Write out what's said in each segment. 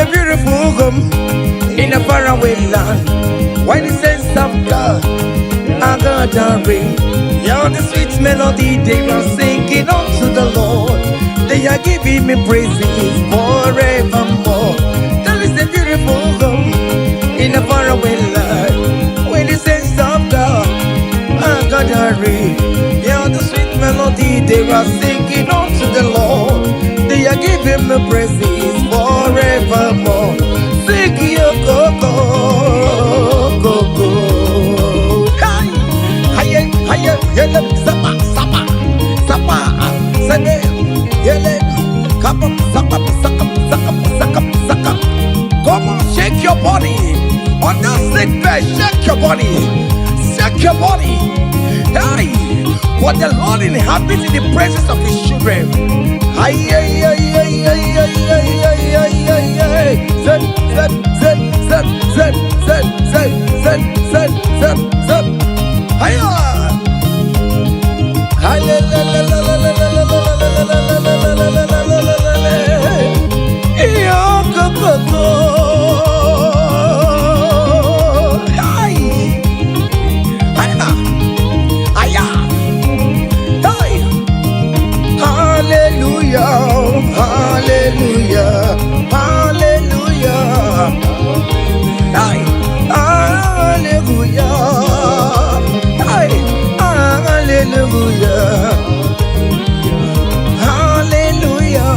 a beautiful home in a faraway land where the saints of God are gathering. Yeah, the sweet melody they are singing unto the Lord. They are giving me praises forevermore. There is a beautiful home in a faraway land where the saints of God are gathering. Yeah, the sweet melody they are singing unto the Lord. They are giving me praises forevermore. Sing yo go go go go. Hi, hi, hi, yele, sapa, sapa, sapa, sene, yele, kapa, sapa, saka, saka, saka, saka. Come on, shake your body. On that sick bed, shake your body. Shake your body. Hey, what the Lord inhabits in the presence of his children. Ay, ay, ay, ay, ay, ay, ay, ay, ay, ay, ay. Zep, zep, zep, zep, zep, zep, zep, zep, zep, zep, zep. Hiya! Hi, la, la, la, la, la, la, la, la, la, la, la, la, la, la, la, la, la, la, la. Iyo, go, go, go. Ay. Hiya. Hiya. Hey. Hallelujah, hallelujah, hallelujah. Ay, hallelujah. Ay, hallelujah. Hallelujah.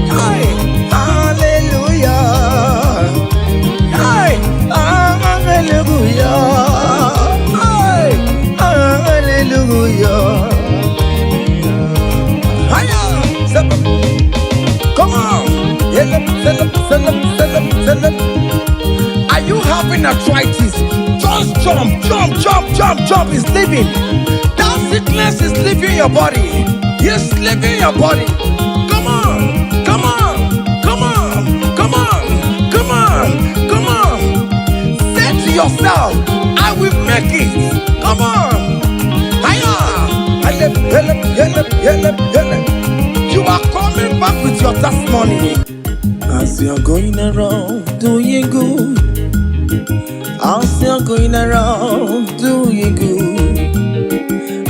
Ay, hallelujah. Ay, hallelujah. Ay, hallelujah. Hiya! Come on! Yelep, selep, selep, selep, selep. Are you having arthritis? Just jump, jump, jump, jump, jump. It's leaving. That sickness is leaving your body. It's leaving your body. Come on, come on, come on, come on, come on, come on. Say to yourself, I will make it. Come on. Hiya! Helep, helep, helep, helep, helep. You are coming back with your testimony. As you're going around doing good, as you're going around doing good,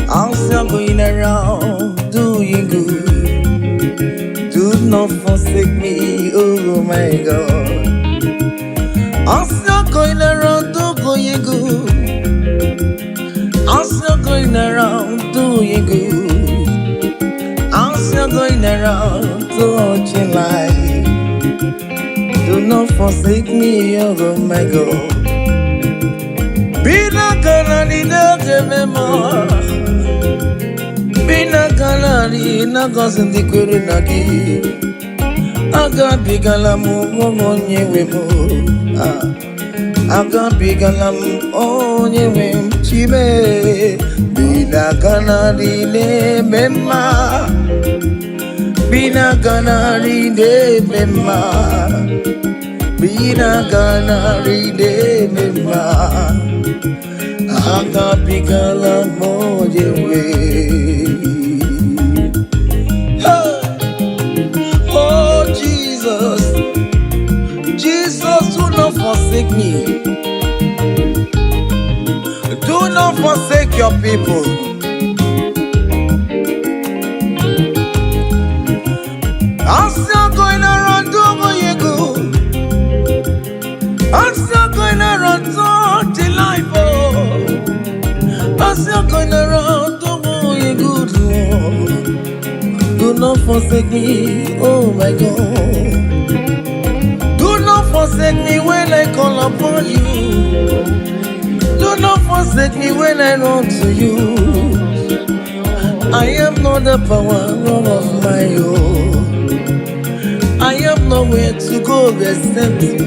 as you're going around doing good, do not forsake me, oh my God. As you're going around doing good, as you're going around doing good, as you're going around touching life, do not forsake me, oh my God. Bina kanani na mema. Bina kanani na gosi ndị kwere na gị. Agabigala m onye nwe m. Ah. Agabigala m onye nwe m chime. Bina kanani na-eme mma. Bina kanani na-eme mma. Bina kanani na-eme mma. Agabigala m onye nwe. Hey! Oh Jesus, Jesus, do not forsake me. Do not forsake your people. I'm still going around doing good. I'm still going around touching life. Oh. I'm still going around doing good. Oh. Do not forsake me, oh my God. Do not forsake me when I call upon you. Do not forsake me when I run to you. I am not the power of my own. I have nowhere to go except you.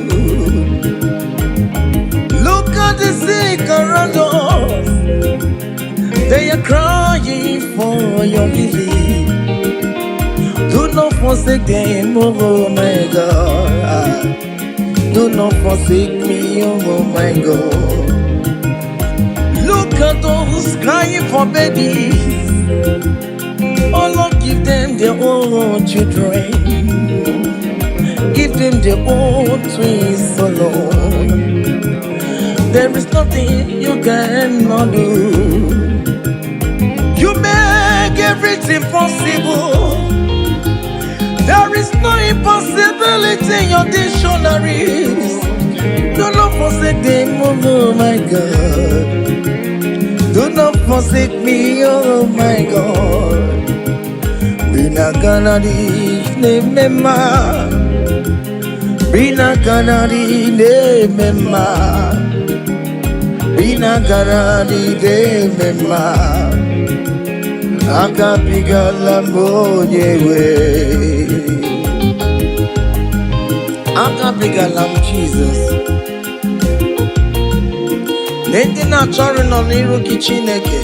Look at the sick around us. They are crying for your healing. Do not forsake them, oh my God. Do not forsake me, oh my God. Look at those crying for babies. Oh Lord, give them their own children. Give them their own twist alone. There is nothing you cannot do. You make everything possible. There is no impossibility in your dictionaries. Do not forsake them, oh my God. Do not forsake me, oh my God. Binaganadi nemema. Binaganadi nemema. Binaganadi nemema. Agabigala m onye nwe. Agabigala m Jizọs. Ndị na-achọrọ nọ n'iru gị, Chineke,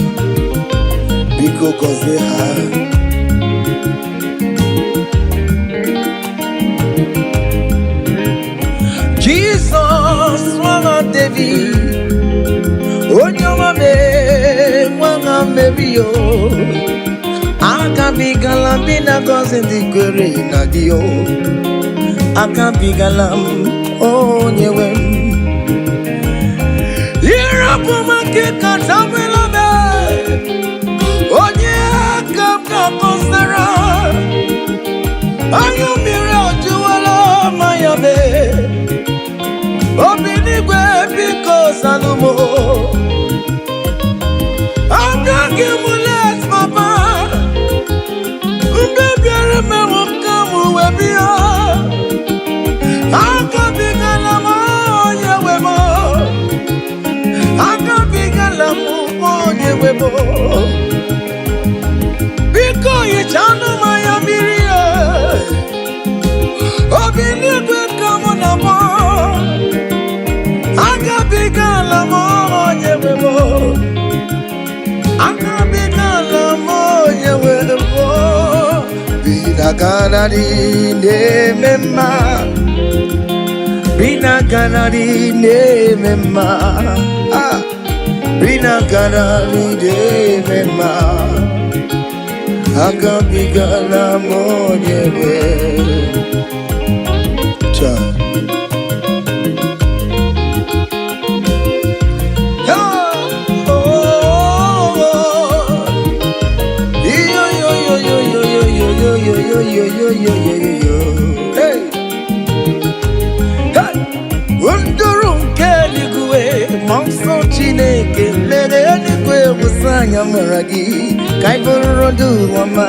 biko gọzie ha. Jizọs, nwa David, onye ọma mee, nwa Meri o, agabigala m na gọzi ndị kwere na gị o. Agabigala m, onye nwe m. Ịrapụ m aka katabela m, onye aka m ga-akọsara. Anya mmiri ọjụwala manya mee. Obi n'igwe, biko zanụ m. Abịaghị m late, papa. Mgbe bịara mewo ka m wee bịa. Agabigala m, onye nwe m. Agabigala m, onye nwe m. Biko hichanụ m anya mmiri e. Obi n'igwe ka mụ na mụ. Agabigala m, onye nwe m. Agabigala m, onye nwe m. Binaganari na-eme mma. Binaganari na-eme mma. Ah, Binaganari na-eme mma. Agabigala m, onye nwe. Cha. Oh, oh, oh. Yo, yo, yo, yo, yo, yo, yo, yo, yo, yo, yo, yo, yo, yo, yo. Hey, hey. Nduru nke eluigwe, ma nsọ Chineke mere eluigwe wụsa anya mara gị ka ị bụrụ ndụ ọma.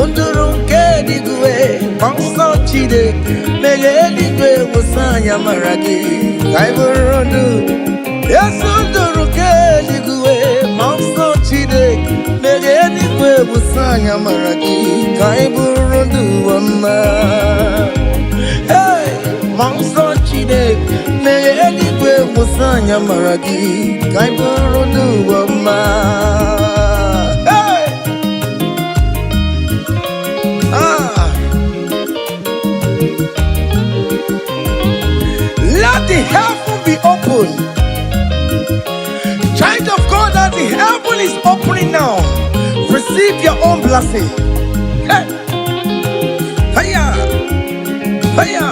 Nduru nke eluigwe, ma nsọ Chineke mere eluigwe wụsa anya mara gị ka ị bụrụ ndụ. Yesu, nduru nke eluigwe, ma nsọ Chineke mere eluigwe wụsa anya mara gị ka ị bụrụ ndụ ọma. Hey! Ma nsọ Chineke mere eluigwe wụsa anya mara gị ka ị bụrụ ndụ ọma. Hey! Ah! Let the heaven be open. Child of God, as the heaven is opening now, receive your own blessing. Hey! Hiya! Hiya!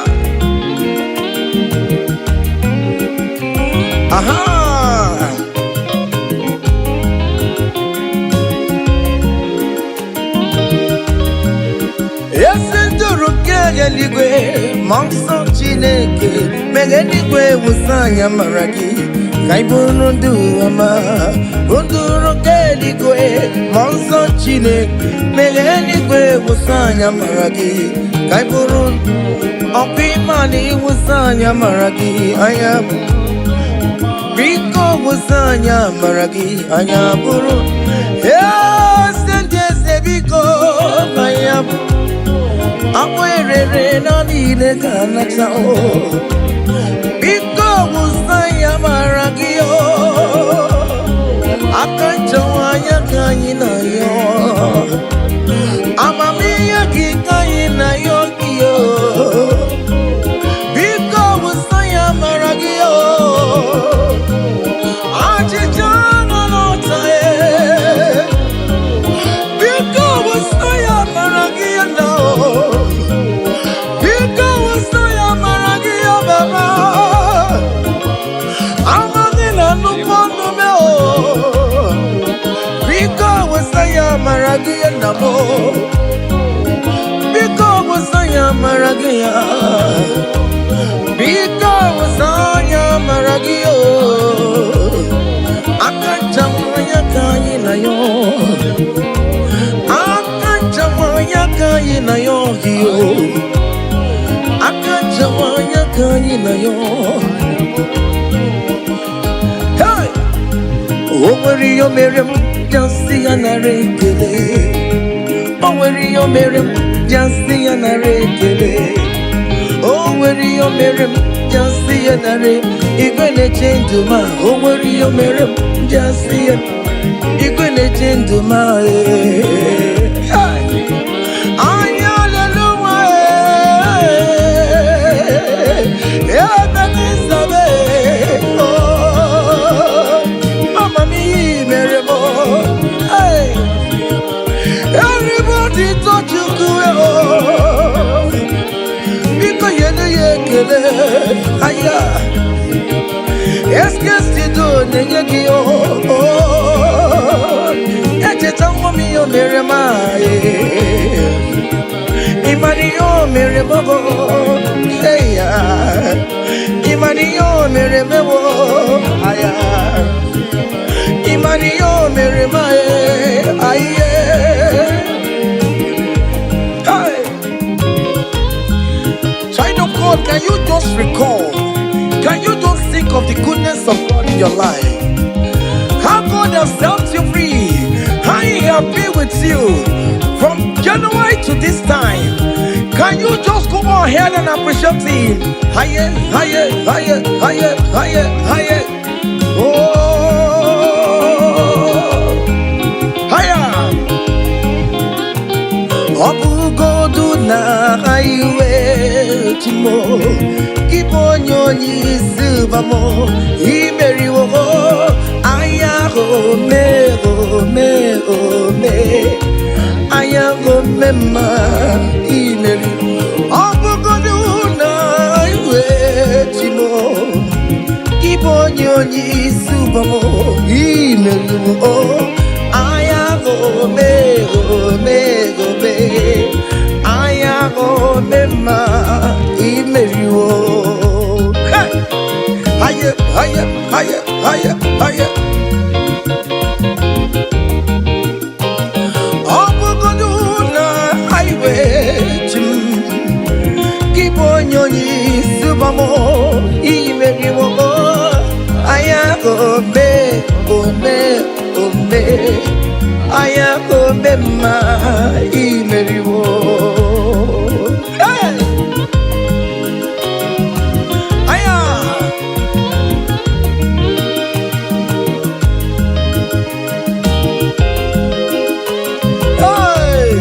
Aha! Ezi nduru nke eluigwe, ma nsọ Chineke mere eluigwe wụsa anya mara gị ka ị bụrụ ndụ ọma. Nduru nke eluigwe, ma nsọ Chineke mere eluigwe wụsa anya mara gị ka ị bụrụ ọkwa ịma na ịwụsa anya mara gị anya. Biko wụsa anya mara gị anya bụrụ eze ndị eze. Biko anya bụ akpụ erere na niile ka nata o. Biko wụsa ya mara gị o. Aka nchewa anya ka anyị na-ayọ, amamihe gị ka anyị na-ayọ gị o. Biko wụsa ya mara gị o. Achịcha nọ n'ọta e. Biko wụsa ya mara gị na o. Biko wụsa na m. Biko wụsa ya amara gị ya. Biko wụsa ya amara gị o. Aka nchawa ya ka anyị na ya. Aka nchawa ya ka anyị na ya gị o. Aka nchawa ya ka anyị na ya. Hey! O nwere ihe o mere m ji asị ya nara ekele. O nwere ihe o mere m ji asị ya nara ekele. O nwere ihe o mere m ji asị ya nara. Igwe na-eche ndụ ma o nwere ihe o mere m ji asị ya. Igwe na-eche ndụ ma ee. Hey! Anya leluwa ee. Ebe n'isabe oh. Amamihe mere m oh. Hey! Everybody touch Chukwu oh. Biko nyere ya ekele aya. Eskesido na-enye gị oh. Echeta nwa m ihe o mere m ịmara ihe o mere m bụ eya. Ịmara ihe o mere m bụ aya. Ịmara ihe o mere m aye. Hey! Child of God, can you just recall? Can you just think of the goodness of God in your life? How God has set you free, how He has been with you from January to this time. Can you just go ahead and appreciate Him? Higher, higher, higher, higher, higher, higher. Oh, higher. Ọ bụgodu na iwe chimo gị bụ onye onye isi ụbamo imeriwo anya ome ome ome anya ome mma imeri. Ọ bụgodu na iwe chimo gị bụ onye onye isi ụbamo imeriwo anya ome ome ome anya ome mma imeriwo. Hey! Haye, haye, haye, haye, haye. Ọ bụgodu na highway chi m gị bụ onye onye isi ụbamo imeriwo anya ome ome ome anya ome mma imeriwo. Hey! Aya! Hey!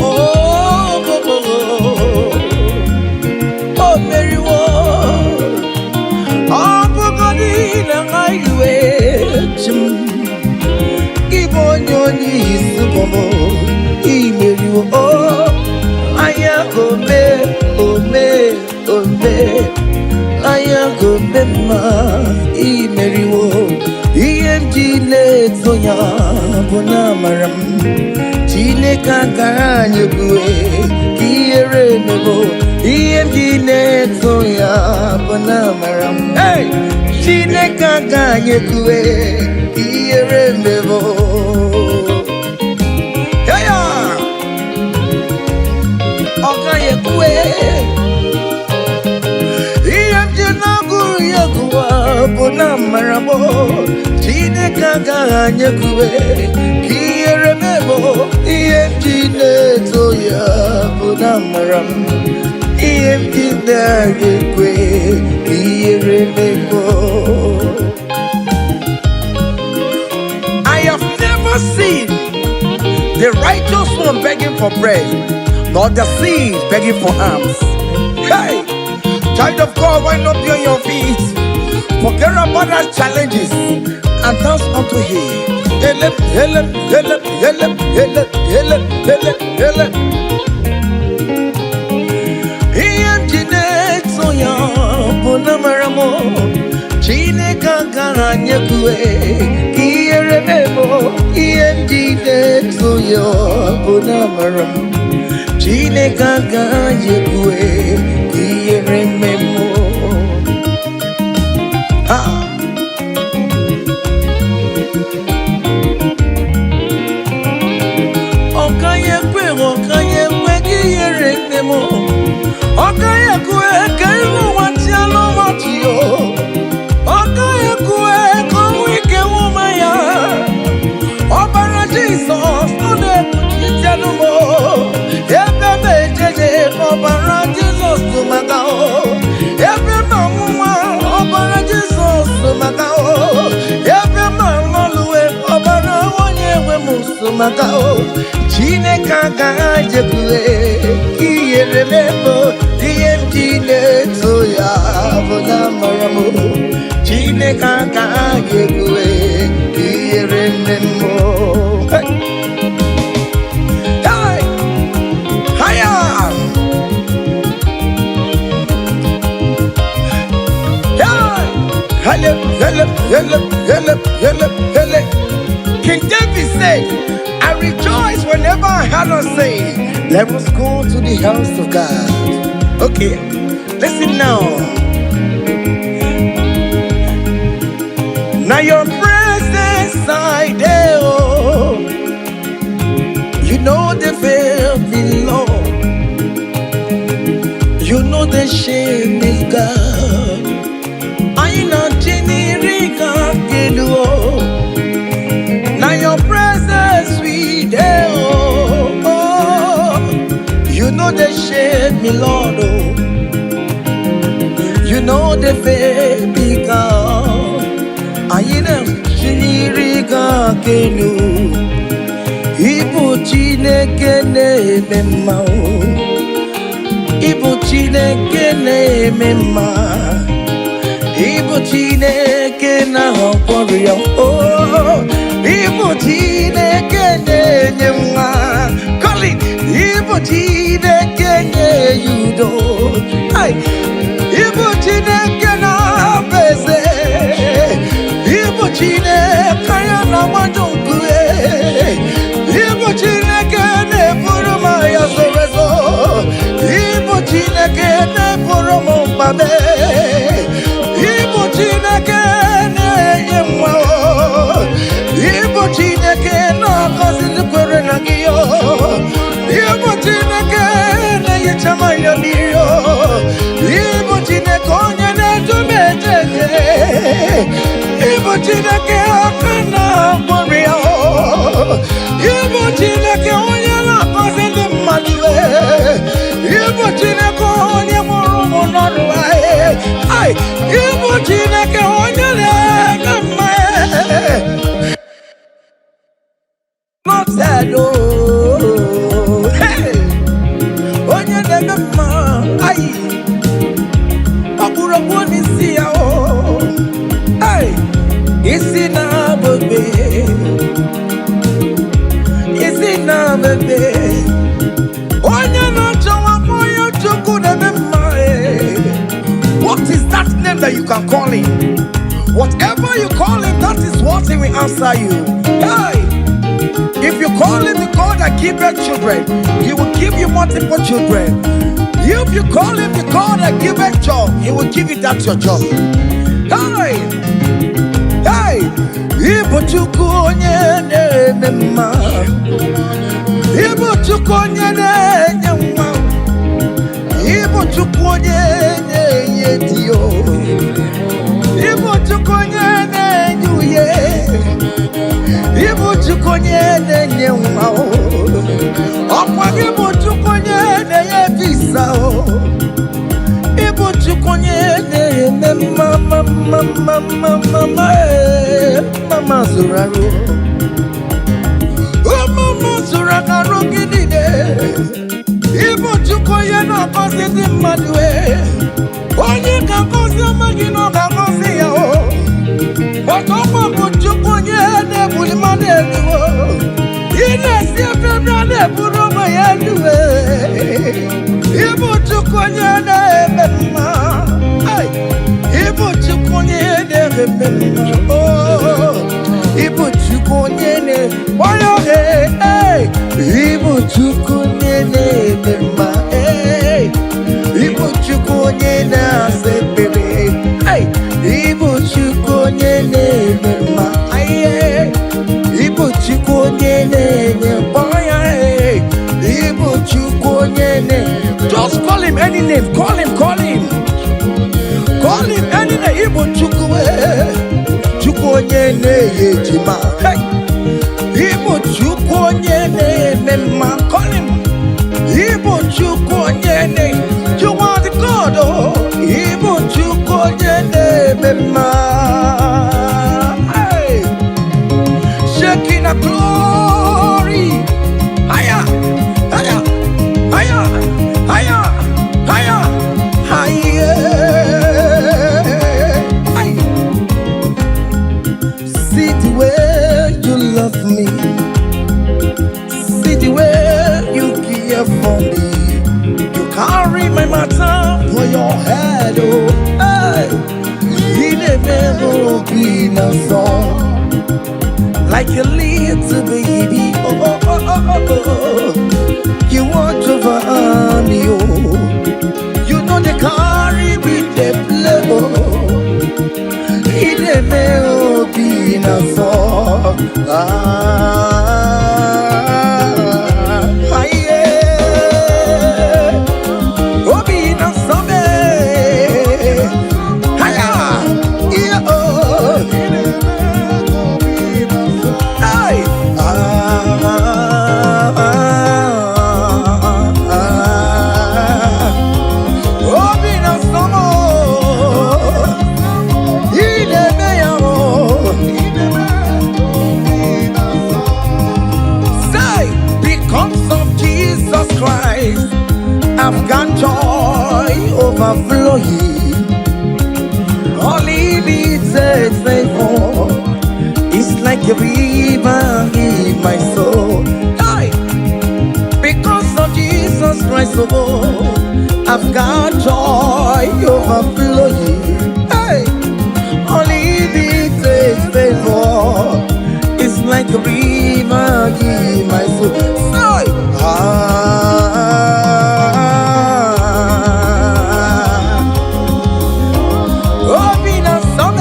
Oh, oh, oh, oh, oh, meriwo. Ọ bụgodị na highway chi m gị bụ onye onye isi bọmọ imeriwo o anya ome ome ome anya ome mma imeriwo. Ihe m ji na-eto ya bụ na amara m Chineke akara anyị ebue ka ihere emebo. Ihe m ji na-eto ya bụ na amara m. Hey! Chineke aka anyị ekue ka ihere emebo. Hey ya! Ọ gaghị ekwe. Ihe m ji na-agụrụ ya gụwa bụ na amara m Chineke agaghị anyị ekwe ka ihere mebo. Ihe m ji na-eto ya bụ na amara m. Ihe m ji na-agaghị ekwe ka ihere mebo. I have never seen the righteous one begging for bread, nor the seed begging for alms. Hey, child of God, why not be on your feet? Forget about our challenges and dance unto Him. Ele, ele, ele, ele, ele, ele, ele, ele. Ihe m ji na-eto ya bụ na mara m Chineke agaghị Agaghị ekwe ka ihere mee m. Ihe m ji na-eto ya bụ na amara m. Chineke agaghị ekwe ka ihere mee m. Ah! Ọ gaghị ekwe, ọ gaghị ekwe ka ihere mee m. Ọ gaghị ekwe ka iru ụwa chịa n'ọchị o. Ọ gaghị ekwe ka ọnwụ ike nwụma ya. Ọbara Jizọs ọ na-ekpuchite m o. Ebe m ejeje, ọbara Jizọs tụ maka o. Ebe m anwụnwa, ọbara Jizọs tụ maka o. Ebe m alọluwe, ọbara onye nwe m so maka o. Chineke agaghị ekwe ka ihere mee m. Ihe m ji na-eto ya bụ na amara m. Chineke agaghị ekwe ka ihere mee m. Hey! Hey! Hiya! Hey! Hele, hele, hele, hele, hele, hele. King David said, "I rejoice whenever I heard us say, 'Let us go to the house of God.'" Okay, listen now. Now your presence I dey, oh. You know they fail me, Lord. You know the shame is God. I know Chinirika Kedu. Now your presence we dey, oh, oh. You know the shame me, Lord, oh. You know the fail me, God. I know Chinirika Kenu. Ibu Chineke na-eme mma o. Ibu Chineke na-eme mma. Ibu Chineke na-agwọ ya o. Ibu Chineke na-enye nwa. Colin, Ibu Chineke na-enye udo. Ai! Ibu Chineke na-abụ eze. Ibu Chineke ya na-agbaju nkume. Ibu Chineke na-eburu m agha zoro ezo. Ibu Chineke na-eburu m mkpabe. Ibu Chineke na-enye nwa o. Ibu Chineke na-agọzi ndị kwere na gị o. Ibu Chineke na-ehicha m anya mmiri o. Ibu Chineke onye na-edu m eje eje. Ibu Chineke aka na-agwọrọ ya o. Ibu Chineke onye na-agọzi ndị mmadụ e. Ibu Chineke onye mụrụ ụmụ n'ọrụ e. Ai, Ibu Chineke onye na-eme mma e. Not sad, oh. Hey! Onye na-eme mma, ai, ọkpụrụkpụ n'isi ya o. Ai, isi na-abụbe, isi na-abụbe. Onye na-achọ nwa onye Chukwu na-eme mma e. What is that name that you can call him? Whatever you call him, that is what he will answer you. Hey! If you call him the God that giveth children, he will give you multiple children. If you call him the God that giveth job, he will give you that your job. Hey! Hey! Ibu Chukwu onye na-eme mma. Ibu Chukwu onye na-enye nwa. Ibu Chukwu onye na-enye di o. Ibu Chukwu onye na-enye uye. Ibu Chukwu onye na-enye nwa o. Ọkwa gị bụ Chukwu onye na-enye visa o. Ibu Chukwu onye na-eme mma mma mma mma mma mma mma ee. Mama zụrụ arụ. Mama zụrụ arụ gị niile. Ibu Chukwu onye na-agọzi ndị mmadụ e. Onye ga-agọzi ọma gị na ọ ga-agọzi ya o. Ọkwa bụ Chukwu onye na-ebuli mmadụ elu o. Ị na-esi ebe ebe a na-eburu onwe ya elu e. Ibu Chukwu onye na-eme mma. Ai! Ibu Chukwu onye na-eme mma. Oh, ịbụ Chukwu onye na-onye ee, ịbụ Chukwu onye na-eme mma. Ee, ịbụ Chukwu onye na-asa ekpere. Hey, ịbụ Chukwu onye na-eme mma. Aye, ịbụ Chukwu onye na-enye mkpọya. Ee, ịbụ Chukwu onye na. Just call him any name. Call him, call him. Call him any name. Ịbụ Chukwu, ee. Chukwu onye na-enye ejima. Hey, ịbụ Chukwu onye na-eme mma. Call him. Ịbụ Chukwu onye na. You are the God, oh. Ịbụ Chukwu onye na-eme mma. Hey. Shekinah glory. Higher, higher, higher, higher, higher, higher. Hey. See the way you love me. See the way you care for me. You carry my matter for your head, oh. Hey. Ị na-eme obi na-asọ like a little baby. Oh, oh, oh, oh, oh. You watch over me, oh. You know they carry with the play, oh. Ị na-eme obi na-asọ. Ah, yeah. Obi na-asọ me. Haya, yeah, oh. Hey. Ah, ah, ah. Obi na-asọ m. Ị na-eme ya o. Say, because of Jesus Christ, I've got joy overflowing. Unlimited favor. It's like a river in my soul. Hey! Because of Jesus Christ, oh, I've got joy overflowing. Hey! Unlimited favor. It's like a river in my soul. Say, ah, obi na-asọ m.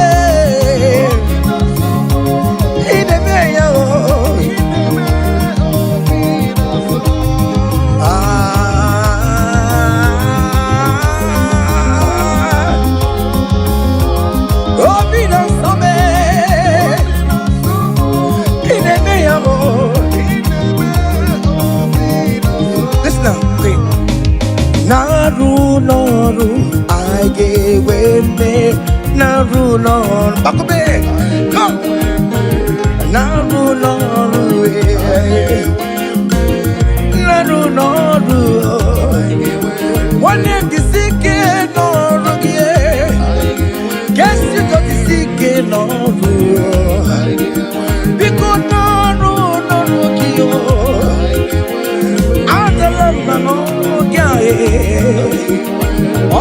Ị na-eme ya o. Ah, obi na-asọ m. Ị na-eme ya o. Listen now, okay. Na-arụ n'ọrụ anyị ga-enwe mmeri. Na-arụ n'ọrụ, Gbakọbe, come. Na-arụ n'ọrụ, eh. Na-arụ n'ọrụ, nwanne m, jisi ike n'ọrụ gị, eh. Kesi jisi ike n'ọrụ, biko, n'ọrụ n'ọrụ gị o. Adala mba n'ọrụ gị a, eh.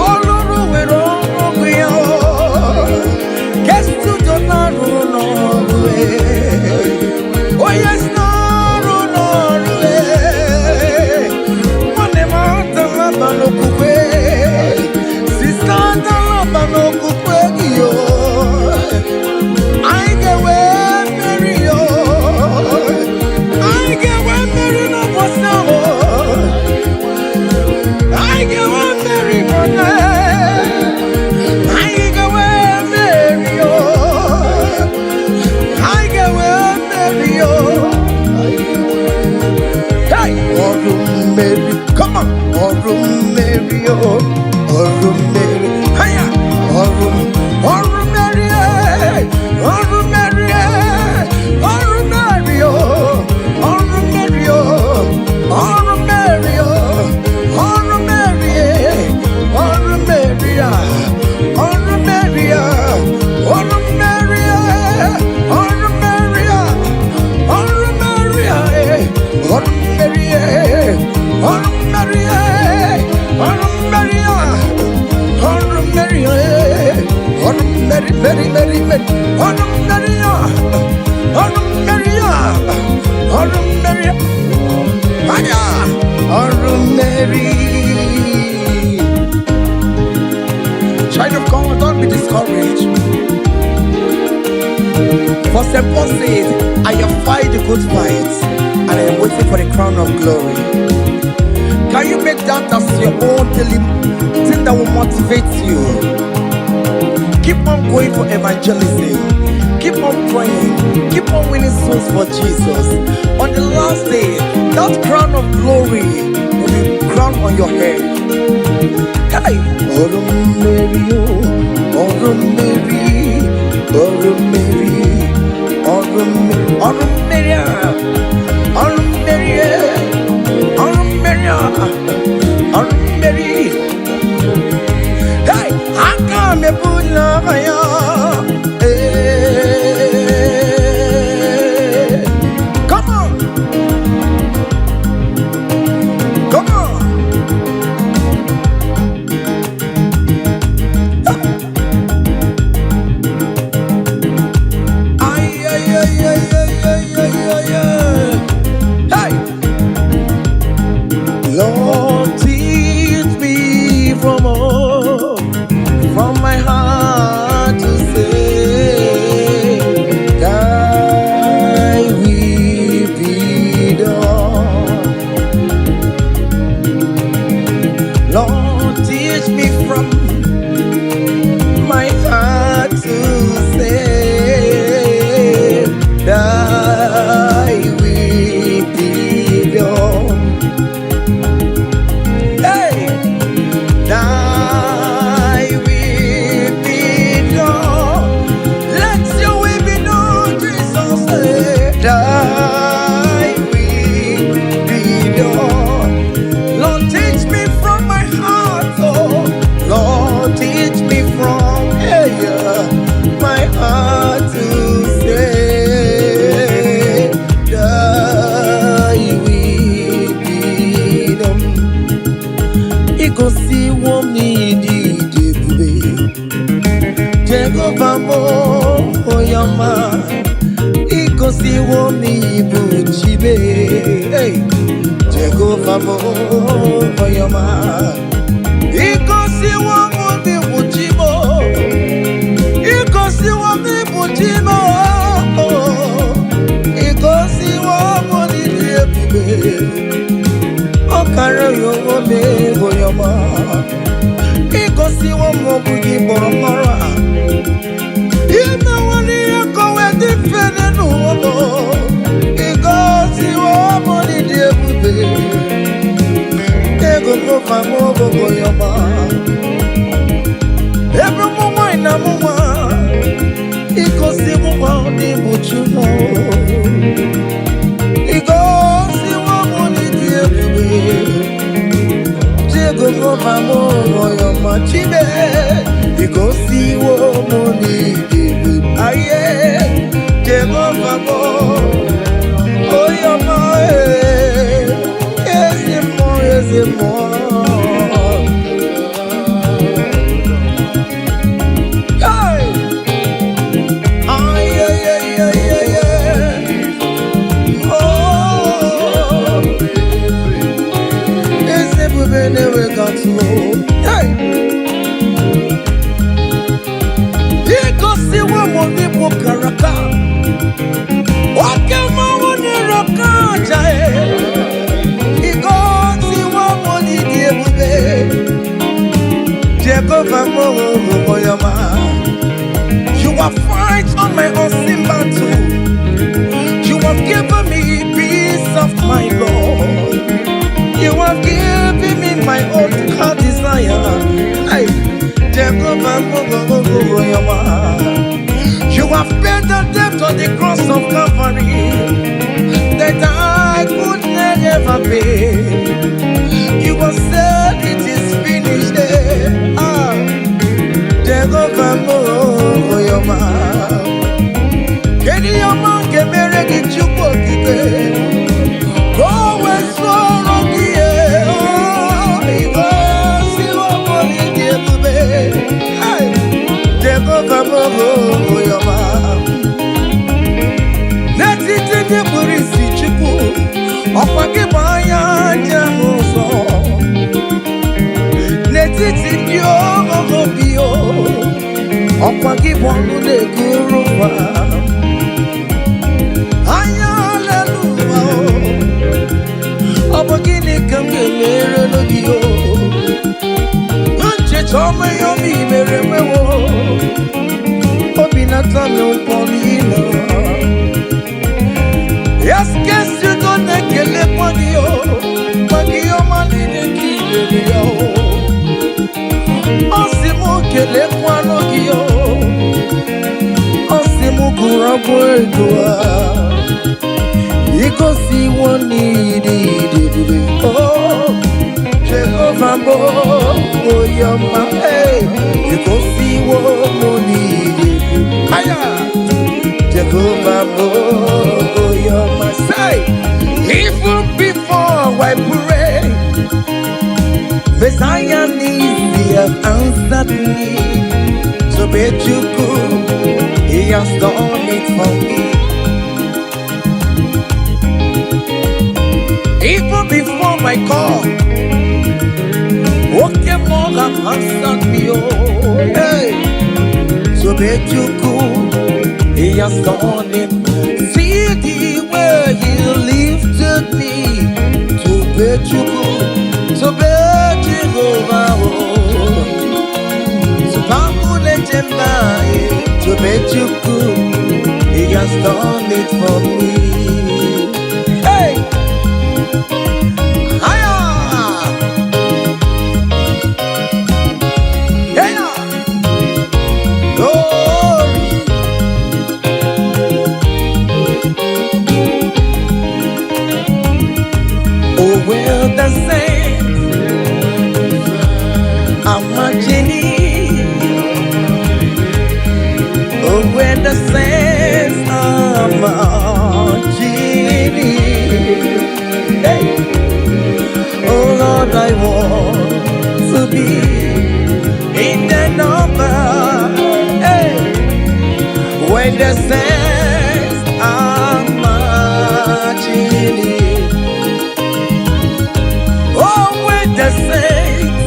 Ọlụrụ nwere ọrụ ya o. Kesi udo na-arụ n'ọrụ, eh. Onye si n'ọrụ n'ọrụ, eh. Nwanne m, adala mba n'okwukwe. Sister, adala mba n'okwukwe gị o. Anyị ga-enwe mmeri o. Anyị ga-enwe mmeri n'ụbọchị ahụ. Anyị ga-enwe mmeri, brother. Anyị ga-enwe mmeri o. Anyị ga-enwe mmeri o. Hey! Ọrụ mmeri, come on! Ọrụ mmeri o. Ọrụ mmeri, haya! Ọrụ ọrụ mmeri, eh! Ọrụ mmeri, eh! Ọrụ mmeri o. Ọrụ mmeri o. Ọrụ mmeri o. Ọrụ mmeri, eh! Ọrụ mmeri a. Ọrụ mmeri a. Ọrụ mmeri, eh! Ọrụ mmeri a. Ọrụ mmeri a, eh! Ọrụ mmeri, eh! Ọrụ mmeri, eh! Ọrụ mmeri a. St. Paul says, "I have fight the good fight, and I am waiting for the crown of glory." Can you make that as your own daily thing that will motivate you? Keep on going for evangelism. Keep on praying. Keep on winning souls for Jesus. On the last day, that crown of glory will be crowned on your head. Hey! Ọrụ mmeri o, ọrụ mmeri, ọrụ mmeri, ọrụ mmeri, ọrụ mmeri a, ọrụ mmeri e, ọrụ mmeri a, ọrụ mmeri. Hey! Aka m ebula ya. Hey! Come on, come on. Ay, ay, ay, ay, ay, ay, ay, ay, ay. Hey! Lord, teach me from all, from my heart to say, Thy will be done. Lord, teach me from my heart to say, Thy will be done. Hey! Thy will be done. Let your will be done, Jesus. Hey. Thy will be done. Lord, teach me from my heart, oh. Lord, teach me from, hey, my heart to say, Thy will be done. Igosiwo m n'ịdị ebube, Jehova m, onye ọma. Igosiwo m n'ịbụ Chibe. Hey! Jehova m, onye ọma. Igosiwo m n'ịbụ Chibo. Igosiwo m n'ịbụ Chibo. Igosiwo m n'ịdị ebube. Ọ kara ya onwe m, onye ọma. Igosiwo m ọ bụ gị kpọrọ m ọrụ a. Imewo n'ihe ka o wee dị mfe n'ụwa m. Igosiwo m n'ịdị ebube. Jehova m, onye ọma. Ebe ụmụ nwanyị na mụ nwa, igosiwo m n'ịbụ Chukwu. Igosiwo m n'ịdị ebube. Jehova m, onye ọma, Chibe. Igosiwo m n'ịdị ebube. Aye, Jehova m, onye ọma, eh, ezi mmụọ, ezi mmụọ. Hey! Ay, ay, ay, ay, ay, ay. Oh, eze ebube na-enweghị atụ. Hey! Igosiwo m ndị bụ karaka. Oke mmanwụ na-ere oke aja, e. Igosiwo m n'ịdị ebube. Jehova m, onye ọma. You have fight on my unseen battle. You have given me peace of my Lord. You have given me my own heart desire. Hey, Jehovah, onye ọma. You have paid the debt on the cross of Calvary that I could never pay. You have said it is finished. Eh. Ah, Jehovah, onye ọma. Kedu ihe ọma nke mere gị, Chukwu Okike? Ka o wee soro gị, eh, oh, igosiwo m n'ịdị ebube. Hey! Jehova m, onye ọma. N'etiti ndị kpuru isi, Chukwu, ọkwa gị bụ anya ji ahụ ụzọ. N'etiti ndị ogogo bi o, ọkwa gị bụ ọnụ na-ekuru ụwa. Ọ gịnị ka m ga-emere gị o? Ncheta ọma ihe ọma i mere mewo, obi na-atọ m ụtọ n'ile. Yes, udo na-ekelekwa gị o, maka ihe ọma niile nke i mere ya o. Ọ sị m kelekwanụ gị o, ọ sị m gụrụ abụ ego a. Igosiwo n'ịdị ebube, oh Jehova bụ onye ọma, hey, igosiwo m n'ịdị ebube. Aya! Jehova bụ onye ọma. Say, even before I pray, Messiah needs have answered me. Tobechukwu, he has done it for me. Even before my call, okay, more have answered me. Oh, hey, Tobechukwu, he has done it. See the way he lifted me. Tobechukwu, Tobechukwu, oh. Tobechukwu, he has done it for me. Hey! Hiya! Hey! Glory! Oh, well, the saints are marching in. Oh, when the saints are marching in. Hey! Oh, Lord, I want to be in the number. Hey! When the saints are marching in. Oh, when the saints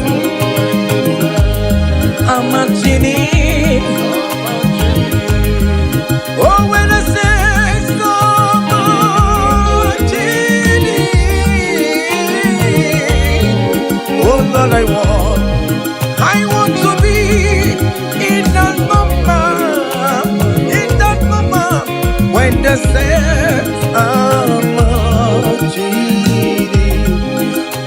are marching in. Oh, when the saints are marching in. Oh, Lord, I want to be in that number, in that number, when the saints are marching in.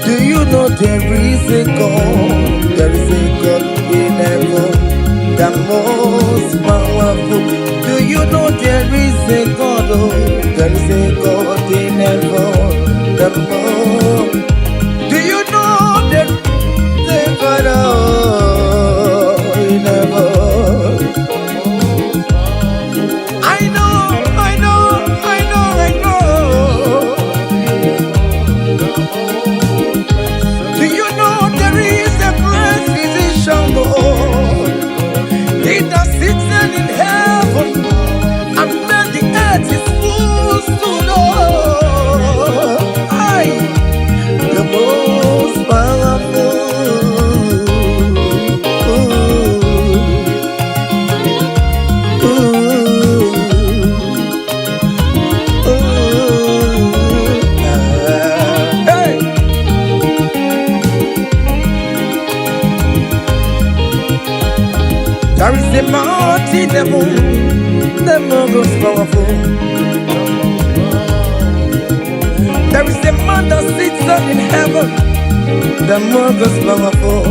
Do you know there is a God? There is a God in heaven, the most powerful. Do you know there is a God? Oh, there is a God in heaven, the most. Do you know there is a God, oh, in heaven? I know, I know, I know, I know. Do you know there is a great physician, oh, he that sits in heaven and made the earth his footstool, oh, I, the most powerful. Ooh, ooh, ooh, ah, hey. There is a mighty devil, the most powerful. There is a man that sits up in heaven, the most powerful.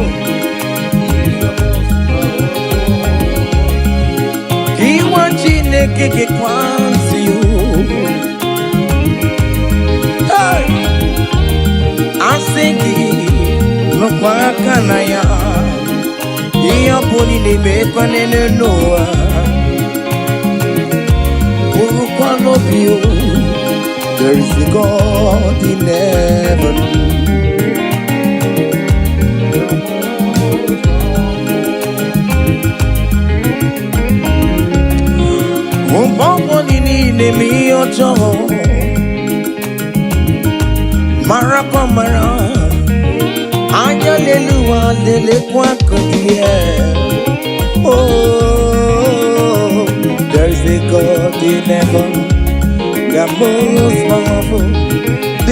He wants Chineke ga-ekwansi you. Hey! Asị gị nụkwa aka na ya, ihe ọ bụla ị na-emekwa n'elu n'ụwa, bụrụkwa n'obi o, there is a God in heaven. Mgbe ọbụla ị na-eme ihe ọjọọ, marakwa mara, anya n'elu ụwa lelekwa akụ gị ya. Oh, there is a God in heaven, the most powerful. Do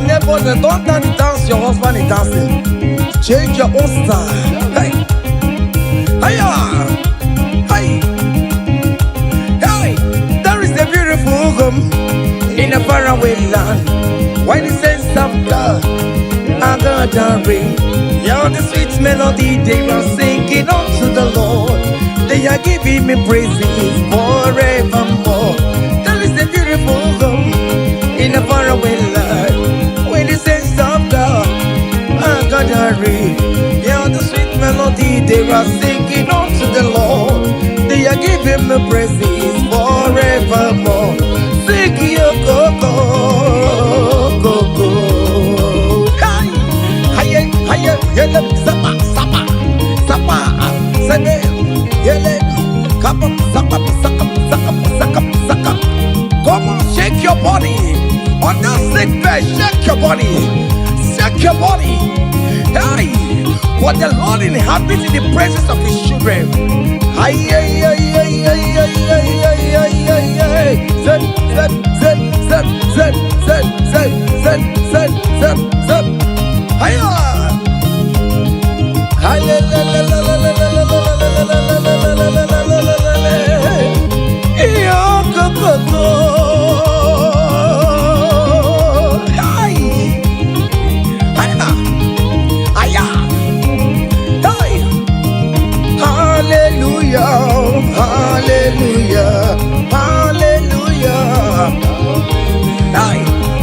dancing. Don't dance the dance your husband is dancing. Change your own style. Hey, hiya, hey, hey. There is a beautiful home in a faraway land. When the saints of God are gathering, yeah, the sweet melody they are singing unto the Lord. They are giving me praises forevermore. There is a beautiful home in a faraway land. When the saints of God are gathering, yeah, the sweet melody they are singing unto the Lord. They are giving me praises forevermore. Sing yo go go go go. Hi, hi, hi, yele, sapa, sapa, sapa, sene, yele, kapa, sapa, saka, saka, saka, saka. Come on, shake your body. On that sick bed, shake your body. Shake your body. Hey, what the Lord inhabits in the presence of his children. Hi, ay, ay, ay, ay, ay, ay, ay, ay, ay, ay. Zep, zep, zep, zep, zep, zep, zep, zep, zep, zep, zep. Hiya! Hi, la, la, la, la, la, la, la, la, la, la, la, la, la, la, la, la, la, la, la. Iyo, go, go, go. Hi. Hiya. Hiya. Hey. Hallelujah, hallelujah, hallelujah. Hey,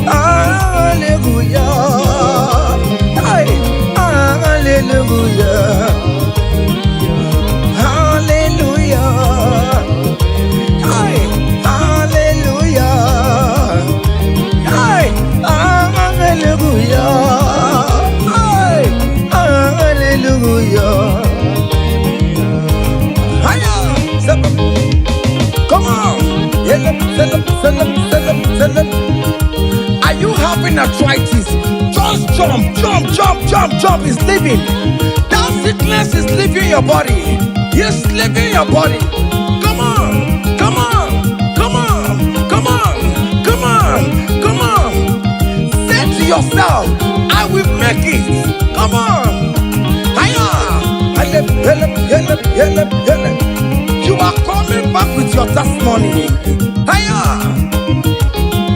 hallelujah. Hey, hallelujah. Hallelujah. Hey, hallelujah. Hey, hallelujah. Hey, hallelujah. Hiya! Step up. Come on. Yell up, sell up, sell up, sell up, sell up. Are you having arthritis? Just jump, jump, jump, jump, jump. It's leaving. That sickness is leaving your body. It's leaving your body. Come on, come on, come on, come on, come on, come on. Say to yourself, I will make it. Come on. Hiya. Help, help, help, help, help. You are coming back with your testimony. Hiya.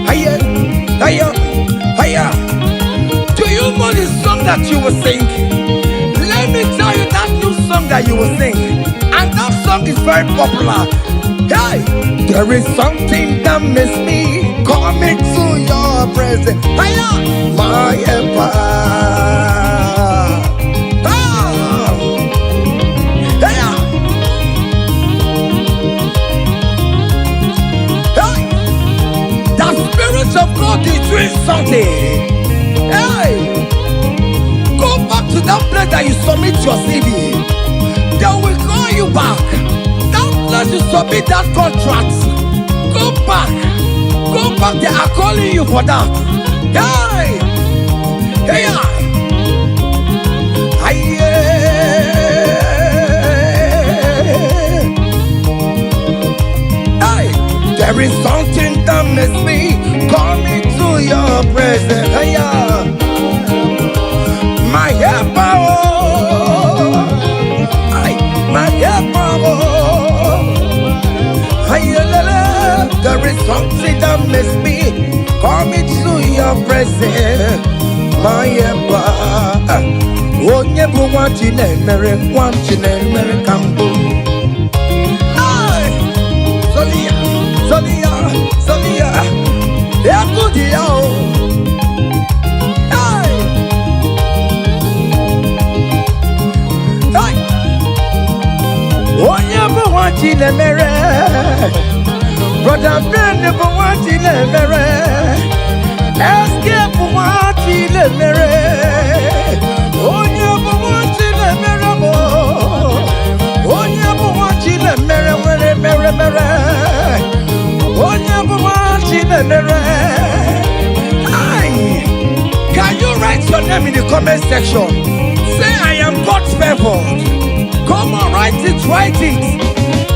Hiya. Hiya. Hiya. Do you know the song that you will sing? Let me tell you that new song that you will sing. And that song is very popular. Hey, there is something that makes me come into your presence. Hiya, my helper. Ah, hiya. Hey, the Spirit of God is doing something. Hey, go back to that place that you submit your CV. They will call you back. That place you submit that contract. Go back. Go back. They are calling you for that. Hey, hey, hey, hey. There is something that makes me come into your presence. Hey, my helper, oh. Ay, my helper, oh. Ay, la, la. There is something that makes me come into your presence. My helper. Onye bụ nwa Chinemere, nwa Chinemere ka mbụ. Ay, Solia, Solia, Solia. Egwu dị ya o. Hey! Hey! Onye bụ nwa Chinemere, Brother Ben bụ nwa Chinemere, SK bụ nwa Chinemere, onye bụ nwa Chinemere bụ, onye bụ nwa Chinemere nwere mere mere, onye bụ nwa Chinemere. Aye. Can you write your name in the comment section? Say, I am God's favored. Come on, write it, write it.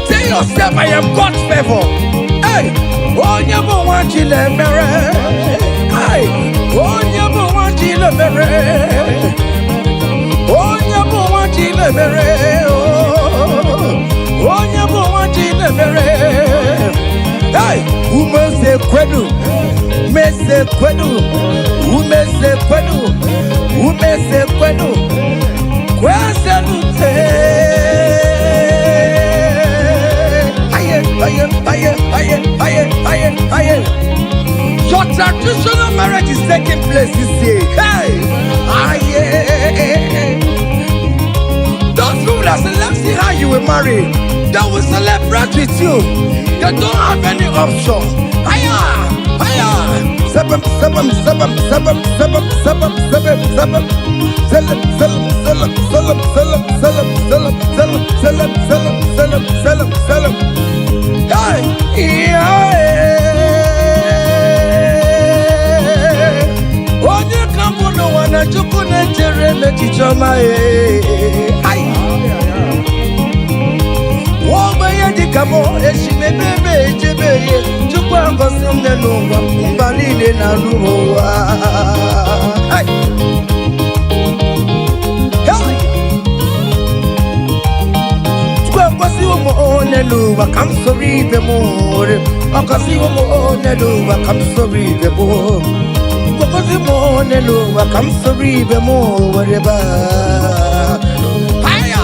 Tell yourself, I am God's favored. Hey, onye bụ nwa Chinemere. Hey, onye bụ nwa Chinemere. Chinemere. Onye bụ nwa Chinemere. Oh, onye bụ nwa Chinemere. Hey, umeze kwenu, meze kwenu, umeze kwenu, umeze kwenu, kwezelute. Aye, aye, aye, aye, aye, aye, aye. Your traditional marriage is taking place this year. Hey, aye. Those people that say, "Let's see how you will marry," they will celebrate with you. They don't have any option. Hiya, hiya. Seven, seven, seven, seven, seven, seven, seven, seven. Seven, seven, seven, seven, seven, seven, seven, seven, seven, seven, seven, seven, seven. Hey, yeah. Onye ka mbụ n'ụwa na Chukwu na-echere m echiche ọma ee. Ai! Nwa ogbenye dịka m eshimebe ebe echebe ihe Chukwu agọzi m n'ụwa mba niile na-anụ ụwa. Ai! Hey! Chukwu agọziwo m onye n'ụwa ka m soro ibe m nwere ọ gọziwo m onye n'ụwa ka m soro ibe m gọzi m onye n'ụwa ka m soro ibe m were baa. Haya!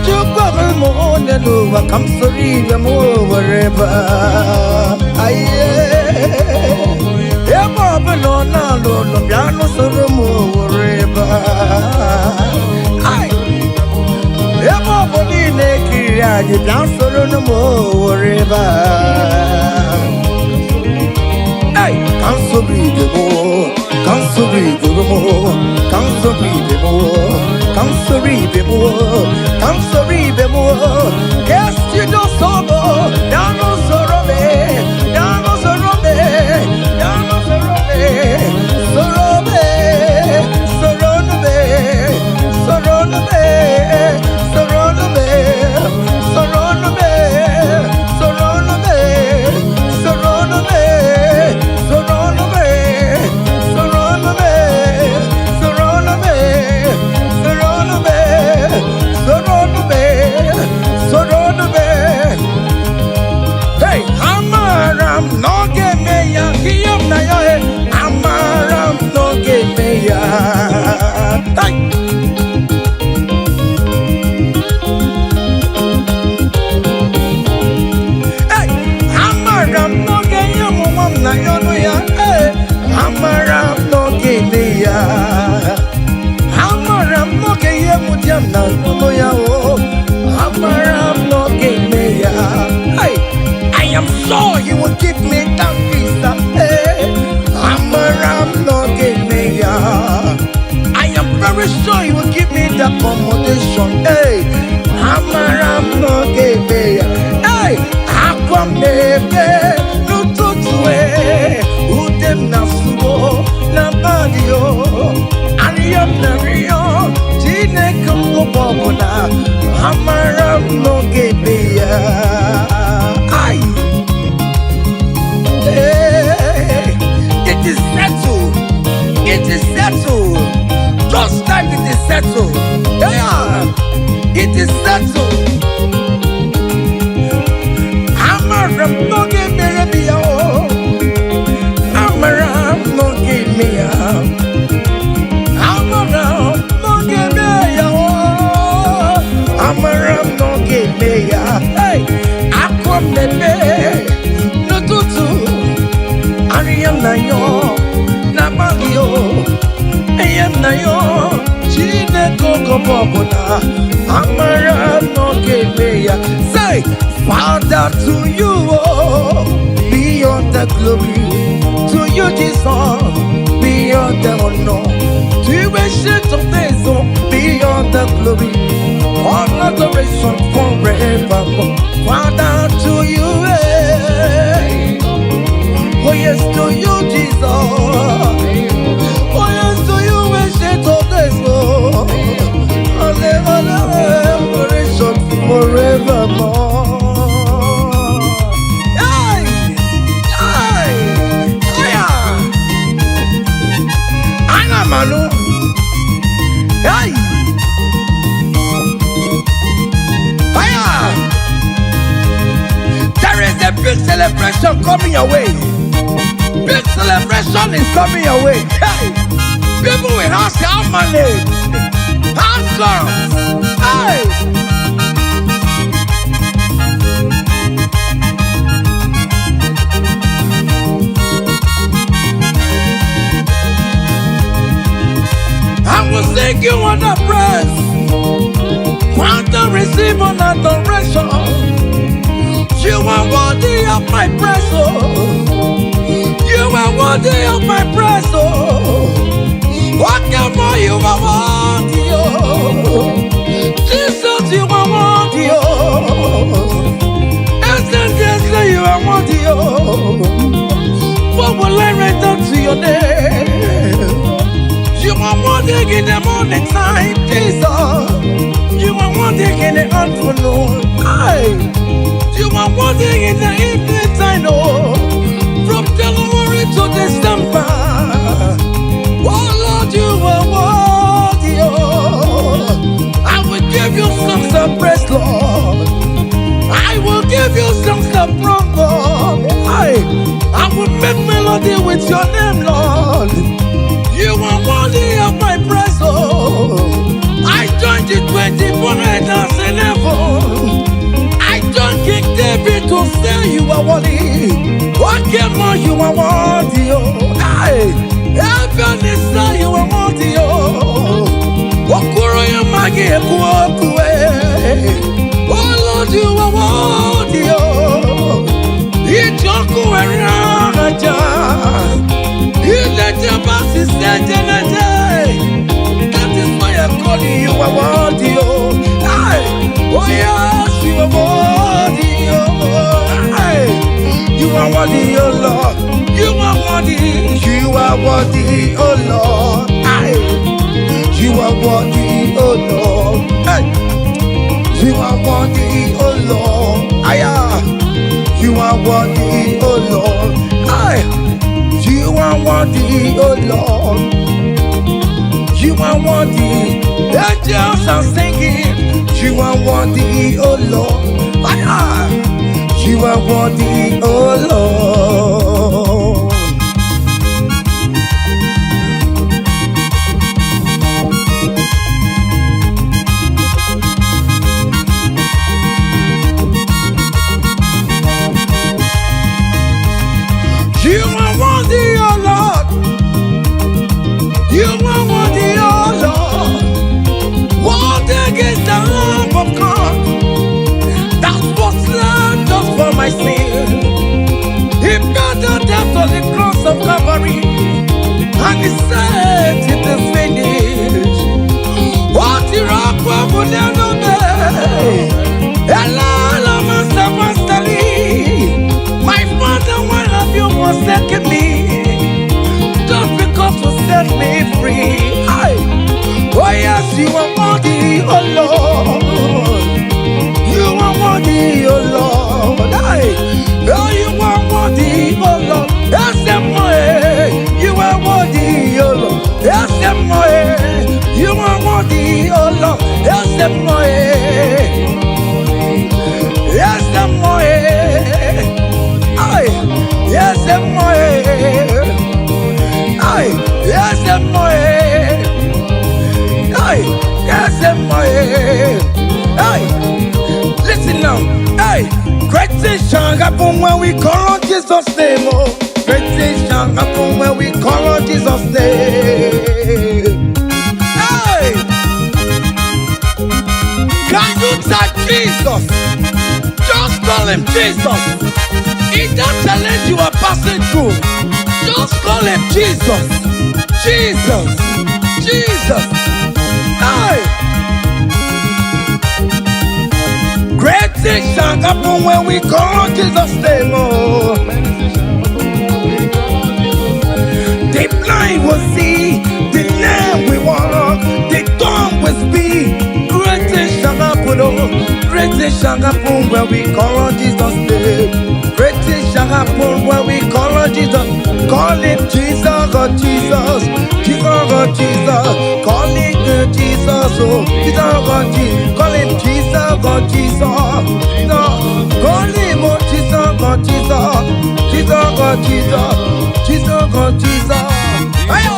Chukwu agọzi m onye n'ụwa ka m soro ibe m were baa. Aye. Ebe ọbụla ọ na-alụ ụlọ bịa nụsoro m were baa. Ai! Ebe ọ bụ niile ekiriri anyị bịa soro m were baa. Hey, ka m soro ibe m, ka m soro ibe m, ka m soro ibe m, ka m soro ibe m, ka m soro ibe m, ka esi n'osoro, ya n'usoro me, ya n'usoro me, ya n'usoro me, soro me, soro me, soro me, soro me, soro me, soro me, soro me, soro me, soro me, soro me, soro me, soro me, soro me. Hey, amara m na ọ ga-eme ya, ihe m na ya, amara m na ọ ga-eme ya. Hey! Hey, amara m na ọ ga-enye m nwa m na ya ọnụ ya. Hey, amara m na ọ ga-eme ya. Amara m na ọ ga-enye m di m na ọnụ ya o. Amara m na ọ ga-eme ya. Hey, I am sure he will give me that visa. Hey, amara m na ọ ga-eme ya. I am very sure he will give me the accommodation. Hey, amara m na ọ ga-eme ya. Hey, akwa m na-ebe n'ụtụtụ e, ude m na-asụwo n'abalị o. Arịọ m na-arịọ Chineke m oge ọbụla, amara m na ọ ga-eme ya. Ai! Hey, it is settled. It is settled. Just like it is settled. Yeah, it is settled. Amara m na ọ ga-emere m ya o. Amara m na ọ ga-eme ya. Amara m na ọ ga-eme ya o. Amara m na ọ ga-eme ya. Hey, akwa m na-eme n'ụtụtụ. Arịa m na ya n'abalị o. Ihe m na ya Chineke oge ọbụla amara m na ọ ga-eme ya. Say, Father, to you, oh, be all the glory. To you, Jesus, be all the honor. To you, Ancient of Days, oh, be all the glory. All adoration forever. Father, to you, eh. Oh yes, to you, Jesus. Oh yes, to you, Ancient of Days, oh. Ole, ole, adoration forevermore. Hey! Hey! Yeah! Hey! Fire! There is a big celebration coming your way. Big celebration is coming your way. Hey! People will ask how money. How come? Hey! I will sing you on the praise. Quantum receive an adoration. You are worthy of my praise, oh. You are worthy of my praise, oh. What can more you are worthy, oh. Jesus, you are worthy, oh. Essentially, you are worthy, oh. What will I render to your name? You are worthy in the morning time, Jesus. You are worthy in the afternoon. Aye. You are worthy in the evening time, oh. From January to December. Oh Lord, you are worthy, oh. I will give you songs of praise, Lord. I will give you songs of praise, Lord. I will make melody with your name, Lord. You are worthy of my praise, oh. I joined the 24 elders in heaven. I joined King David to say you are worthy. What came on, you are worthy, oh. Hey, heaven is say you are worthy, oh. Okuro ya magi eku oku, eh. Oh Lord, you are worthy, oh. Ijoku eraja. That is why I call you, you are worthy, oh. Aye. Oh yes, you are worthy, oh. Aye. You are worthy, oh Lord. You are worthy, you are worthy, oh Lord. Aye. You are worthy, oh Lord. Aye. You are worthy, oh Lord. Aye. You are worthy, oh Lord. Aye. You are worthy, oh Lord. You are worthy. Angels are singing. You are worthy, oh Lord. Ah, you are worthy, oh Lord. You are worthy, oh Lord. You are worthy, oh Lord. Worthy is the Lamb of God that was slain just for my sin. He paid the death on the cross of Calvary, and he said, it is finished. What rock will never be? My father, why have you forsaken me? Just because you set me free. Aye. Oh yes, you are worthy, oh Lord. You are worthy, oh Lord. Aye. Oh, you are worthy, oh Lord. Yes, you are worthy, oh Lord. Yes, you are worthy, oh Lord. Yes, yes, aye. Yes, aye. Yes, aye. Yes, aye. Listen now. Hey, great things shall happen when we call on Jesus' name. Oh, great things shall happen when we call on Jesus' name. Hey, can you type Jesus? Just call him Jesus. In that challenge you are passing through, just call him Jesus. Jesus. Jesus. Hey. Great things shall happen when we call on Jesus' name. Oh. The blind will see, the lame will walk, the dumb will speak. Great things shall happen, oh. Great things shall happen when we call on Jesus' name. Great things shall happen when we call on Jesus. Call him Jesus, oh Jesus, Jesus, oh Jesus. Call him Jesus, Oh, Jesus, God, Jesus. Call him Jesus, God, Jesus. No, call him, oh, Jesus, God, Jesus. Jesus, God, Jesus. Jesus, God, Jesus. Ayo!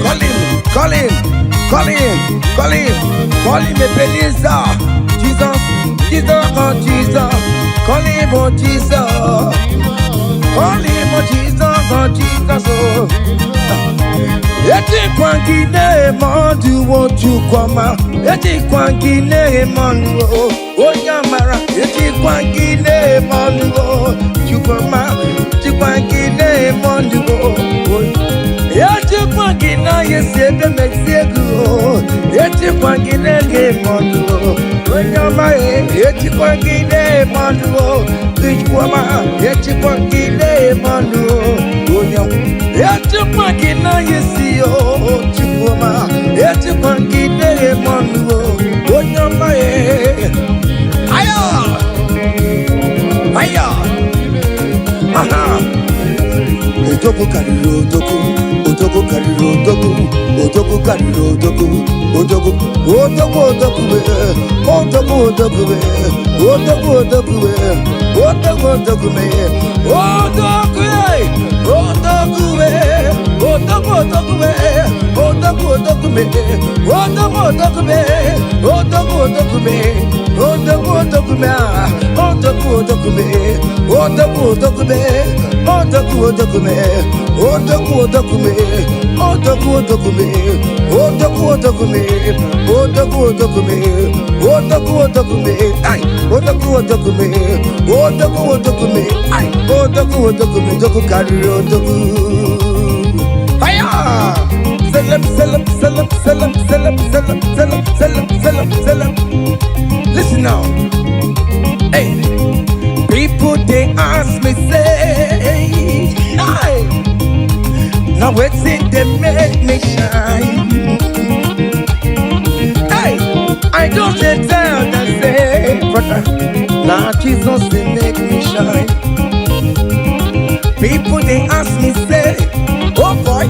Call him, call him, call him, call him, call him Ebenezer. Jesus, Jesus, God, Jesus. Call him, oh, Jesus. Call him, oh, Jesus, God, Jesus. Oh. Ejikwa gị na-eme ọdụwo Chukwuma, ejikwa gị na-eme ọnụ o, onye amara, ejikwa gị na-eme ọnụ o, Chukwuma, ejikwa gị na-eme ọnụ o. Ejikwa gị na esi ebe mesi ego o, ejikwa gị na-ege eme ọnụ o, onye ọma e, ejikwa gị na-eme ọnụ o, Chukwuma, ejikwa gị na-eme ọnụ o, onye ọma. Ejikwa gị na esi o, Chukwuma, ejikwa gị na-eme ọnụ o, onye ọma e. Ayo! Ayo! Aha! Odogwu karịrị odogwu, odogwu karịrị odogwu, odogwu karịrị odogwu, odogwu, odogwu, odogwu, eh, odogwu, odogwu, eh, odogwu, odogwu, eh, odogwu, odogwu, eh, odogwu, eh, odogwu, eh, odogwu, odogwu, eh, odogwu, odogwu, eh, odogwu, odogwu, eh, odogwu, odogwu, eh, odogwu, odogwu, ah, odogwu, odogwu, eh, odogwu, odogwu, eh, odogwu, odogwu, eh, odogwu, odogwu, eh, odogwu, odogwu, eh, odogwu, odogwu, eh, odogwu, odogwu, eh, odogwu, odogwu, eh, ai, odogwu, odogwu, eh, odogwu, odogwu, eh, ai, odogwu, odogwu, odogwu karịrị odogwu. Hiya! Selem, selem, selem, selem, selem, selem, selem, selem, selem, selem. Listen now. Hey, people they ask me say, hey, now wetin dey make me shine? Hey, I just dey tell them say, brother, na Jesus dey make me shine. People they ask me say, oh boy,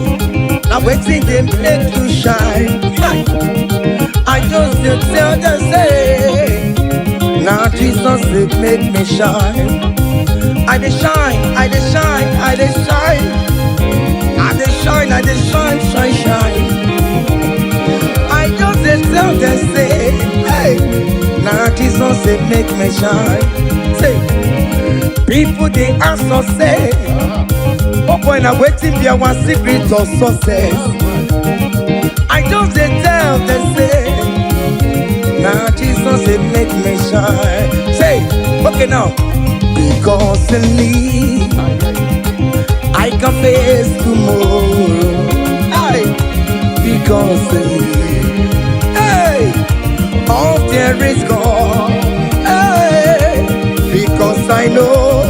now wetin dey make you shine? Hey, I just dey tell them say, na Jesus dey make me shine. I dey shine, I dey shine, I dey shine, I dey shine, I dey shine, shine, shine. I just dey tell them say, hey, na Jesus dey make me shine. Say, people dey ask us say, oh boy, na wetin be our secret of success? I just dey tell them say, na Jesus dey make me shine. Say, okay now, because in me I can face tomorrow. Hey, because in me, hey, all there is God. Hey, because I know,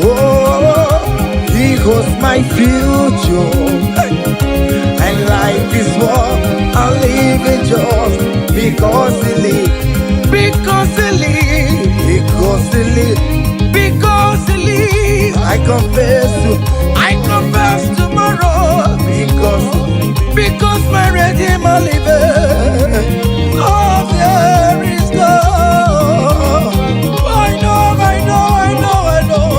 oh, He holds my future. Hey, and life is what I live in just because He lives. Because He lives. Because He lives. Because He lives. I confess tomorrow. Because my Redeemer liveth. Oh, there is God. I know, I know, I know, I know.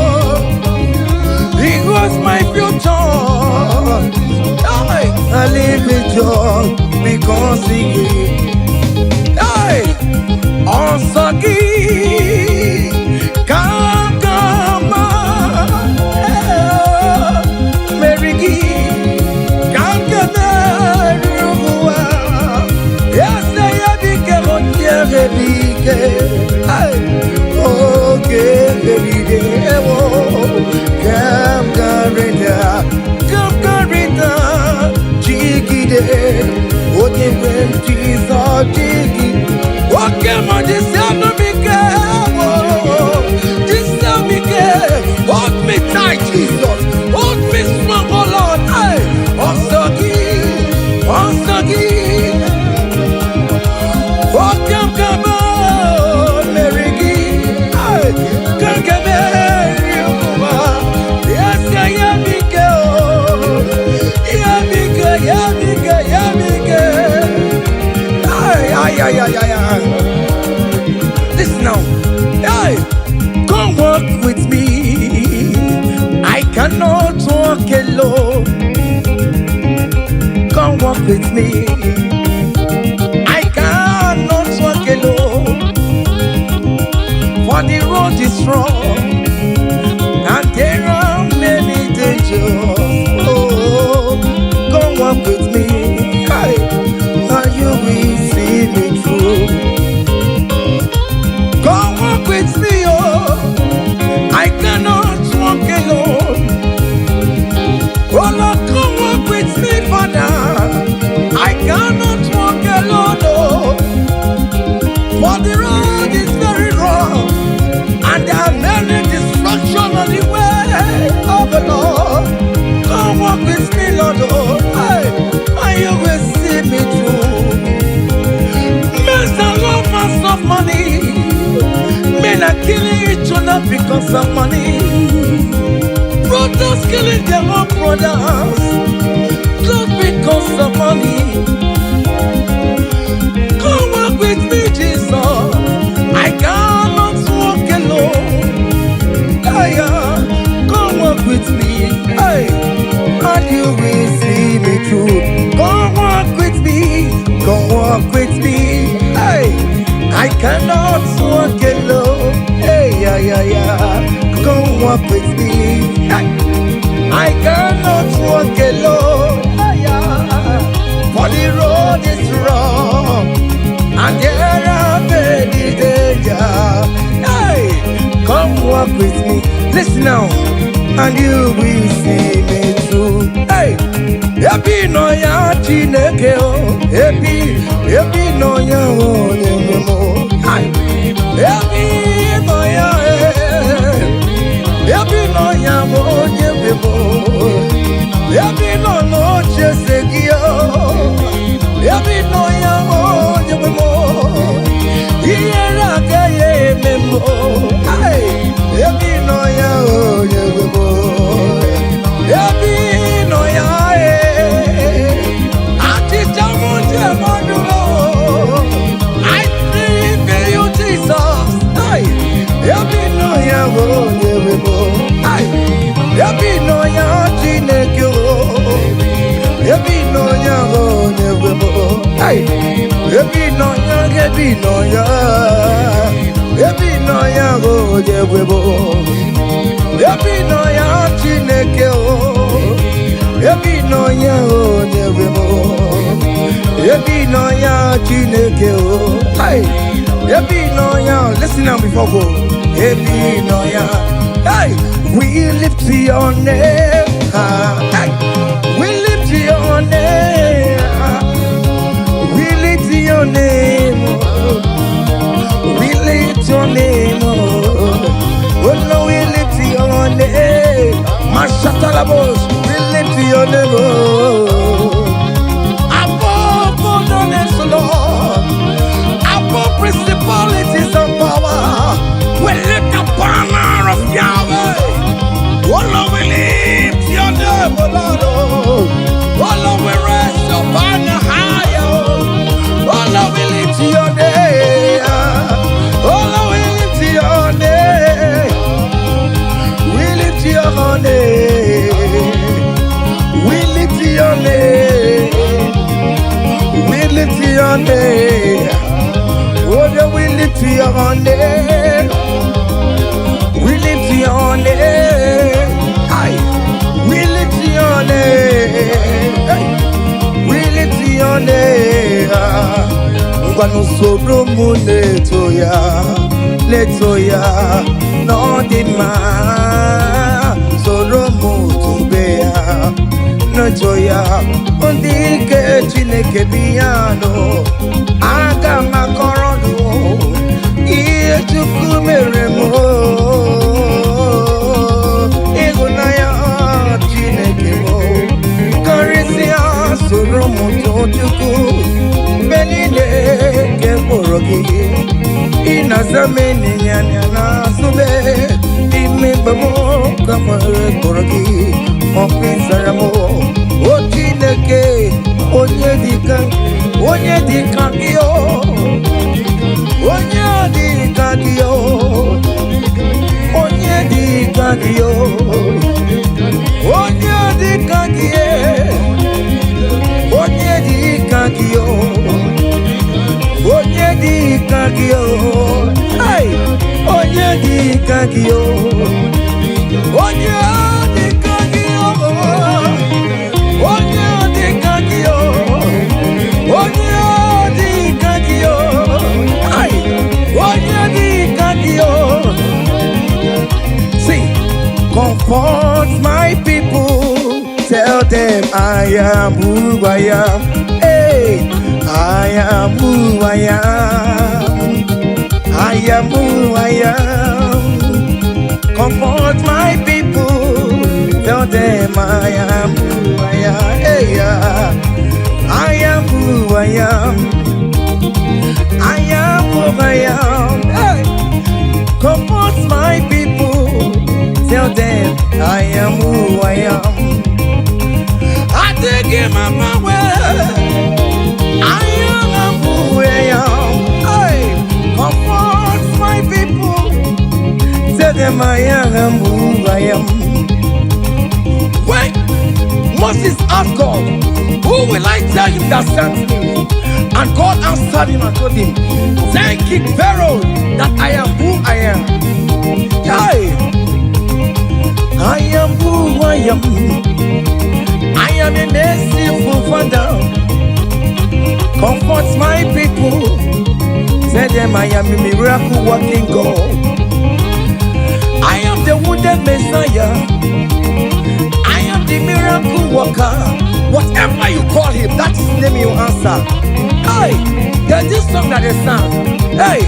He was my future. I live in joy because He gave. Hey! Ọsọ gị ka aga meri gị ka m ga-emeri ụwa ese ya bike onye bike oge merire ewo ka m garịda ka m garịda jigide onye nwe m Jizọs jigide oke ma jisi anụ m ike jisi m ike. Hold me tight, Jesus, hold me strong, oh Lord. Hey, ọsọ gị, ọsọ gị oke m ka m meri gị. Hey, ka m ga-emeri ụwa ese ya m ike o ya m ike ya m ike ya m ike. Ay, ay, Ay, ay, ay, ay. Listen now. Hey, come walk with me. I cannot walk alone. Come walk with me. I cannot walk alone. For the road is rough and there are many dangers. Oh, come walk with me. Hey, and you will see me through. Come walk with me, oh. I cannot walk alone. Oh Lord, come walk with me, Father. I cannot walk alone, oh. For the road is very rough, and there are many destruction on the way of the Lord. Come walk with me, Lord, oh, hey, and you will see me through. Men are lovers of money. Men are killing each other because of money. Brothers killing their own brothers just because of money. Come walk with me, Jesus. I cannot walk alone. Hey, come walk with me. Hey, and you will see me through. Come walk with me. Come walk with me. Hey, I cannot walk alone. Hey, yeah, yeah, yeah. Come walk with me. Hey, I cannot walk alone. Hey, yeah. For the road is rough and there are many danger. Hey, come walk with me. Listen now, and you will see me through. Hey, ebe ị nọ ya Chineke o, ebe ị nọ ya onye nwe m o. Hey, ebe ị nọ ya, eh, ebe ị nọ ya bụ onye nwe m o. Ebe ị nọ n'oche eze gị o. Ebe ị nọ ya onye nwe m o. Ihere agaghị eme m o. Hey, ebe ị nọ ya onye nwe m o. Ebe ị nọ ya eh. Achịcha m ji eme ọnụ o. I believe in you, Jesus. Hey, ebe ị nọ ya onye nwe m o. Hey, ebe ị nọ ya Chineke o. Ebe ị nọ ya onye nwe m o. Hey, ebe ị nọ ya, ebe ị nọ ya. Ebe ị nọ ya onye nwe m o. Ebe ị nọ ya Chineke o. Ebe ị nọ ya onye nwe m o. Ebe ị nọ ya Chineke o. Hey, ebe ị nọ ya, listen now before go. Ebe ị nọ ya. Hey, we lift your name high. Hey, we lift your name high. We lift your name, oh. We lift your name, oh. Oh no, we lift your name. Mashatalabos, we lift your name, oh. Above all the names, Lord. Above principalities and power. We lift the banner of Yahweh. Oh Lord, we lift your name, oh Lord. Oh, oh Lord, we raise your banner higher. Oh Lord, we lift your name. Oh Lord, we lift your name. We lift your name. We lift your name. We lift your name. Oh, yeah, we lift your name. We lift your name. Aye. We lift your name. Hey. We lift your name. Ngwanụ soro m na-eto ya, na-eto ya n'ọ dị mma. Soro m tobe ya, na-eto ya. Ndị ike Chineke bi ya nụ. Aga m akọrọ nụ ihe Chukwu mere m. Ịhụnanya Chineke m karịsịa soro m too Chukwu mgbe niile nke mkpụrụ gị ị na-aza m ịnyịnya n'azụ m n'ime mgbe m ka nwere kpọrọ gị ọkụ ịzara m o Chineke onye dịka onye dịka gị o. Onye dị ka gị o. Onye dị ka gị o. Onye dị ka gị e. Onye dị ka gị o. Onye dị ka gị o. Hey! Onye dị ka gị o. Onye dị ka gị o. Onye dị ka gị o. Onye dị ka gị o. Hey! Onye dị ka gị o. See, comfort my people. Tell them I am who I am. Hey, I am who I am. I am who I am. Comfort my people. Tell them I am who I am. Hey, yeah. I am who I am. I am who I am. Hey. Comfort my people. Tell them I am who I am. I take him on my way. I am who I am. Hey, comfort my people. Tell them I am who I am. When Moses asked God, "Who will I tell him that sent me?" And God answered him and told him, "Tell King Pharaoh that I am who I am." Hey, I am who I am. I am a merciful Father. Comfort my people. Tell them I am a miracle working God. I am the wounded Messiah. I am the miracle worker. Whatever you call him, that is the name you answer. Hey, there's this song that they sang. Hey,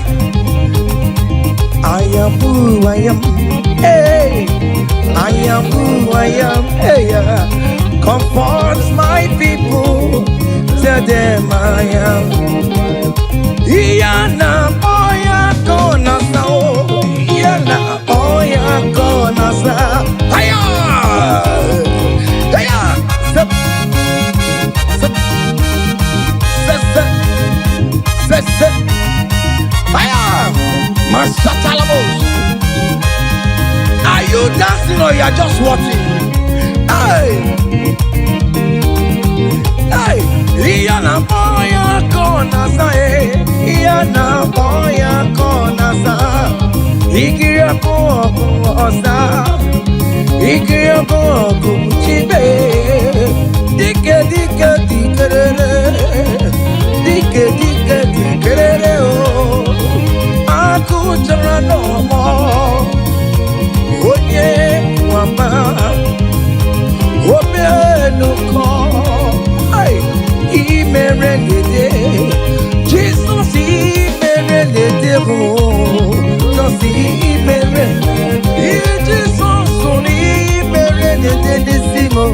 I am who I am. Hey, I am who I am. Hey, yeah. Comfort my people. Tell them I am. Iyana oya kona sa o. Iyana oya kona sa. Hiya! Hiya! Step, step, step, step, step, step. Hiya! Masatalamos. Are you dancing or you are just watching? Hey! Hey! Iyana oya kona sa eh. Iyana oya kona sa. Ikiri ọkụ ọkụ ọsa. Ikiri ọkụ ọkụ chibe. Dike dike dikerere. Dike dike dikerere o. Akụ chọrọ n'ọmọ. Onye nwama. Omenụkọ. Ai, imere lede. Jesus imere lede o. Jesus imere. Jesus imere lede n'isi m o.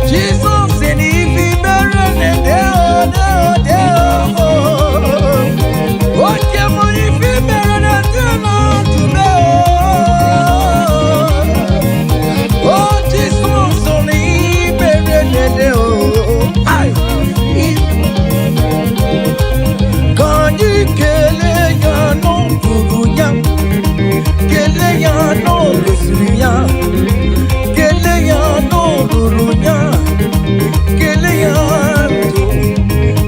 Jesus imere lede o de o de o. Oke m ife mere lede na ndụ o. Oh, Jesus, imere lede o. Ai, ka anyị kelee ya n'ọbụrụ ya, kelee ya n'olosiri ya, kelee ya n'olulu ya, kelee ya ndụ.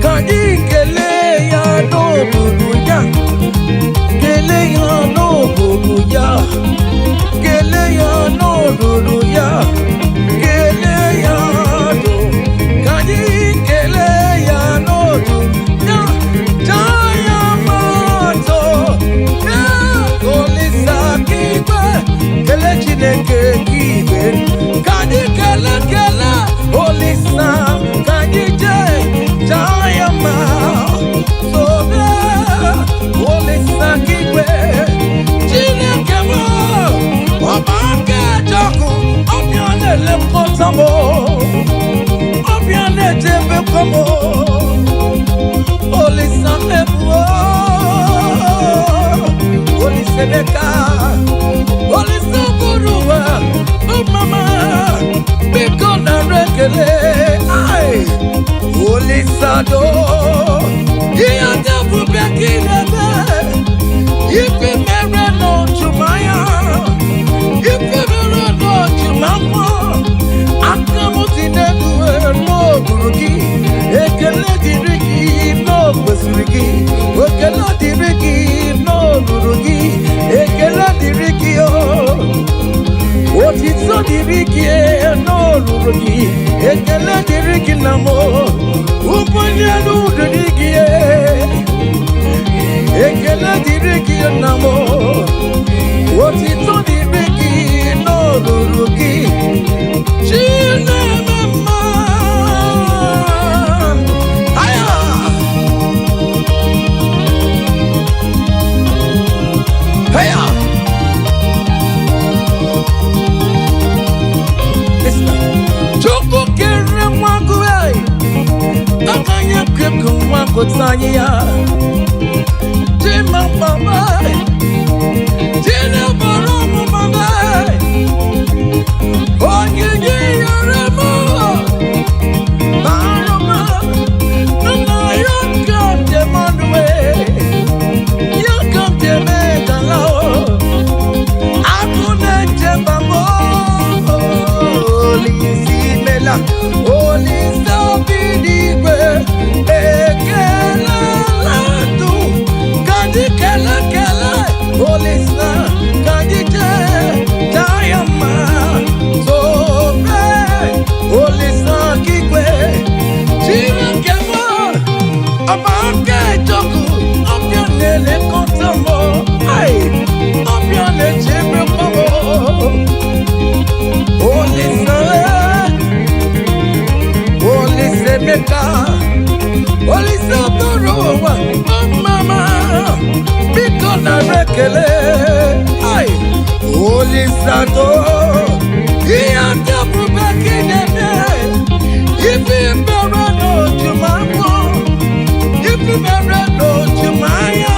Ka anyị kelee ya n'olulu ya, kelee ya n'olulu ya, kelee ya n'olulu ya, kelee ya ndụ. Ka anyị kelee ya n'olulu ya, jaa ya mma ya Olisa k'igwe, kelee Chineke k'igwe. Ka anyị kelee kelee Olisa, ka anyị jee jaa ya mma. Sobe Olisa k'igwe, Chineke m, ọba aka ejọkụ, ọbịa na-elekọta m, ọbịa na-echebekwa m. Olisa mebuo, Olisa Emeka, Olisa bụrụ ụwa, mama, biko nara ekele. Ai, Olisa do. Ihe ndị ebube ka ị na-eme. Ife mere n'ojumanya, ife mere n'ojumafọ, aka m dị n'elu n'okpuru gị. Ekele dịrị gị n'okwesịrị gị. Ekele dịrị gị n'olulu gị. Ekele dịrị gị o. Otito dịrị gị n'olulu gị. Ekele dịrị gị na m. Ụbọchị elu dịrị gị. Ekele dịrị gị na m. Otito dịrị gị n'olulu gị. Chineme mma. Aya! Aya! Listen. Chukwu kere nwa gị, aka ya kekụ nwa gụta anyị ya. Chima mama, Chinebara ọmụma m, onyinye yere m, bara m, nna ya ka m dị mmanụ, ya ka m dị eme gala o. Agụ na-eche mba m, Olise imela, Olise obi n'igwe, ekelela ndụ, ka anyị kele kele, Olise, ka anyị jee taa ya mma, tobe, Olise okigwe, Chineke m, ọba aka ejọkụ, ọbịa na-elekọta m, ai, ọbịa na-echebekwa m. Olise, Olise Emeka, Olise bụrụ ụwa, ọmama, biko nara ekele. Ai, Olise atọ, ihe ndị ebube ka ị na-eme, ife mere n'ojumafọ, ife mere n'ojumanya,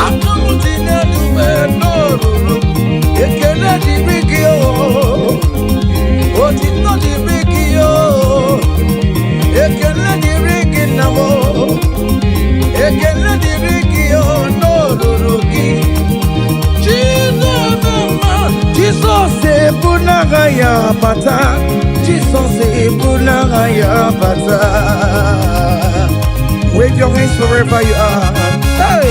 aka m dị n'elu wee n'olulu, ekele dịrị gị o. Otito dịrị gị o, ekele dịrị gị nna m o, ekele dịrị gị o n'olulu gị. Chineke mma, Jizọs ebu n'agha ya bata, Jizọs ebu n'agha ya bata. Wave your hands wherever you are. Hey!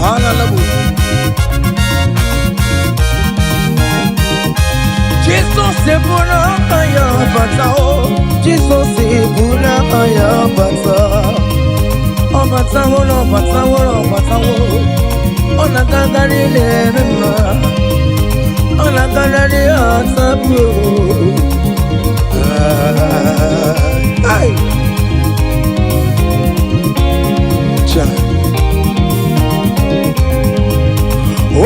Hallelujah. Jizọs ebu n'agha ya bata o, Jizọs ebu n'agha ya bata. Ọ batawo na ọ batawo na ọ batawo, ọ na-agagharị na-eme mma, ọ na-agagharị atapụ. Ai! Cha.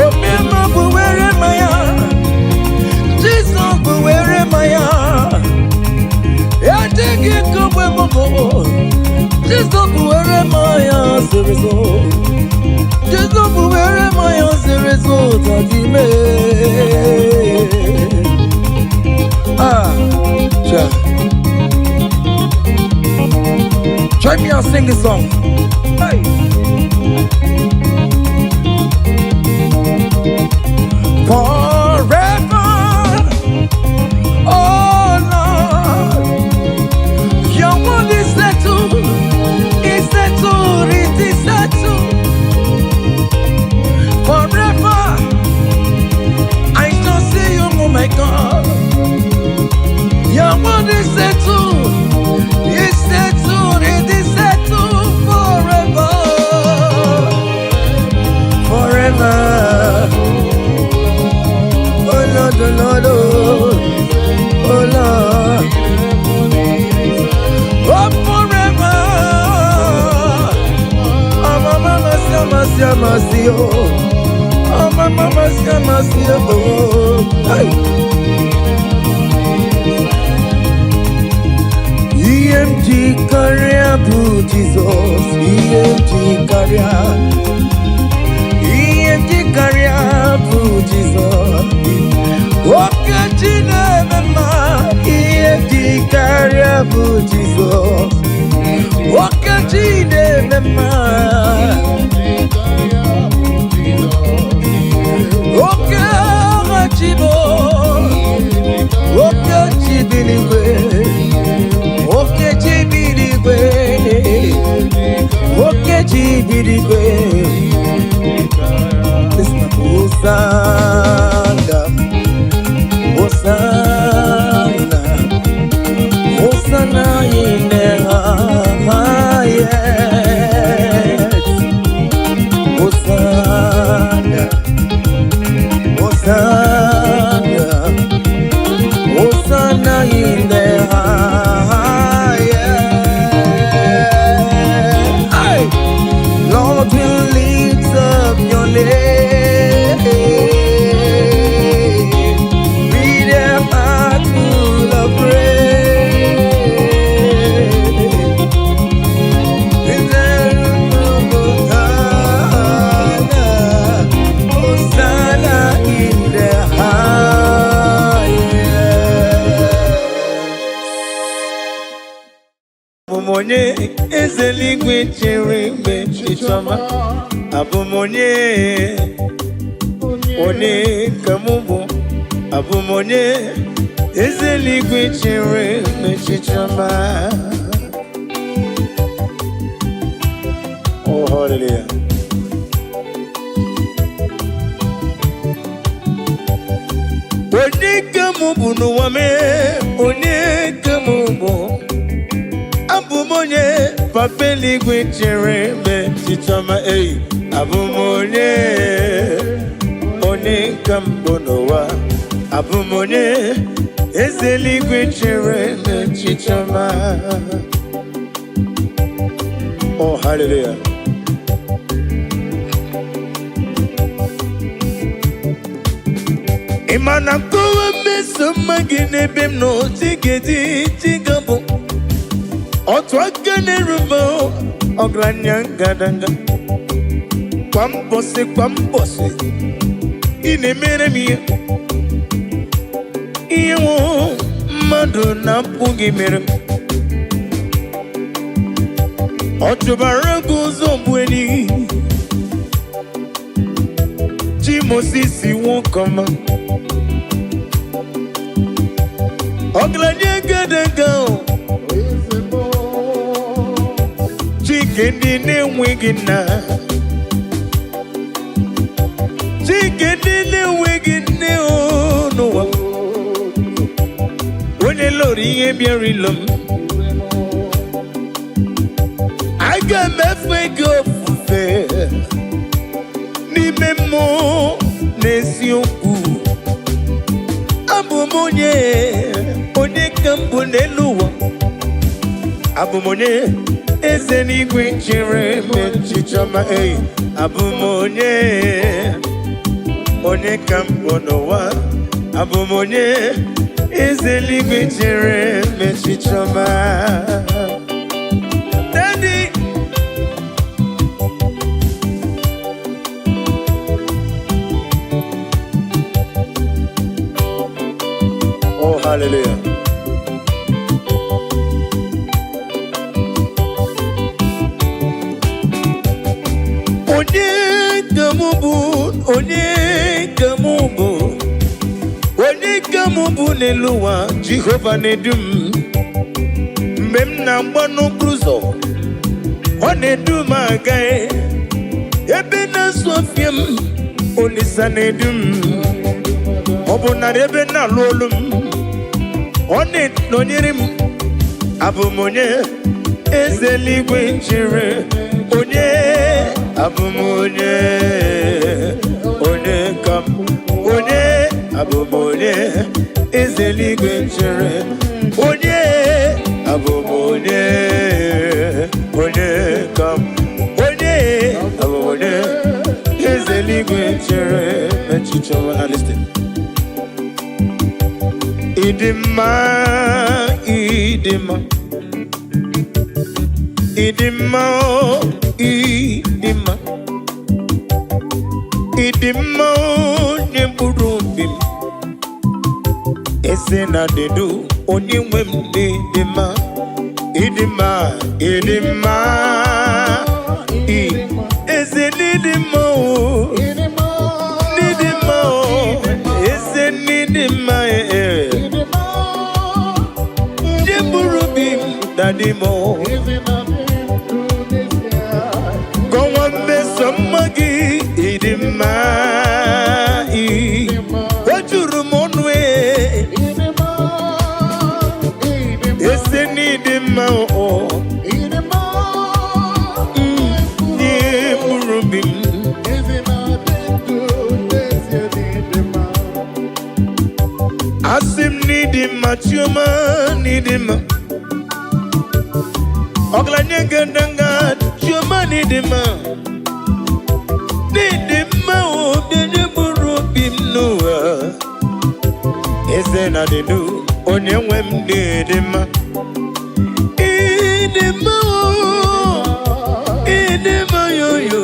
Omema bụ were mmanya, Jizọs bụ were mmanya. Ejighị kogbe mbụ, Jizọs bụ were mmanya zoro ezo. Jizọs bụ were mmanya zoro ezo tadime. Ah, cha. Join me and sing this song. Hey. Forever, oh Lord, your word is settled, is settled, it is settled. Forever, I shall see you, oh my God. Your word is settled, it is settled forever, forever. Oh Lord, oh Lord, oh, oh Lord, oh forever. Oh mama, mama, mama, oh, oh mama, mama, mama, oh. Hey. Ihe m ji karịa bụ Jizọs, ihe m ji karịa, ihe m ji karịa bụ Jizọs. Oke chi na-eme mma, ihe m ji karịa bụ Jizọs. Oke chi na-eme mma. Oke agha chi bụ, oke chi bi n'igwe, oke chi bi n'igwe, oke chi bi n'igwe. Listen, Hosanna, Hosanna, Hosanna in the highest. Hosanna, Hosanna, Hosanna in the highest. Hey! Lord, we lift up your name with a heart full of praise. Hosanna, Hosanna in the highest. Abụ m onye eze eluigwe chere mgbe chichọma. Abụ m onye, onye ka mụ bụ. Abụ m onye eze eluigwe chere mgbe chichọma. Oh, hallelujah. Onye ka mụ bụ n'ụwa mee, onye ka mụ bụ. Abụ m onye papa eluigwe chere mgbe chichọma ei. Abụ m onye, onye ka m bụ n'ụwa. Abụ m onye eze eluigwe chere mgbe chichọma. Oh, hallelujah. Ị ma na nkọwa mmeso mma gị n'ebe m nọ chigedi chigabụ otu aka na-erube ọgaranya ngadanga kwa mbọsị kwa mbọsị ị na-emere m ihe ihe nwụ mmadụ na-apụghị mere m. Ọ chụbara gị ụzọ bụ enyi chi Mosisi nwoke ọma ọgaranya ngadanga o. Chike ndị na-enweghị nna, Chike ndị na-enweghị nne o n'ụwa, onye lụrụ ihe bịara ilo m, aga m efe gị ofufe n'ime mmụọ na eziokwu. Abụ m onye, onye ka m bụ n'elu ụwa. Abụ m onye eze n'igwe chere m echiche ọma ei. Abụ m onye, onye ka m bụ n'ụwa. Abụ m onye eze n'igwe chere m echiche ọma. Daddy. Oh, hallelujah. Onye ka mụ bụ, onye ka mụ bụ, onye ka mụ bụ n'elu ụwa, Jehova na-edu m. Mgbe m na-agba n'okporo ụzọ, ọ na-edu m aga ebe na-asụ ọfịa m, Olisa na-edu m. Ọ bụ narị ebe na-alụ olu m, ọ na-enọnyere m. Abụ m onye eze eluigwe chere, onye abụ m onye, onye ka m, onye abụ m onye eze eluigwe chere, onye abụ m onye, onye ka m, onye abụ m onye eze eluigwe chere echiche ọma. Na listen. Ịdị mma, ịdị mma, ịdị mma, o, ịdị mma, ịdị mma, onye mkpụrụ obi m, eze na dedu onye nwe m dị mma. Ịdị mma, ịdị mma, eze n'ịdị mma o, n'ịdị mma o, eze n'ịdị mma ee. Ndị mkpụrụ obi m daddy m o. Kọwa mmeso mma gị, ịdị mma ị. O juru m ọnụ ee. Eze n'ịdị mma o. Ndị mkpụrụ obi m. Asị m n'ịdị mma, Chioma, n'ịdị mma. Ọgaranya ngandanga, Chioma, n'ịdị mma. N'ịdị mma o, bịa mkpụrụ obi m n'ụwa. Eze na dịdu, onye nwe m, n'ịdị mma. Ịdị mma o, ịdị mma yoyo.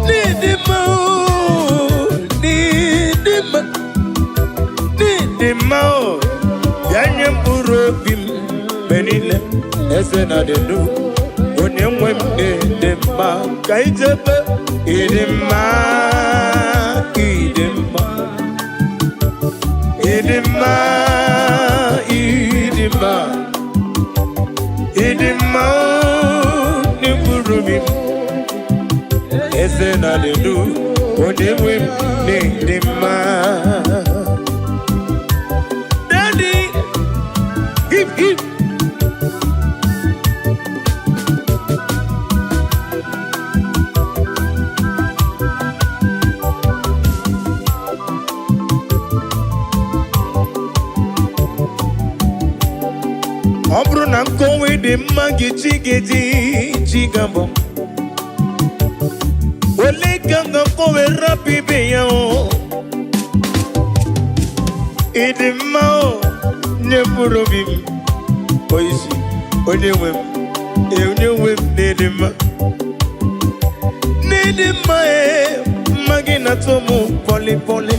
N'ịdị mma o, n'ịdị mma. N'ịdị mma o, bịa nye mkpụrụ obi m mgbe niile. Eze na dịdu, onye nwe m, n'ịdị mma. Ka ijebe ịdị mma, ịdị mma. Ịdị mma, ịdị mma, ịdị mma n'mkpụrụ obi m. Eze na dịdu, onye nwe m, n'ịdị mma. Daddy, hip hip. Ọ bụrụ na nkọwa dị mma gị, chi ga-eji chi ga-abụ ole ka m ga-akọwe rapụ ibe ya o. Ịdị mma o, nye mkpụrụ obi m oisi, onye nwe m ee, onye nwe m, n'ịdị mma, n'ịdị mma ee. Mma gị na-atọ m pọlị pọlị,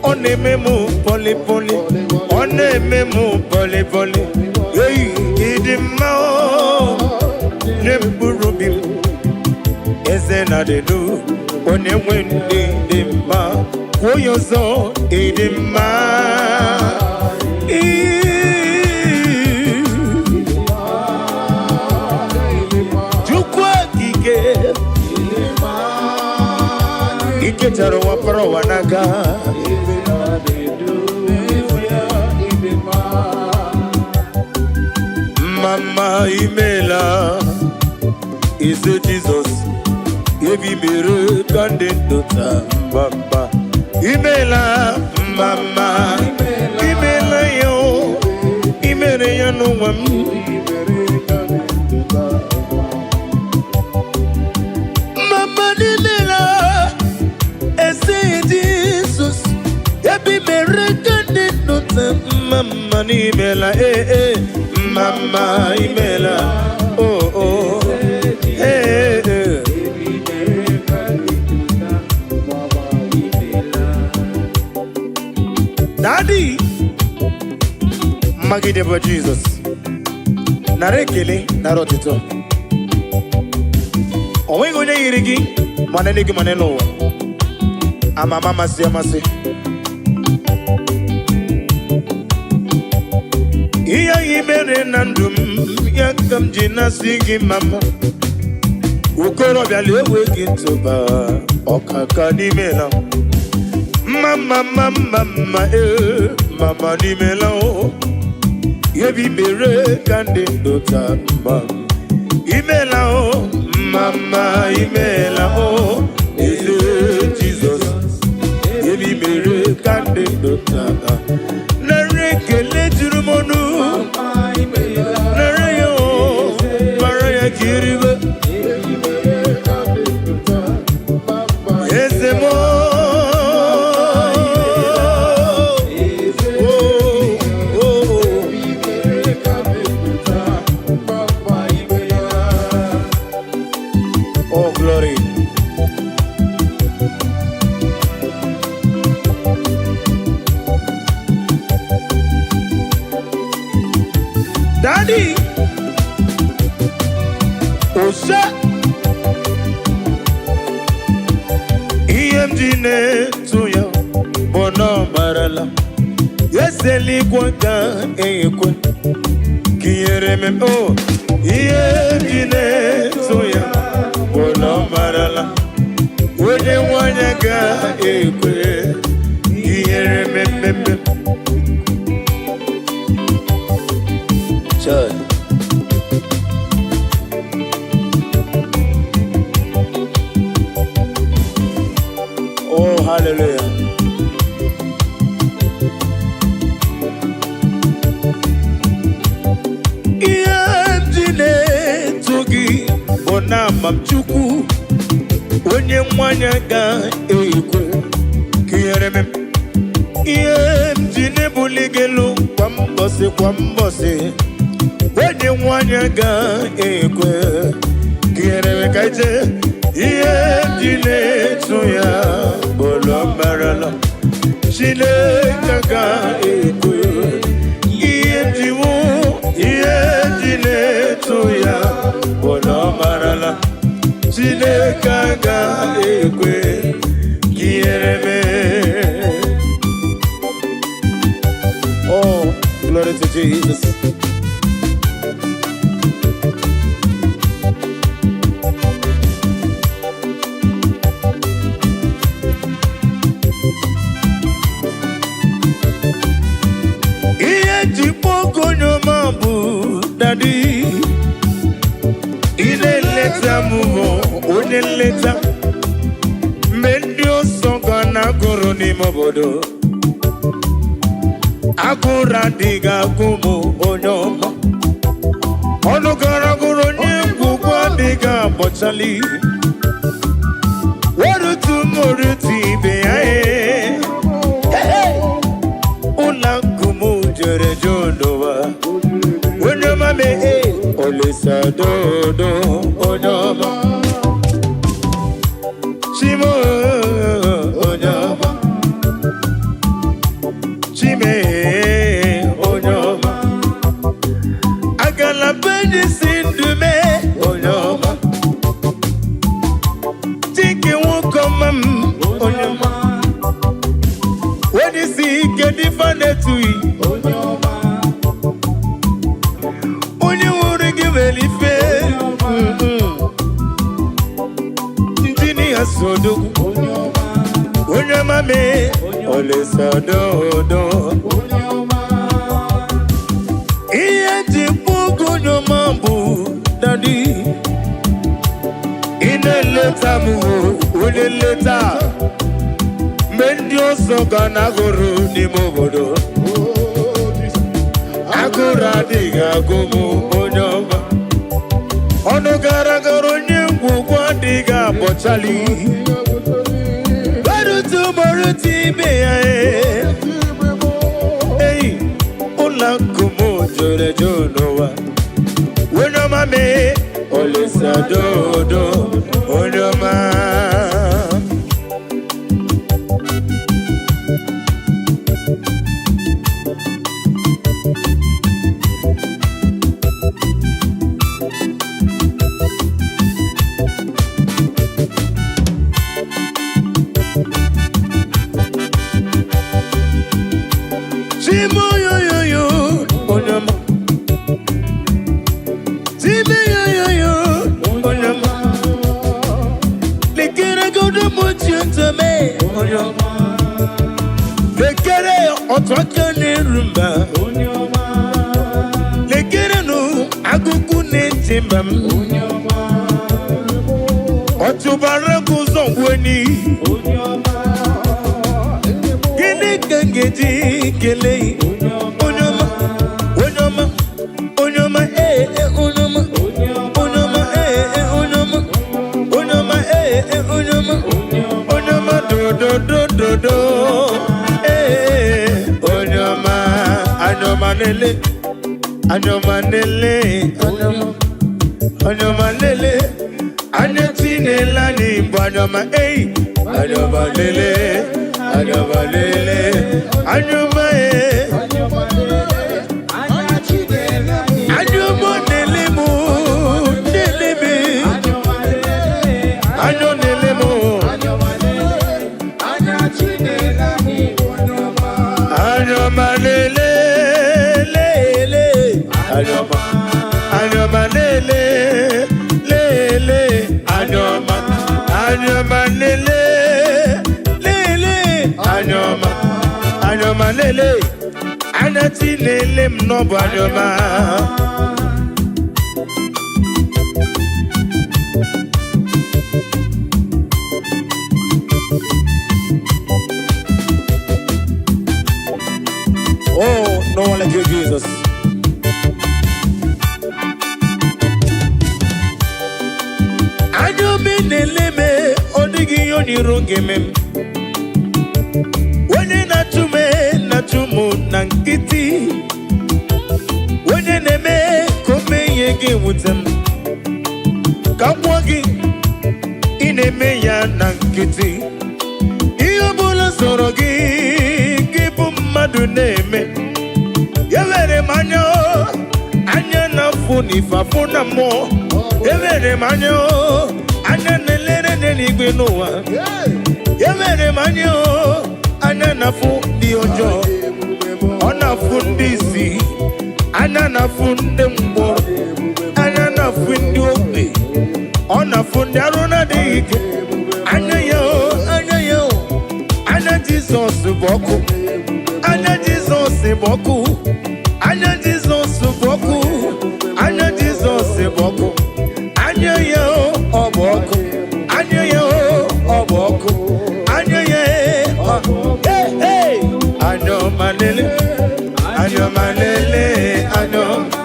ọ na-eme m pọlị pọlị, ọ na-eme m pọlị pọlị. Ei, ịdị mma o, nye mkpụrụ obi m. Eze na dịdu, onye nwe ndị dị mma. Kwuo ya ọzọ, ịdị mma. Ii. Chukwu okike ikechara ụwa kpọrọ ụwa n'aka. Eze na-edu n'ezie, ịdị mma. Mama, imela. Eze Jizọs, ebi mere ka ndị ndụ taa. Mama, imela. Mama, imela ya o, imere ya n'ụwa m. Ibere ka dị ndụ taa. Mama, imela. Eze Jizọs, ebi mere ka ndị ndụ taa. Mama, imela ee ee. Mama, imela oh oh ee ee. Ibere ka dị ndụ taa. Mama, imela. Daddy, mmagide bụ Jizọs. Nara ekele, nara ọtụtụ. O nweghị onye yiri gị, ma n'eluigwe ma n'elu ụwa. Ama ama amasị amasị. Ihe anyị mere na ndụ m, ya ka m ji na-asị gị mama. Okorobịa na-ewe gị ntụba ọkaka n'ime na. Mma mma mma mma mma ee, mama n'imela o. Ebi mere ka ndị ndụ taa mma. Imela o, mama, imela o. Eze Jizọs, ebi mere ka ndị ndụ taa. Nara ekele juru m ọnụ. Mama, imela. Nara ya o, mara ya ka iribe. Ibere ka dị ndụ taa. Mama, Eze m o. Eze. O, o, o. Ibere ka dị ndụ taa. Mama, imela. Oh, glory. Daddy, Ose ihe m ji na-etu ya bụ na ọ marala eze eluigwe ga-ekwe ka ihere m o. Ihe m ji na-etu ya bụ na ọ marala onye nwanyị ga-ekwe ka ihere mmemme. Chai. Oh, hallelujah. Ihe m ji na-eto gị bụ na ama m Chukwu onye nwanyị ga-ekwe ka ihere m. Ihe m ji na-ebuli gị elu kwa mbọsị kwa mbọsị, onye nwanyị ga-ekwe ka ihere m ka ije. Ihe m ji na-eto ya bụ na ọ marala Chineke ga-ekwe. Ihe m ji wụ ihe m ji na-eto ya bụ na ọ marala Chineke ga-ekwe ka ihere mee. Oh, glory to Jesus. Ihe ji kpọọ onye ọma bụ Daddy. Ị na-eleta m bụ onye nleta. Mgbe ndị ọsọ ga na-agụrụ n'ime obodo, agụrụ adịghị agụ m, onye ọma. Ọnụ gara gụrụ onye ngwugwu adịghị agbọchali. Werutu m orutu ibe ya ee. Ụlọ akụ m jere jụ n'ụwa. Onye ọma mee Olisa dodo, onye ọma. Chimo, onye ọma. Chime, onye ọma. Agala benyi si ndụ mee, onye ọma. Chike nwoke ọma m, onye ọma. Onye isi ike dịfa na-etughị. Onye nwụrụ gị nwere ife. Injinia Sodogwu, onye ọma mee Olisa dodo. Ihe ji kpọgo onye ọma bụ Daddy. Ị na-eleta m o, onye nleta. Mgbe ndị ọzọ ga na-agụrụ n'ime obodo, agụrụ adịghị agụ m, onye ọma. Ọnụ gara gara onye ngwugwu adịghị abọchali. Gbarutu gbarutu ibe ya ee. Ei, ụlọ akụ m jụrụ eju n'ụwa. Onye ọma mee Olisa dodo, onye ọma. Chimoyoyoyo, onye ọma. Chimeyoyoyo, onye ọma. Lekere godo mochi ntome, onye ọma. Lekere otu aka na-eru mba. Lekere nụ agụkụ na-eti mba m. Ọtụbara gị ụzọ ngweni. Gịnị ka m ga-eji kelee onye ọma, onye ọma, onye ọma, ee ee, onye ọma, onye ọma, ee ee, onye ọma, onye ọma, ee ee, onye ọma, onye ọma, dododododo, ee, onye ọma, anya ọma lele, anya ọma lele, anya ọma, anya ọma lele, anya tinela anyị bụ anya ọma, ei, anya ọma lele, anya ọma lele, anya ọma, ee. Anya ọma lele mụ, lele m. Anyọma, anyọma lele, lele, anyọma, anyọma lele, lele, anyọma, anyọma lele, anya chi lele m n'ọbụ anyọma. Oh, no one like you, Jesus. Anya obi na-ele m, ọ dịghị ihe onyiro ga-eme m. Onye na-achụ m na-achụ m na nkịtị. Onye na-eme ka o mee ihe ga-ewute m. Ka m gwụọ gị, ị na-eme ya na nkịtị. Ihe ọ bụla sọrọ gị, gị bụ mmadụ na-eme. Ewere m anya o, anya na-afụ n'ife afụ na mmụọ. Ewere m anya o, anya na-elere n'eluigwe n'ụwa. Ewere m anya o, anya na-afụ ndị ọjọọ. Ọ na-afụ ndị isi, anya na-afụ ndị mkpọrọ, anya na-afụ ndị ogbi, ọ na-afụ ndị arụ na-adịghị ike. Anya ya o, anya ya o, anya Jizọs bụ ọkụ. Anya Jizọs bụ ọkụ. Anya Jizọs bụ ọkụ. Anya Jizọs bụ ọkụ. Anya ya o, ọ bụ ọkụ. Anya ya o, ọ bụ ọkụ. Anya ya e, ọ. Hey, hey! Anya ọma lele, anya ọma lele, anya ọma,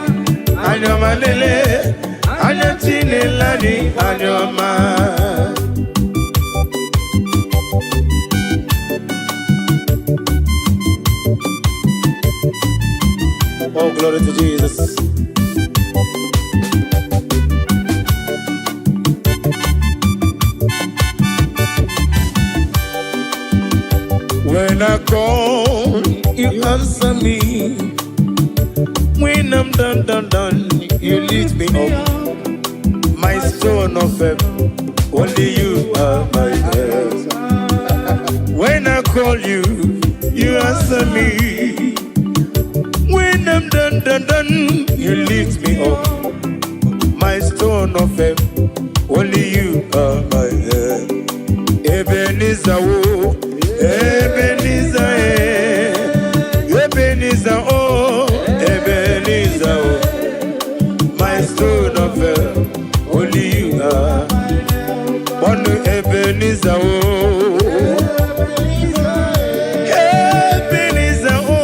anya ọma lele, anya Chinele anyị, anya ọma. Oh, glory to Jesus. When I call, you answer me. When I'm done, done, done, you lift me up. My stone of help, only you are my help. When I call you, you answer me. When I'm done, done, done, you lift me up. My stone of help, only you are my help. Ebenezer, oh, Ebenezer, eh. Ebenezer, oh, Ebenezer, oh. My stone of help, only you are. One Ebenezer, oh, Ebenezer, oh,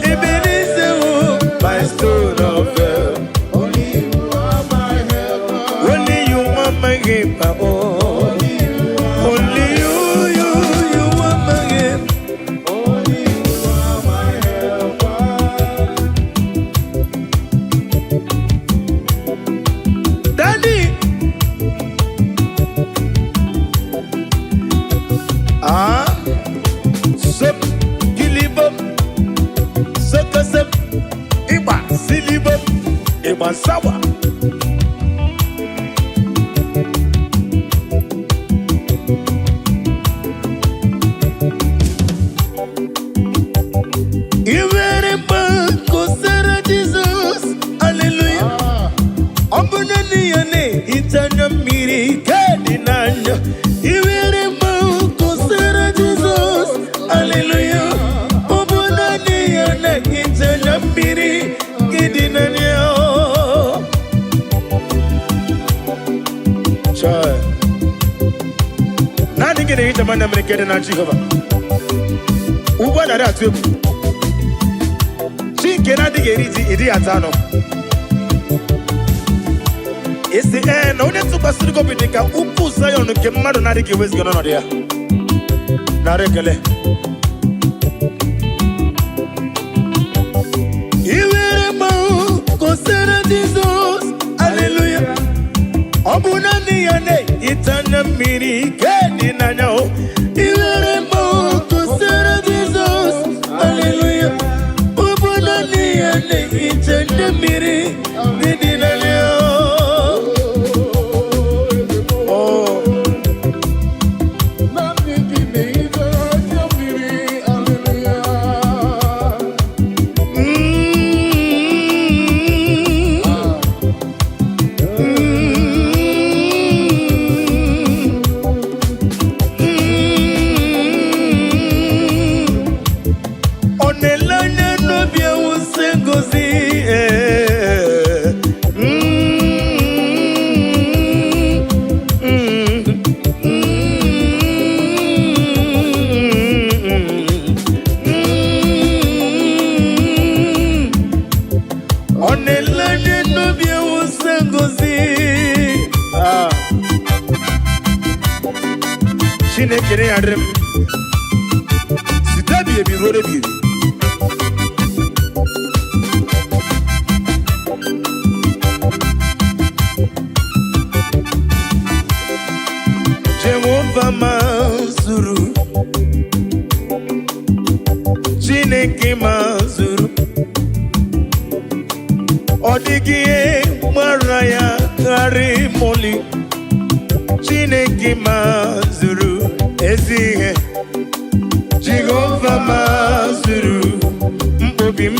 Ebenezer, oh, my stone of help. Only you are my helper. Only you are my helper, oh. Only you, you are my helper. Only you are my helper. Daddy. Ah, sop, kilibom, sokosop, ịgba silibom, ịgba sawa. I nwere mgbe kosara Jizọs, haleluya. Ọ bụ naanị ya na-ehicha anya mmiri ka dị n'anya. I nwere mgbe kosara Jizọs, haleluya. Ọ bụ naanị ya na-ehicha anya mmiri ka dị n'anya. Chai. Naanị gị na-ehicha m anya mmiri ka dị na Jehova. Ugbu a narị atụ egwu. Chi nke na-adịghị eri ji ịdịghị ata anụ. Isi ee na onye tụkwasịrị gị obi dị ka ugwu Zayọn nke mmadụ na-adịghị eweziga n'ọnọdụ ya. Nara ekele. I were mmanwụ kosara Jizọs, aleluya. Ọ bụ naanị ya na-ehicha anya mmiri ke dị n'anya o. I were mmanwụ kosara Jizọs, aleluya. Ọ bụ naanị ya na-ehicha anya mmiri dị n'anya o. Oh. Naanị gị na-ehicha anya mmiri, hallelujah. Chineke ya dịrị m site ebighị ebi ruo ebighị ebi. Jehova mazuru, Chineke mazuru, ọ dịghị ihe gbara ya gharị moli. Chineke mazuru ezi ihe, Jehova mazuru mkpobi m,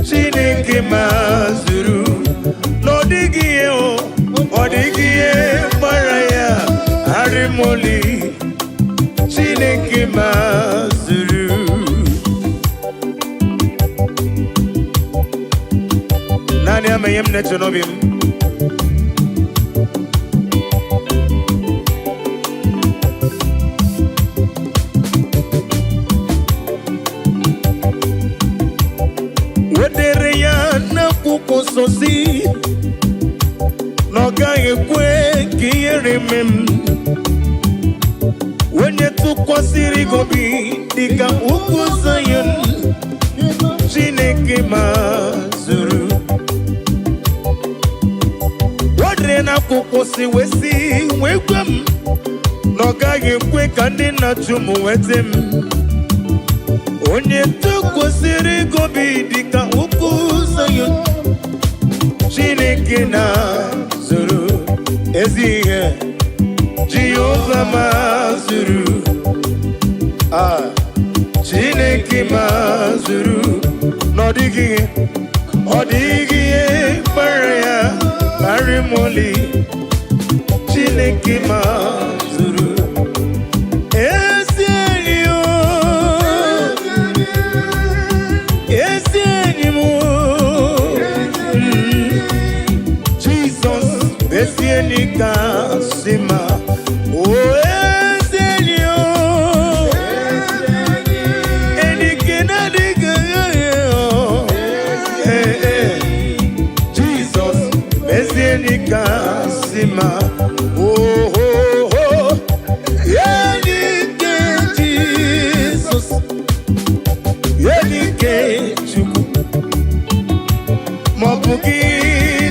Chineke mazuru, na ọ dịghị ihe o, ọ dịghị ihe gbara ya gharị moli. Chineke mazuru. Naanị ama ihe m na-eche n'obi m. Wedere ya n'akwụkwọ nsọ si na ọ gaghị ekwe ka ihere mee m. Onye tụkwasịrị gị obi dịka ugwu Zayọn, Chineke mazuru. Wedere n'akwụkwọ si wee sị wee gwa m na ọ gaghị ekwe ka ndị na-achụ m nweta m. Onye tụkwasịrị gị obi dịka ugwu Zayọn, Chineke na-zuru ezi ihe, Jehova mazuru. Ah, Chineke mazuru, na ọ dịghị ihe, ọ dịghị ihe kpara ya karị moli. Chineke mazuru ezi enyi o, ezi enyi m o. Jizọs ezi enyi kasị mma. O ezi enyi o, enyi nke na-adịghị aghaghị o. Ee, ee. Jizọs ezi enyi kasị mma. Oh, oh, oh. Enyi nke Jizọs, enyi nke Chukwu, ma ọ bụ gị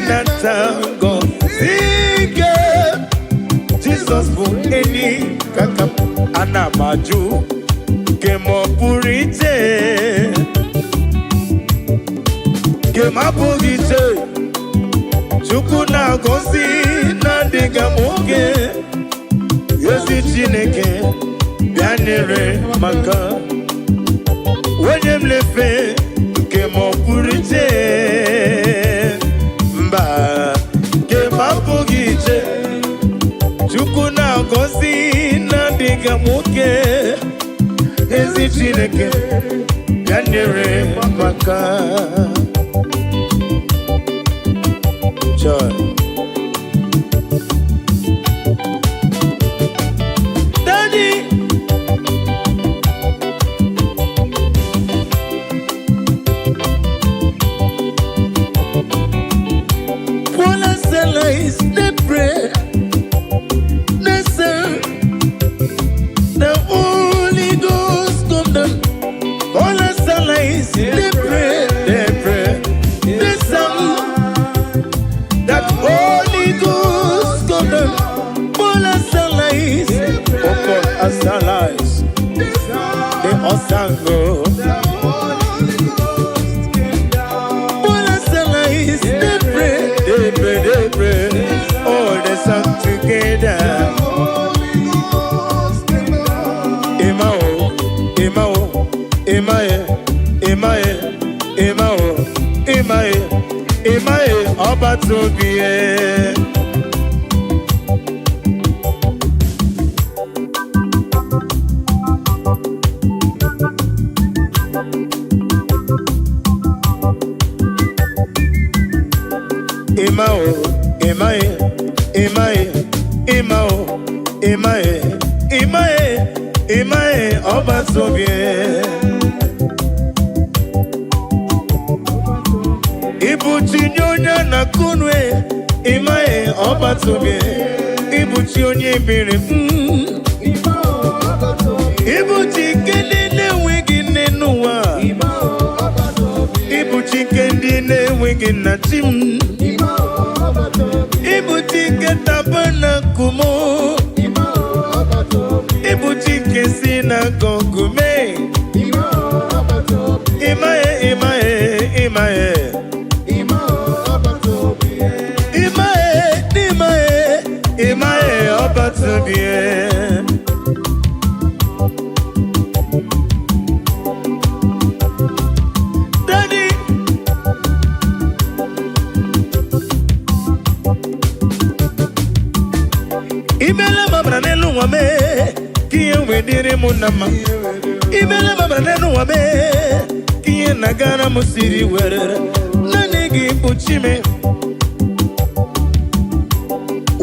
nata ngọzi nke Jizọs bụ enyi kaka m. Ana m ajụ nke ma ọ pụrụ iche, nke m abụghị iche. Chukwu na-agọzi na-adịghị m oge. Ezi Chineke bịa nyere maka onye m lefe nke ma ọ pụrụ iche, mba, nke m abụghị iche. Chukwu na-agọzi na-adịghị m oke. Ezi Chineke bịa nyere maka. Joy. Daddy. Paul and Silas, they pray, they say, the Holy Ghost come down. Paul and Silas, they pray, they sang that Holy Ghost come down. Paul and Silas, oh Paul and Silas, they all sang, oh. Paul and Silas, they pray, they pray, they pray. Oh, they sang together. Emma oh, Emma oh, Emma eh, Emma eh, Emma oh, Emma eh, Emma eh, ọba tóbi eh. Emma oh, Emma eh, Emma eh, Emma oh, Emma eh, Emma eh, Emma eh, ọba tóbi eh. Ibuchi nye onye na-akụnwe, ịmaghị ọba tóbi. Ibuchi onye biri. Nke ndị na-enweghị nna, chi m. Ịbụ Chike tabernacle m. Ịbụ Chike si na gọgụ mee. Ịmaghị, ịmaghị, ịmaghị. Ịmaghị, ịmaghị, ịmaghị, ọbatụbie. Daddy. Imele mabara n'elu ụwa mee ka ihe wee dịrị m na mma. Imele mabara n'elu ụwa mee ka ihe na-agara m siri were. Naanị gị bụ chi m.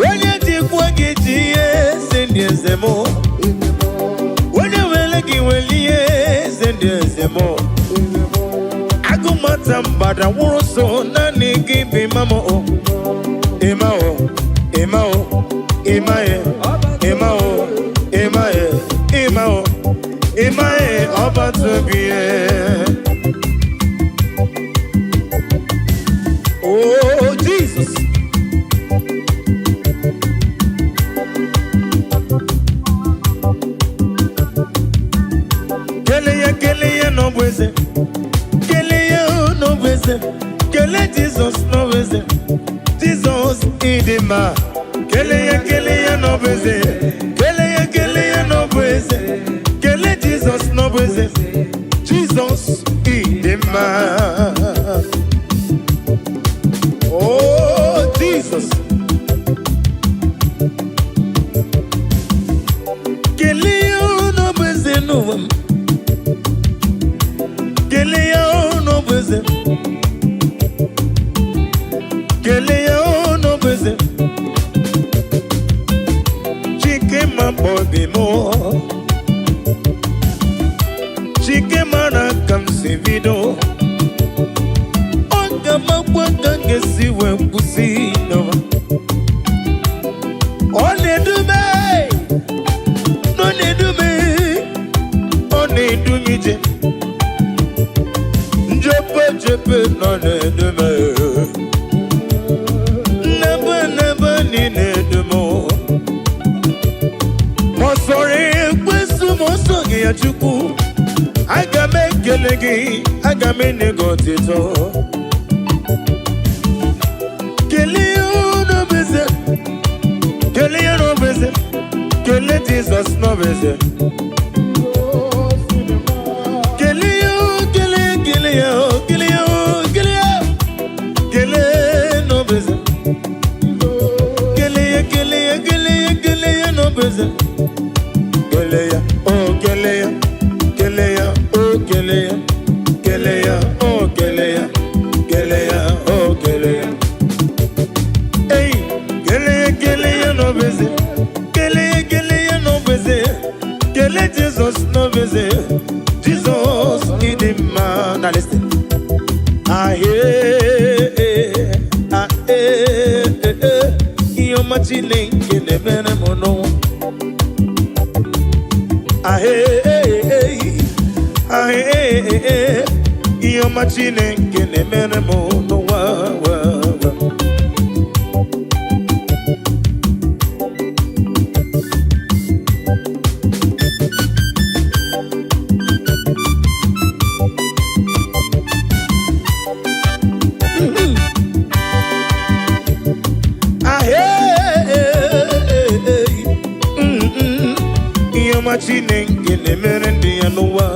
Onye jikwa gị ji ihe eze ndị eze m. Onye were gị were ihe eze ndị eze m. Agụmata mgbada nwụrụ so, naanị gị bụ ịma m o. Ịma o, ịma o, ịma e, ịma o, ịma e, ịma o, ịma e, ọba tobi e. Oh, Jesus. Kele ya, kele ya n'ọbụ eze. Kele ya n'ọbụ eze. Kele Jizọs n'ọbụ eze. Jizọs, ịdị mma. Kele ya, kele ya n'ọbụ eze. Kele ya, kele ya n'ọbụ eze. Kele Jizọs n'ọbụ eze. Jizọs, ịdị mma. Oh, Jesus. Kele ya n'ọbụ eze n'ụwa m. Kele ya n'ọbụ eze. Kele ya n'ọbụ eze. Chike ma obi m. Chike mara ka m si bido. Ọ ga-amakwa ka m ga-esi wee kwụsị n'ụwa. Ọ na-edume, ọ na-edume, ọ na-edu m ije. Njepe jepe nọ na-edume. Nnebe nnebe niile edu m. Ma ọ sọrọ ekwesu, ma ọ sọghị ya, Chukwu, aga m ekele gị, aga m enye gị otito. Kelee ya n'obeze, kelee ya n'obeze, kelee Jizọs n'obeze. Kelee ya, kelee, kelee ya, kelee ya, kelee ya, kelee n'obeze. Kelee ya, kelee ya, kelee ya, kelee ya n'obeze. Kelee ya, oh, kelee ya, kelee ya, oh, kelee ya, kelee ya, oh, kelee ya, kelee ya, oh, kelee ya. Hey, kelee ya, kelee ya n'obeze. Kelee ya, kelee ya n'obeze. Kelee Jizọs n'obeze. Jizọs, ịdị mma. Now listen. Ah, eh, ah, eh, eh, eh. Ihe ọma Chineke na-emere m n'ụwa. Ah, eh, eh, eh. Ah, eh, eh, eh. Ihe ọma Chineke na-emere m n'ụwa. Wa, wa. Ah, eh, eh, eh, eh. Ihe ọma Chineke na-emere ndị ya n'ụwa.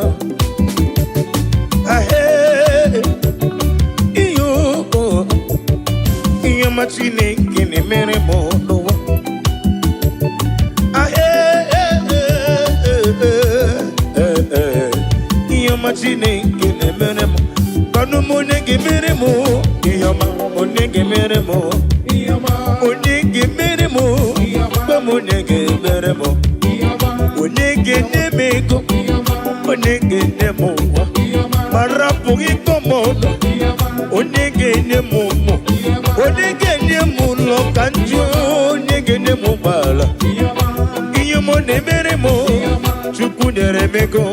Ah, eh, ihe o- ihe ọma Chineke na-emere m n'ụwa. Ah, eh, eh, eh, eh, eh, eh. Ihe ọma Chineke na-emere m. Gwanụ m onye ga-emere m ihe ọma, onye ga-emere m, onye ga-emere m, gwa m onye ga-emere m, onye ga-enye m ego, onye ga-enye m ụwa ma rapụghị ịkọ m ọnụ, onye ga-enye m ụmụ, onye ga-enye m ụlọ ka njụ, onye ga-enye m ụgbọala. Ihe m na-emere m, Chukwu nyere m ego,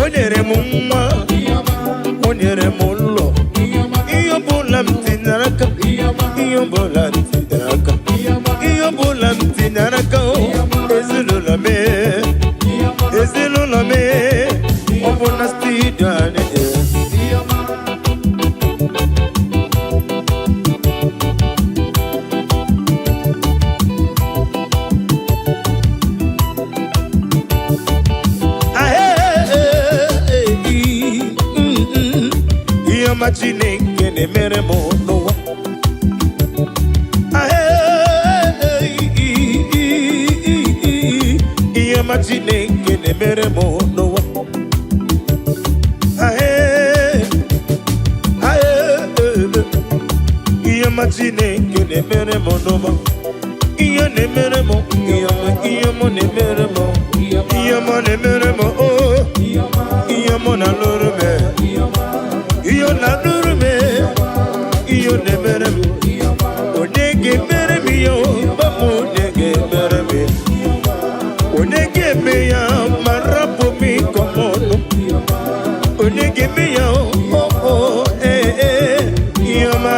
o nyere m nwa, o nyere m ụlọ. Ihe ọbụla m tinyere aka, ihe ọbụla m tinyere aka o, ezinụlọ m, ezinụlọ m, ọ bụ na studio anyị. Ihe ọma Chineke na-emere m n'ụwa. Ihe ọma Chineke na-emere m n'ụwa. Ihe ọma Chineke na-emere m n'ụwa. Ihe na-emere m, ihe ọma, ihe ọma na-emere m, ihe ọma na-emere m, oh, ihe ọma na-alụrụ m, ihe ọ na-alụrụ m, ihe ọ na-emere m. Onye ga-emere m ihe o, papa, onye ga-emere m ya? Onye ga-eme ya ma rapụ m ịkọ m ọnụ? Onye ga-eme ya o, o, ee, ee, ihe ọma.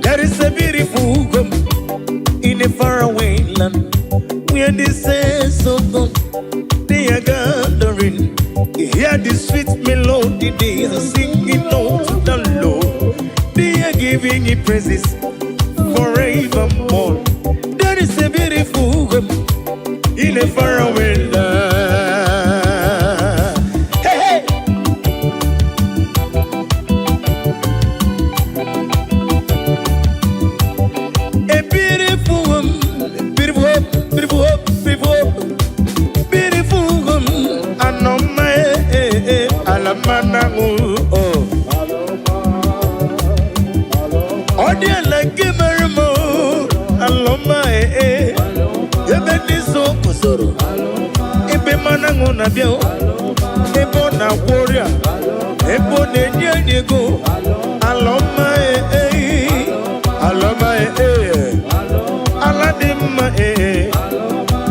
There is a beautiful home in a faraway land where the saints of God, they are gathering. Hear the sweet melody they are singing out to the Lord. They are giving Him praises forevermore. There is a beautiful home in a faraway land. Hey, hey! A beautiful woman, beautiful hope, beautiful hope, beautiful hope, beautiful woman. Anoma, eh, eh, alamana, oh. Ọ dị ala nke mere m, oh, alọma, eh, eh. Ebe ndị so guzoro, ebe mmanụ aṅụ na-abịa, oh. Ebe ọ na-agwọ ọrịa, ebe ọ na-enye anyị ego. Alọma, eh, eh, alọma, eh, eh. Ala dị mma, ee.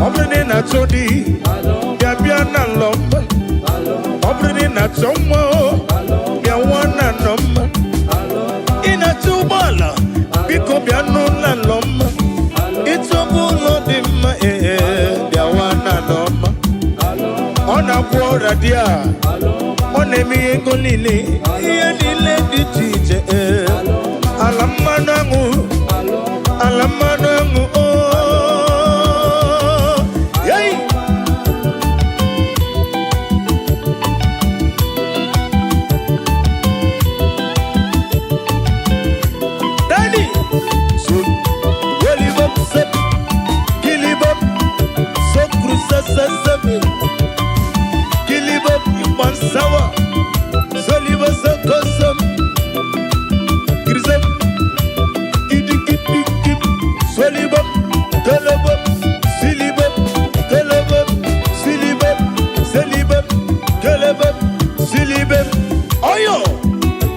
Ọ bụrụ na ị na-achọ di, bịa, bịa na alọma. Ọ bụrụ na ị na-achọ nwa o, bịa nwa na alọma. Ị na-achọ ụgbọala, biko bịa n'ụlọ alọma. Ịchọba ụlọ dị mma, ee, bịa nwa na alọma. Ọ na-agwọ ọrịa dị a, ọ na-eme ihe ego niile, ihe niile dị iche iche, ee. Ala mmanụ aṅụ, ala mmanụ aṅụ, oh. Hey! Daddy! So, welibop, sep, kilibop, so cruza, sasame, kilibop, ipansawa, soliba, sokosam, grisam, kidikidikip, solibop, kelebop, silibop, kelebop, silibop, selibop, kelebop, silibop, oyo,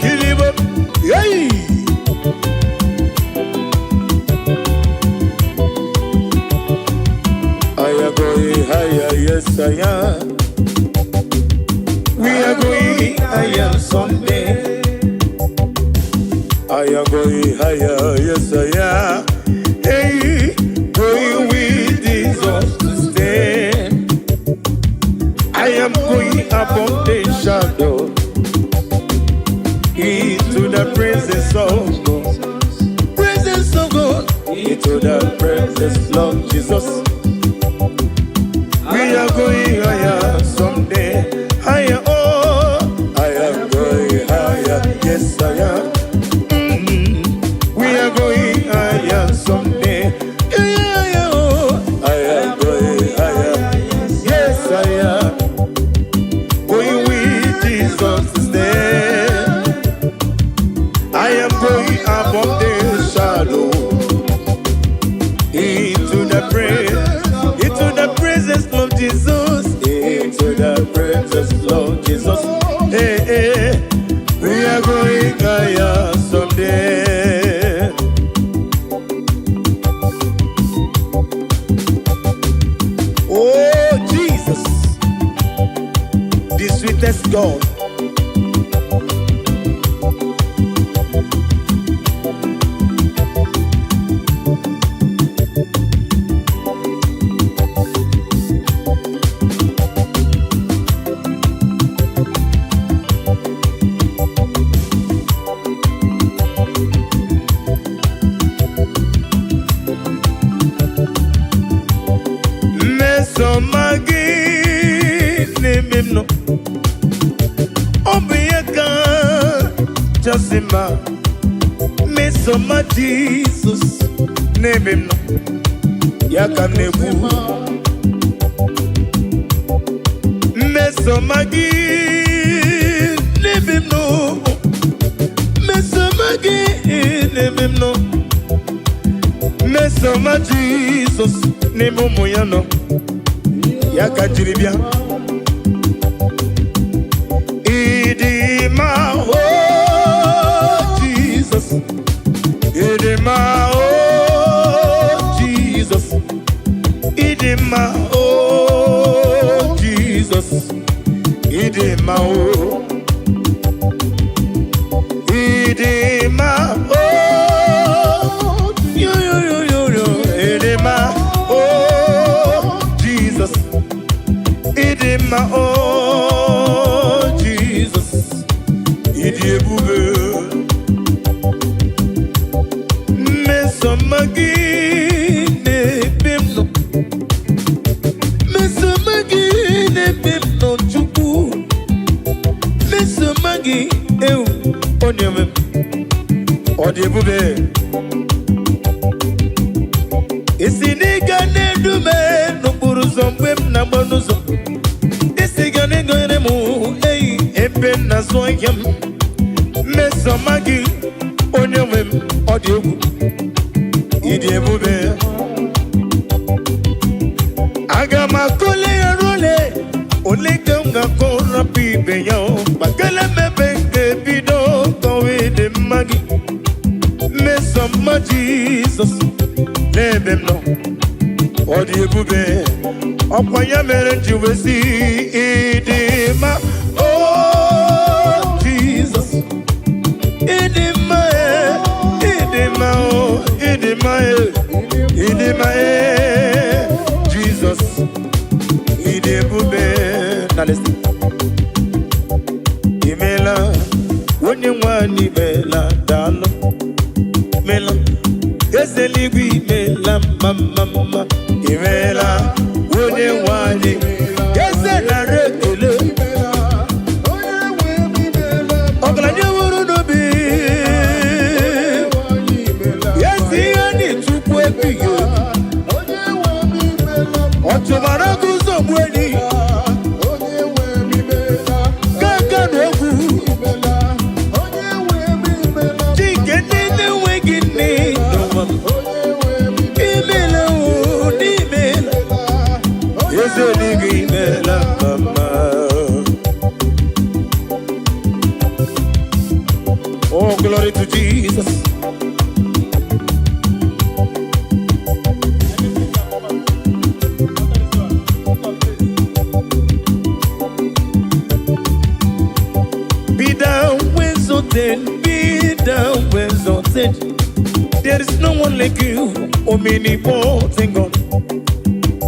kilibop, yay! I am going higher, yes I am. We are going higher someday. I am going higher, yes I am. Hey, going with Jesus to stay. I am going above the shadow into the presence of God. Presence of God. Into the presence of Jesus. We are going higher someday. Higher, oh, I am going higher. Yes, I am. We are going higher someday. Yeah, oh, I am going higher. Yes, I am. Going with Jesus to stay. I am going above the shadow into the presence of Jesus, into the presence of Jesus. Hey, hey. Sweetest God. Mmesoma gị n'ebe m nọ, ọ bụ ihe kachasị mma. Mmesoma Jizọs n'ebe m nọ, ya ka m na-ekwu. Mmesoma gị n'ebe m nọ, mmesoma gị n'ebe m nọ, mmesoma Jizọs n'ebe ụmụ ya nọ, ya ka m jiri bịa. Ịdị mma, o Jizọs, ịdị mma, o Jizọs, ịdị mma, o Jizọs, ịdị mma, o ịdị mma, o yo yo yo yo yo, ịdị mma, o Jizọs, ịdị mma, o Jizọs, ịdị ebube. Mmesoma gị na-ebe m nọ, mmesoma gị na-ebe m nọ, Chukwu, mmesoma gị ewu onye nwe m, ọ dị ebube. Isi n'ịga na-edu m n'okporo ụzọ mgbe m na-agba n'ụzọ, isi ga na-egonyere m eyi ebe m na-azụ ahịa m. Mmesoma gị, onye nwe m, ọ dị egwu, ịdị ebube. Aga m akọle ya role ole ka m ga-akọ rapụ ibe ya o gbakele mebe nke bido kọwa ịdị mma gị. Mmesoma Jizọs n'ebe m nọ, ọ dị ebube. Ọkwa ya mere m ji wee sị ịdị mma, o Jizọs, ịdị mma e, ịdị mma o, ịdị mma e, ịdị mma e, Jizọs, ịdị ebube. Na listen. Imela, onye nwanyị, imela, daalụ, imela, eze eluigwe, imela, mma mma mma, imela, onye nwanyị, eze, nara ekele. Ọgaranya nwere n'obi ezi ihe anyị, Chukwu ebighị obi, ọ chụbara gị ụzọ gbuo enyi gaga na ogwu chike ndị na-enweghị nne n'ụwa. Imela o, n'imela, eze eluigwe, imela mama. Oh, glory to Jesus. Be thou exalted, be thou exalted. There is no one like you, omnipotent God.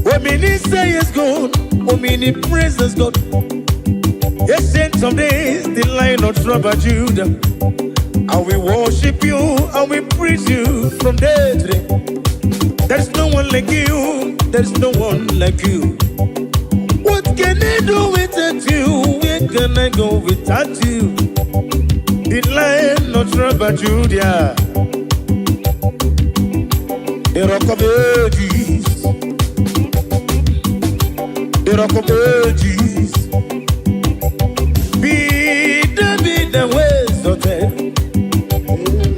Omniscience God, omnipresence God. Ancient of days, the Lion of tribe of Judah. And we worship you and we praise you from day to day. There is no one like you, there is no one like you. What can I do without you? Where can I go without you? The Lion of tribe of Judah, the Rock of Ages, the Rock of Ages. Be thou exalted.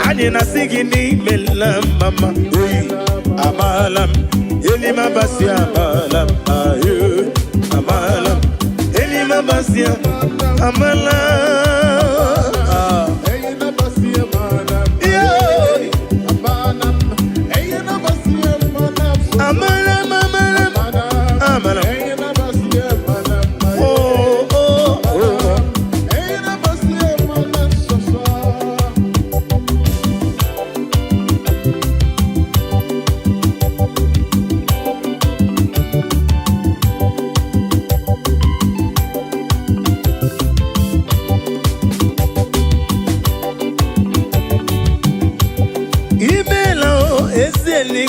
Anyị na-asị gị n'imela mama oyi, amaala m elimabasi, amaala m ayo, amaala m elimabasi, amala. Ah. Yeah. Amala m, amala m, amala m. Oh, oh, oh.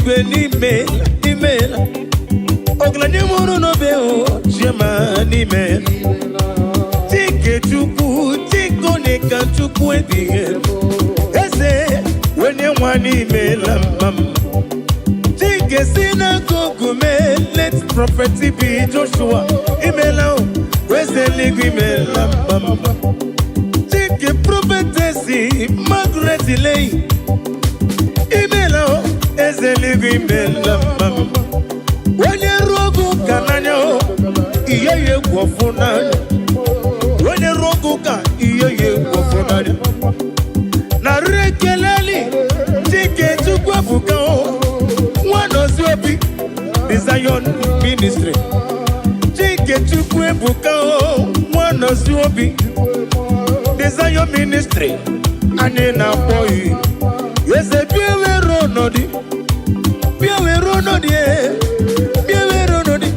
Eluigwe n'ime imeela. Ọgaranya mụrụ n'obe o, chioma n'ime. Chike Chukwu, Chike onye ka Chukwu ebighị ebi. Eze onye nwa n'imeela mma m. Chike si n'akụkụ mee, let prophet be Joshua. Imeela o, eze eluigwe imeela mma m. Chike prophetess Margaret Leyi. Imeela o, eze eluigwe imeela mma m. Onye ruo oge ụka n'anya o, ihe ya egwu ọfụ n'anya. Onye ruo oge ụka, ihe ya egwu ọfụ n'anya. Narị ekeleli Chike Chukwu ebuka o, Nwanọzi Obi, The Zion Ministry. Chike Chukwu ebuka o, Nwanọzi Obi, The Zion Ministry. Anyị na-akpọ ya eze. Bịa were ọnọdụ, bịa were ọnọdụ e, bịa were ọnọdụ.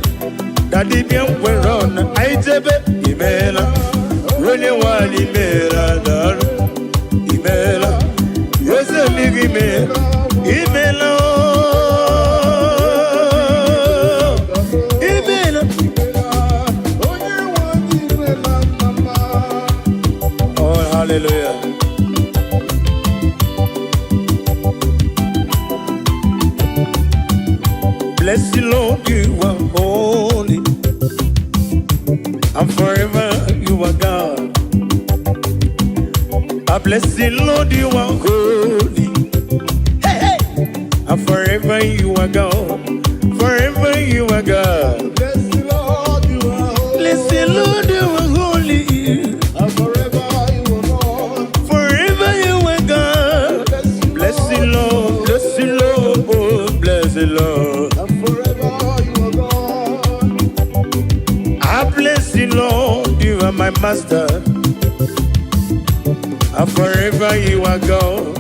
Daddy, bịa were ọnọdụ. Anyị jebe. Imeela, onye nwanyị, imeela, daalụ, imeela, eze eluigwe, imeela, imeela ooo, imeela. Onye nwe anyị imela mama. Oh, hallelujah. Bless you, Lord, you are holy, and forever you are God. I bless you, Lord, you are holy. Hey, hey. And forever you are God. Forever you are God. Bless the Lord, you are holy. Bless you, Lord, you are holy. And forever you are God. Forever you are God. Bless you, Bless you, Lord. Bless you, Lord. Oh, bless you, Lord. And forever you are God. I bless you, Lord. You are my master. And forever you are God.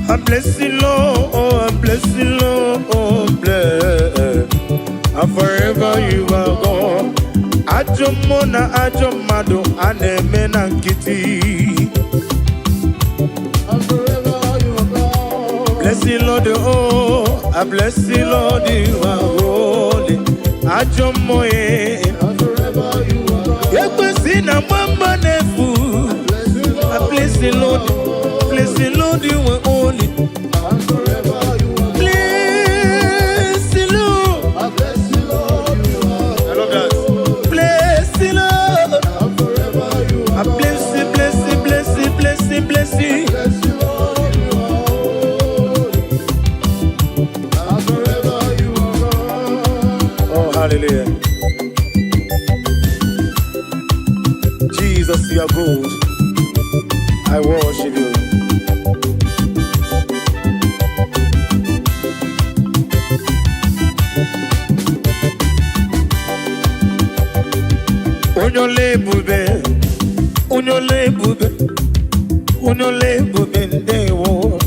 I bless you, Lord. Oh, I bless you, Lord. Oh, bless. And forever you are God. Ajọ mmụọ na ajọ mmadụ a na-eme na nkịtị. And forever you are God. Bless you, Lord, oh, I bless you, Lord, you are holy. Ajọ mmụọ eh. And forever you are God. Ekwesị na mama na-efu. Bless you, I Lord. bless you, Lord. Bless you, Lord, you are holy. And forever you are God. Bless you, Lord. I bless you, Lord, you are I love that. Bless you, Lord. And forever you I are God. bless you, bless you, bless you, bless you, bless you. Bless you, Lord, you are holy. And forever you are God. Oh, hallelujah. Jesus, you are good. I worship you. Onye ọla ebube, onye ọla ebube, onye ọla ebube, ndewo.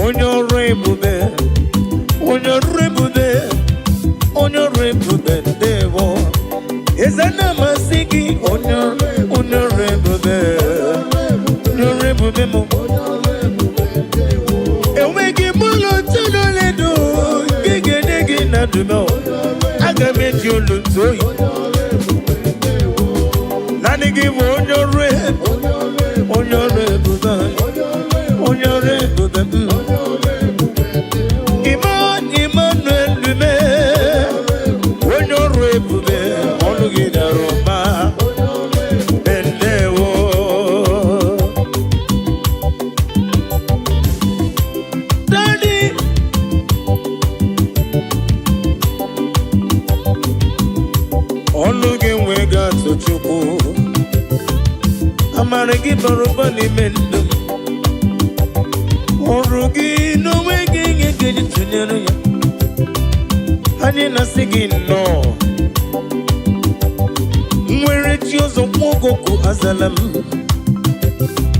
Onye ọrụ ebube, onye ọrụ ebube, onye ọrụ ebube, ndewo. Eze na-amasị gị, onye ọrụ ebube, onye ọrụ ebube m. Enweghị m ụlọ tụlụledo nke ga-enye gị na ndụmọ. Aga m eji olu ntụ oyi. Naanị gị bụ onye ọrụ ebube, onye ọrụ ebube, onye ọrụ ebube m. Emmanuel Lume, onye ọrụ ebube, ọnụ gị dara ụba. Ndewo. Daddy, ọnụ gị nwee ga-atụ Chukwu. Amara gị bara ụba n'ime ndụ m. Ọrụ gị n'onwe gị ihe ga-eji tụnyere ya. Anyị na-asị gị nnọọ. Nwere chi ọzọ nwa ogogo azala m.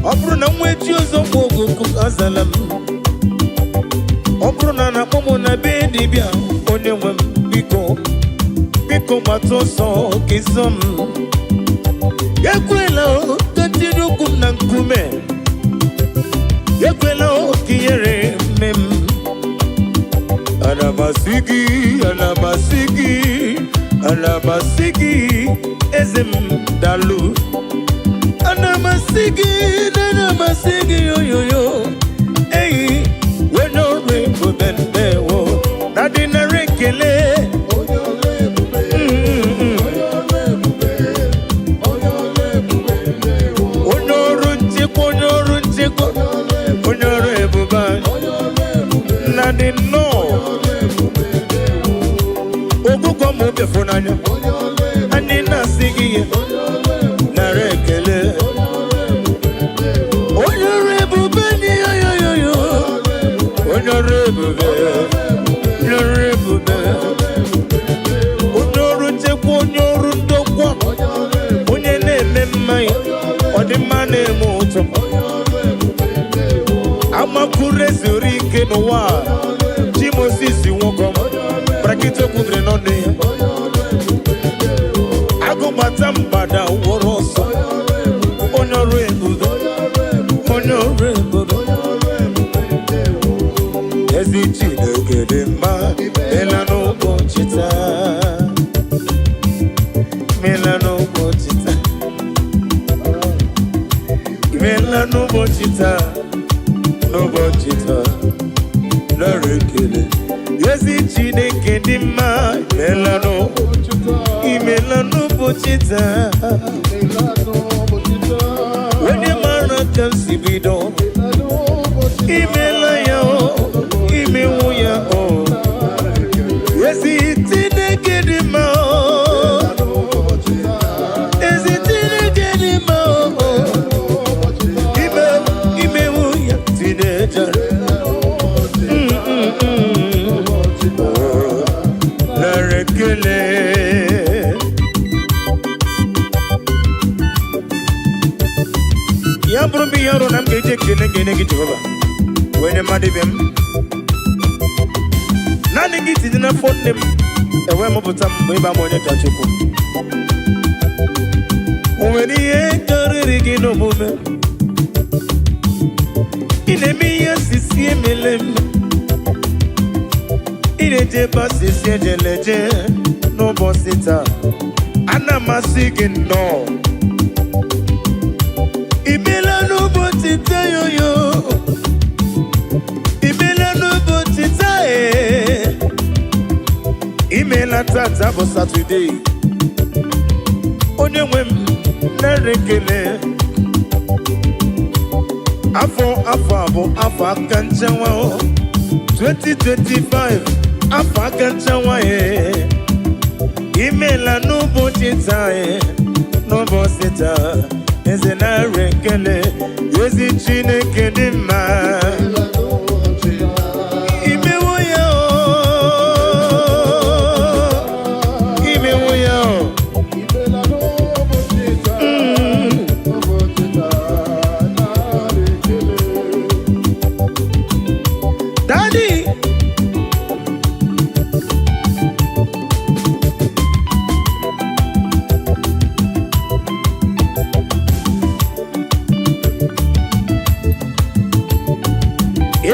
Ọ bụrụ na nwee chi ọzọ nwa ogogo azala m. Ọ bụrụ na na-akpọ m na be dibịa, onye nwe m, biko, biko, gbata ọsọ ka ịzọ m. Ekwela o, ka tinye ụkwụ m na nkume. Ekwela o, ka ihere. m asị gị, ana m asị gị, ana m asị gị, eze m, dalụ. Ana m asị gị, ana m asị gị, oyoyo eyi onye ọrụ ebube, ndewo na dị nara ekele. Onye ọrụ ebube, onye ọrụ ebube, onye ọrụ ebube, ndewo. Onye ọrụ nchekwa, onye ọrụ nchekwa, onye ọrụ ebube anyị. Onye ọrụ ebube, Nna dị nnọọ. ọrụ ebube, ndewo. Ogụgọ ma obi n'anya. Onye ọrụ ebube, Anyị na-asị gị ihe onye ọrụ ebube, nara ekele. onye ọrụ ebube, ndewo. Onye ọrụ ebube dị, yoyoyoyo. Onye ọrụ ebube, onye ọrụ ebube, onye ọrụ nchekwa, onye ọrụ ndokwa, Onye ọrụ ebube, onye na-eme mmanya ọdịmma na-eme ụtọ. Onye ọrụ ebube, ndewo. Amakwuru ezuru ike n'ụwa a. Chi Moses nwoke brakịta okwubiri n'ọnụ ya. Onye ọrụ ebube, ndewo. Agụgbata mgbada wụrụ ọsọ. Onye ọrụ ebube, Onye ọrụ ebube, onye ọrụ ebube, onye ọrụ ebube. Onye ọrụ ebube, ndewo. Ezi Chineke dị mma, mela n'ụbọchị taa, mela n'ụbọchị taa, mela n'ụbọchị taa, n'ụbọchị taa, nara ekele. Ezi Chineke dị mma, mela Ụbọchị taa, imela n'ụbọchị taa. imela n'ụbọchị taa. Onye mara ka m si bido. Imela n'ụbọchị taa. Imela ya o, imewu ya o. Nara ekele. Ezi Chineke dị mma o. N'ụbọchị taa, Ezi Chineke dị mma o. n'ụbọchị taa, Ime imewu ya tinejara. n'ụbọchị taa, Nara ekele. Ya bụrụ m ihe ọrụ na m ga-eji ekele ga-enye gị, Jehova, wee nye mmadụ ibe m. Naanị gị tinye n'afọ nne m ewee mụpụta m mgbe ịba m onye ka Chukwu. O nwere ihe karịrị gị n'omume? Ị na-eme ihe asịsị emele m. Ị na-eje ebe asịsị ejeleje n'ụbọchị taa. Ana m asị gị nnọọ. Imela n'ụbọchị taa, yoyo. Imela n'ụbọchị taa ee. Imela tata bụ Satọde. Onye nwe m, nara ekele. Afọ afọ a bụ afọ aka nchewa o. 2025, afọ aka nchewa e. Imela n'ụbọchị taa e. N'ụbọchị taa, eze, nara ekele. Ezi Chineke dị mma. Imela n'ụbọchị taa. Imewo ya o, imewo ya o. Imela n'ụbọchị taa, ụbọchị taa, nara ekele. Daddy.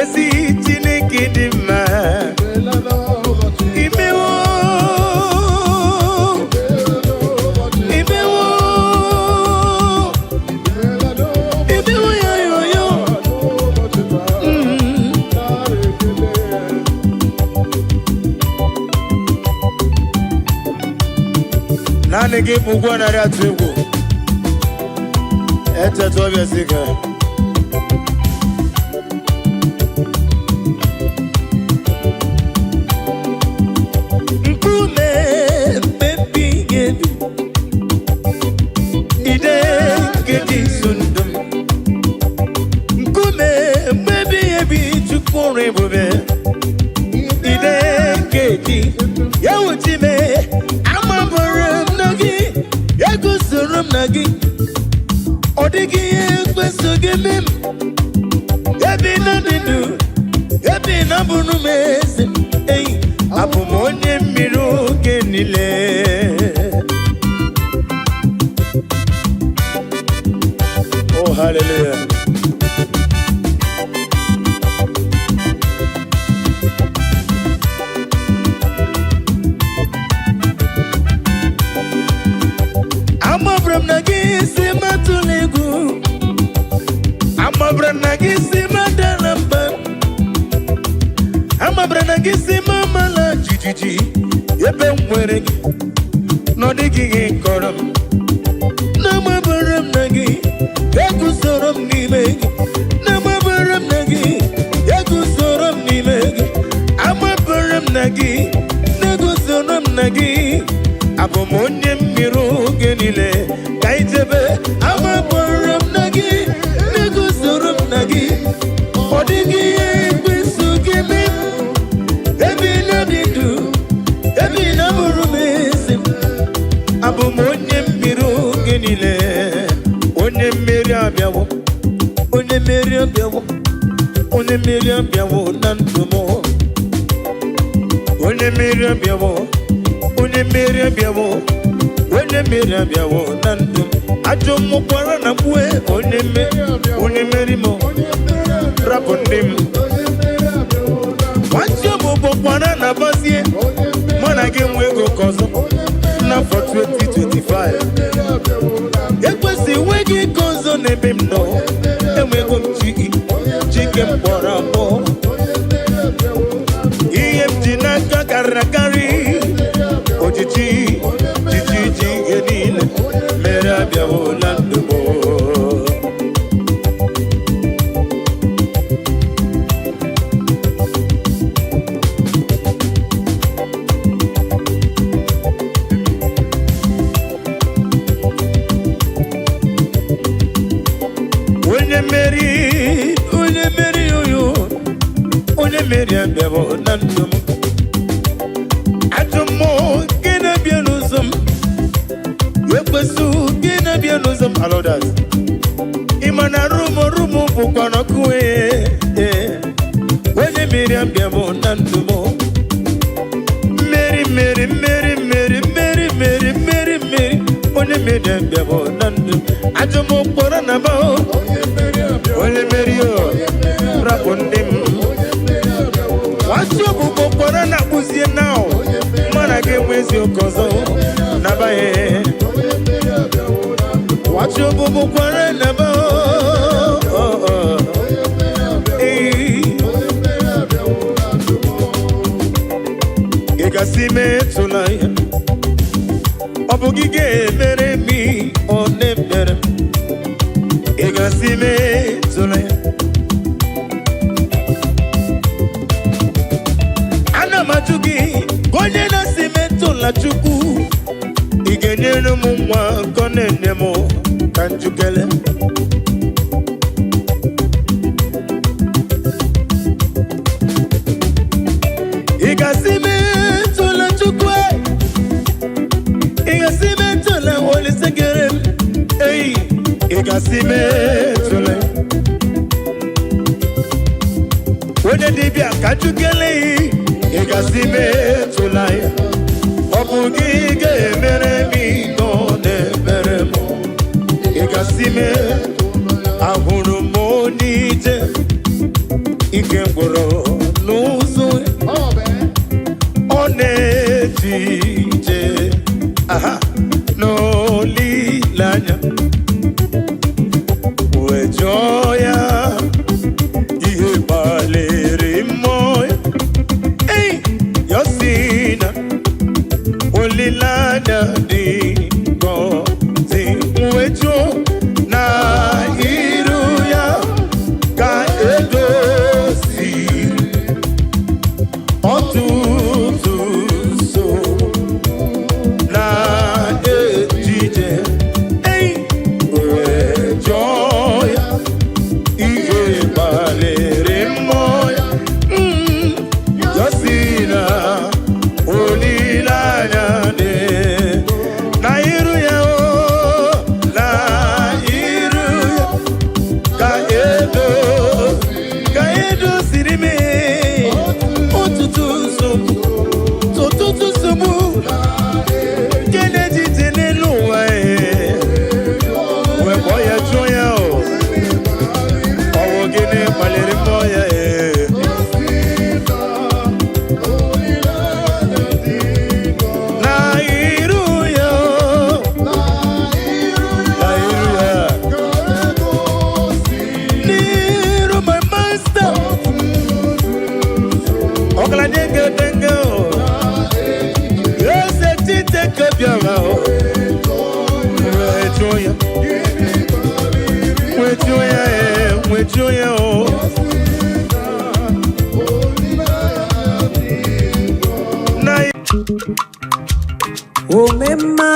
Ezi Chineke dị mma. Imela n'ụbọchị taa. Imewo. Imela n'ụbọchị taa. Imewo. Imela n'ụbọchị Imewo ya yo yo. n'ụbọchị taa, nara ekele. Naanị gị bụ ụgwọ narị atụ egwu. Echeta ọbịa si ka. Nkume mmebi ebi. Ide nke dị nso ndụ m. Nkume mmebi ebi, Chukwu ọrụ ebube. Ide nke dị ya wuchime amabụrụ m na gị eguzoro m na gị. Ọ dịghị ihe ekweso gị eme m. Ebi na dị ndụ, ebi na bụrụ m eze eyi, abụ m onye mmiri oge niile. Oh, hallelujah. Gị si m amala jijiji ebe m nwere gị na ọ dịghị ihe kọrọ m. Na-amabara m na gị eguzoro m n'ime gị. Na-amabara m na gị eguzoro m n'ime gị. Amabara m na gị na-eguzoro m na gị. Abụ m onye mmiri oge niile ka ijebe. Amabara m na gị na-eguzoro m na gị. Ọ dịghị ihe ekwensu ga-eme m. Ebe ị na-adị ndụ, ebe ị na-abụrụ m eze m. Abụ m onye mmiri oge niile. Onye mmeri abịawo, onye mmeri abịawo, onye mmeri abịawo na ndụ m. Onye mmeri abịawo, onye mmeri abịawo, onye mmeri abịawo na ndụ m. Ajọ mmụkwara na mkpue onye mmeri, onye mmeri m rapụ ndị m. Nwachi ọbụbọ kwara na bazie mụ na gị nwe ego ka ọzọ n'afọ 2025. Ekwesị enweghị ike ọzọ n'ebe m nọ. Enwego m chi, chike m kpọrọ akpọ. Ihe m ji n'aka karịrị akarị. Ojiji jiji ji ihe niile mere abịawo na ndụ m. Onye mmeri, onye mmeri, oyo, onye mmeri abịawo na ndụ m. Ajọ mmụọ nke na-abịa n'ụzọ m, ekwesị gị na-abịa n'ụzọ m, alodas. Ị ma na rumo rumo bụkwa n'ọkụ. Ee, onye mmeri abịawo na ndụ m. Mmeri, mmeri, mmeri, mmeri, mmeri, mmeri, mmeri, mmeri, onye mmeri abịawo na ndụ m. Ajọ mmụọ kpọrọ na ba onye mmeri o rapụ ndị m. Nwachị ọbụbọ kpọrọ na akpụzie na mana gị enwe eziokwu ọzọ nabaghị. Nwachị ọbụbọ kwara na ba. Ee, ị gasị metụla ya. Ọ bụ gị ga-emere m ihe ọ na-emere m. Ị gasị metụla ya. Ana m ajụ gị ka onye na-asị metụla Chukwu, ị ga-enyere m nwa nke ọ na-enye m ka njukele. Ị ga-asị metụla Chukwu e. Ị ga-asị metụla Olise kere m ei. Ị ga-asị metụla onye dibịa ka njukele. Ị ga-asị metụla ya. Ọ bụ gị ga-emere m ihe ọ na-emere m. Ị ga-asị mee. Ahụrụ m onye ije ike gwụrụ n'ụzọ. Ọ na-eje ije aha n'olileanya wee jụọ ya ihe gbalịrị mmụọ ya. Ei, ya sị na olileanya dị ngọzi wee jụọ na iru ya ka edoziri ọtụtụ nsogbu na ejije. Ei, jụọ ya, wee jụọ ya, ee, wee jụọ ya o. Na Omemma,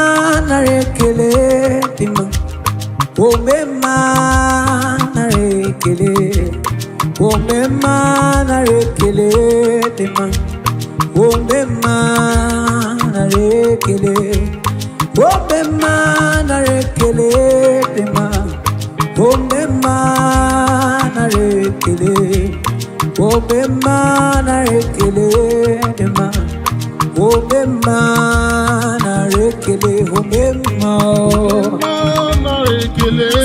nara ekele dị mma. Omemma, nara ekele. Omemma, nara ekele dị mma. Omemma, nara ekele. Omemma, nara ekele dị mma. Omemma, nara ekele. Omemma, nara ekele dị mma. Omemma, nara ekele. Omemma o.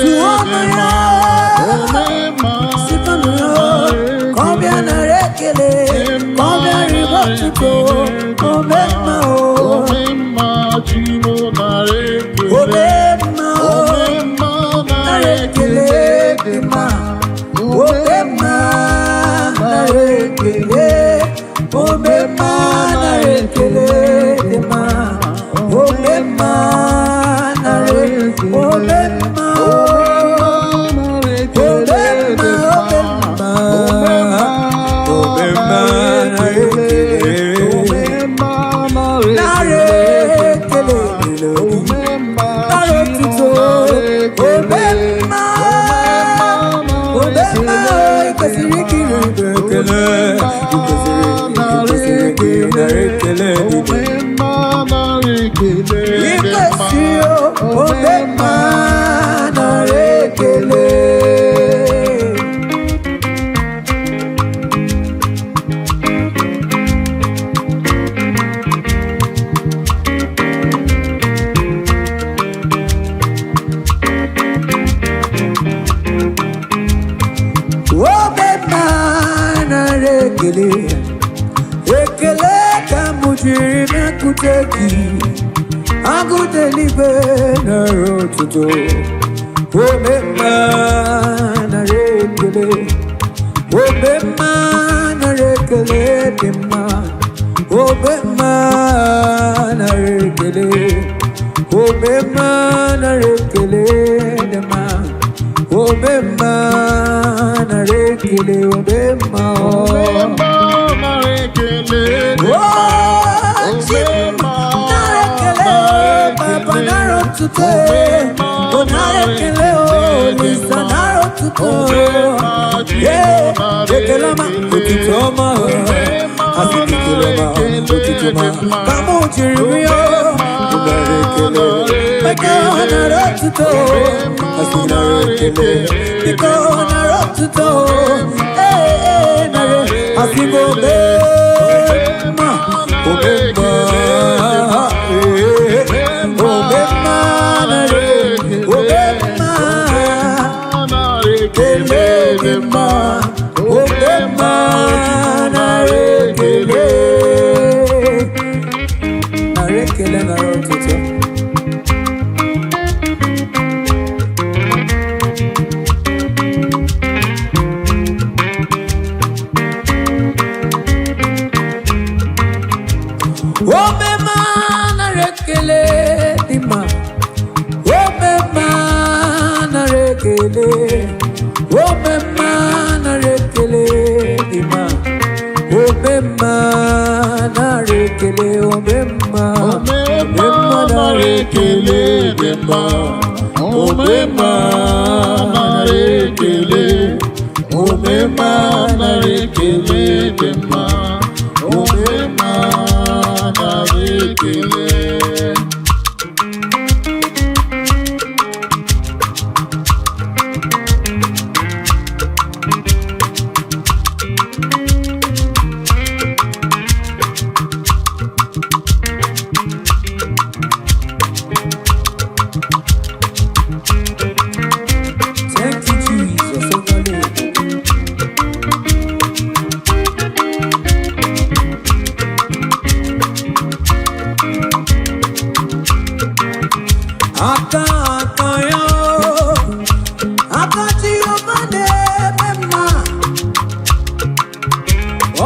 Tụọnụ ya, sikọnụ ya, ka ọ bịa nara ekele, ka ọ bịa ribe otuto. Omemma o. Omemma o, nara ekele dị mma. Omemma, nara ekele. Omemma, nara ekele dị mma. Omemma, nara omemma o. Omemma, omemma, omemma, nara ekele. Nara ekele nara otuto. Omemma, omemma, ị kwesịrị ikiri ekele. Ị kwesịrị ị nara ekele dị. Ị kwesịrị o, omemma, nara ekele. Omemma, nara ekele. Ekele ka m jiri bịakwute gị. Agụta eluigwe, nara otuto. Omemma, nara ekele. Omemma, nara ekele dị mma. Omemma, nara ekele. Omemma, nara ekele dị mma. Omemma, nara ekele. Omemma o. Oh, Chi m, nara ekele. Papa, nara otuto. O nara ekele o, Olisa, nara otuto. Yeah, ekele ọma, otuto ọma o. Asị m ekele ọma, otuto ọma. Ka mụ jiri rịọ, nara ekele. Maka nara otuto. Asị nara ekele. Biko nara otuto. Ee, ee, nara. Asị m omemma, omemma, ee, omemma, nara, omemma, ekele dị mma. Omemma, nara ekele. Nara ekele, nara otuto. Omemma, nara ekele dị mma. Omemma, nara ekele. Omemma, nara ekele dị mma. Omemma, nara ekele. Omemma, omemma, nara ekele dị mma. Omemma, nara ekele. Omemma, nara ekele dị mma. Omemma, nara ekele. Thank you, Jesus. Overload. Aka aka ya, aka Jehova na-eme mma.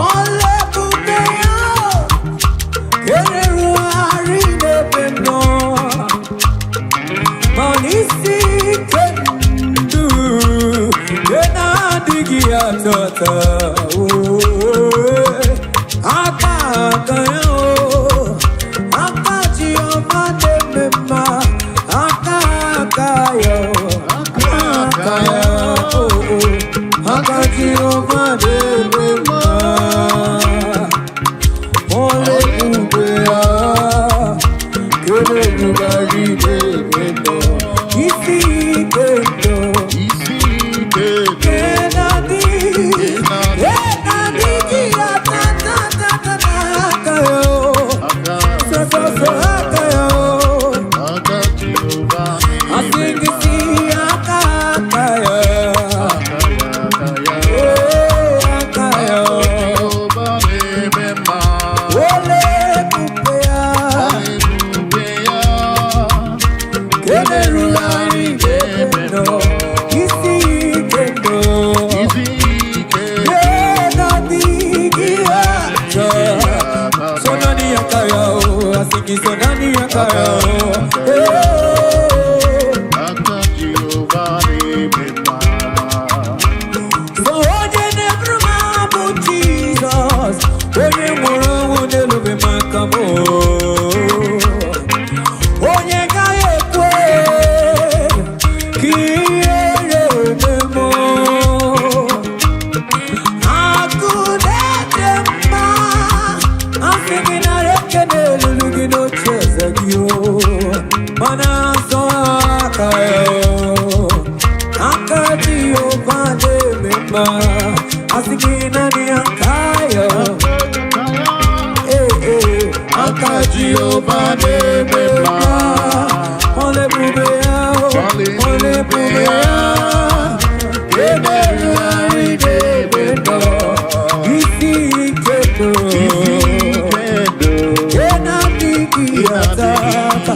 Ọla ebube ya kererugharị n'ebe m nọ. Ma n'isi atata oh. Aka aka ya o, aka Chioma na-eme mma, aka aka ya o, aka ya o, aka Chioma na-eme mma. Ole ebube ya, kele ebugharị n'ebe nọ, isi ike ndụ. Isi ike ndụ. Aka aka Jehova na-eme mma. Aka ya, aka ya. Aka Jehova na-eme mma. Ebube ya. Isi ike Sonani akaya o, asiki sonani akaya o. Hey. Aka Jehova na-eme mma. So onye na-eburu m abụ Jizọs, onye nwụrụ ọnwụ n'elube maka m. Onye gaghị ekwe ka ihere eme m. Akụ na-ede mma, asị gị nara ekele elulu gị n'oche eze gị o, mana azọ aka ya o. Aka Jehova na-eme mma, asị gị naanị aka ya. Ee, ee, aka Jehova na-eme mma. Ọla ebube ya o, ọla ebube ya. Emerụgharị n'ebe nọ, isi ike nọ. Isi ike ndụ. Ke na-adịghị ata ata,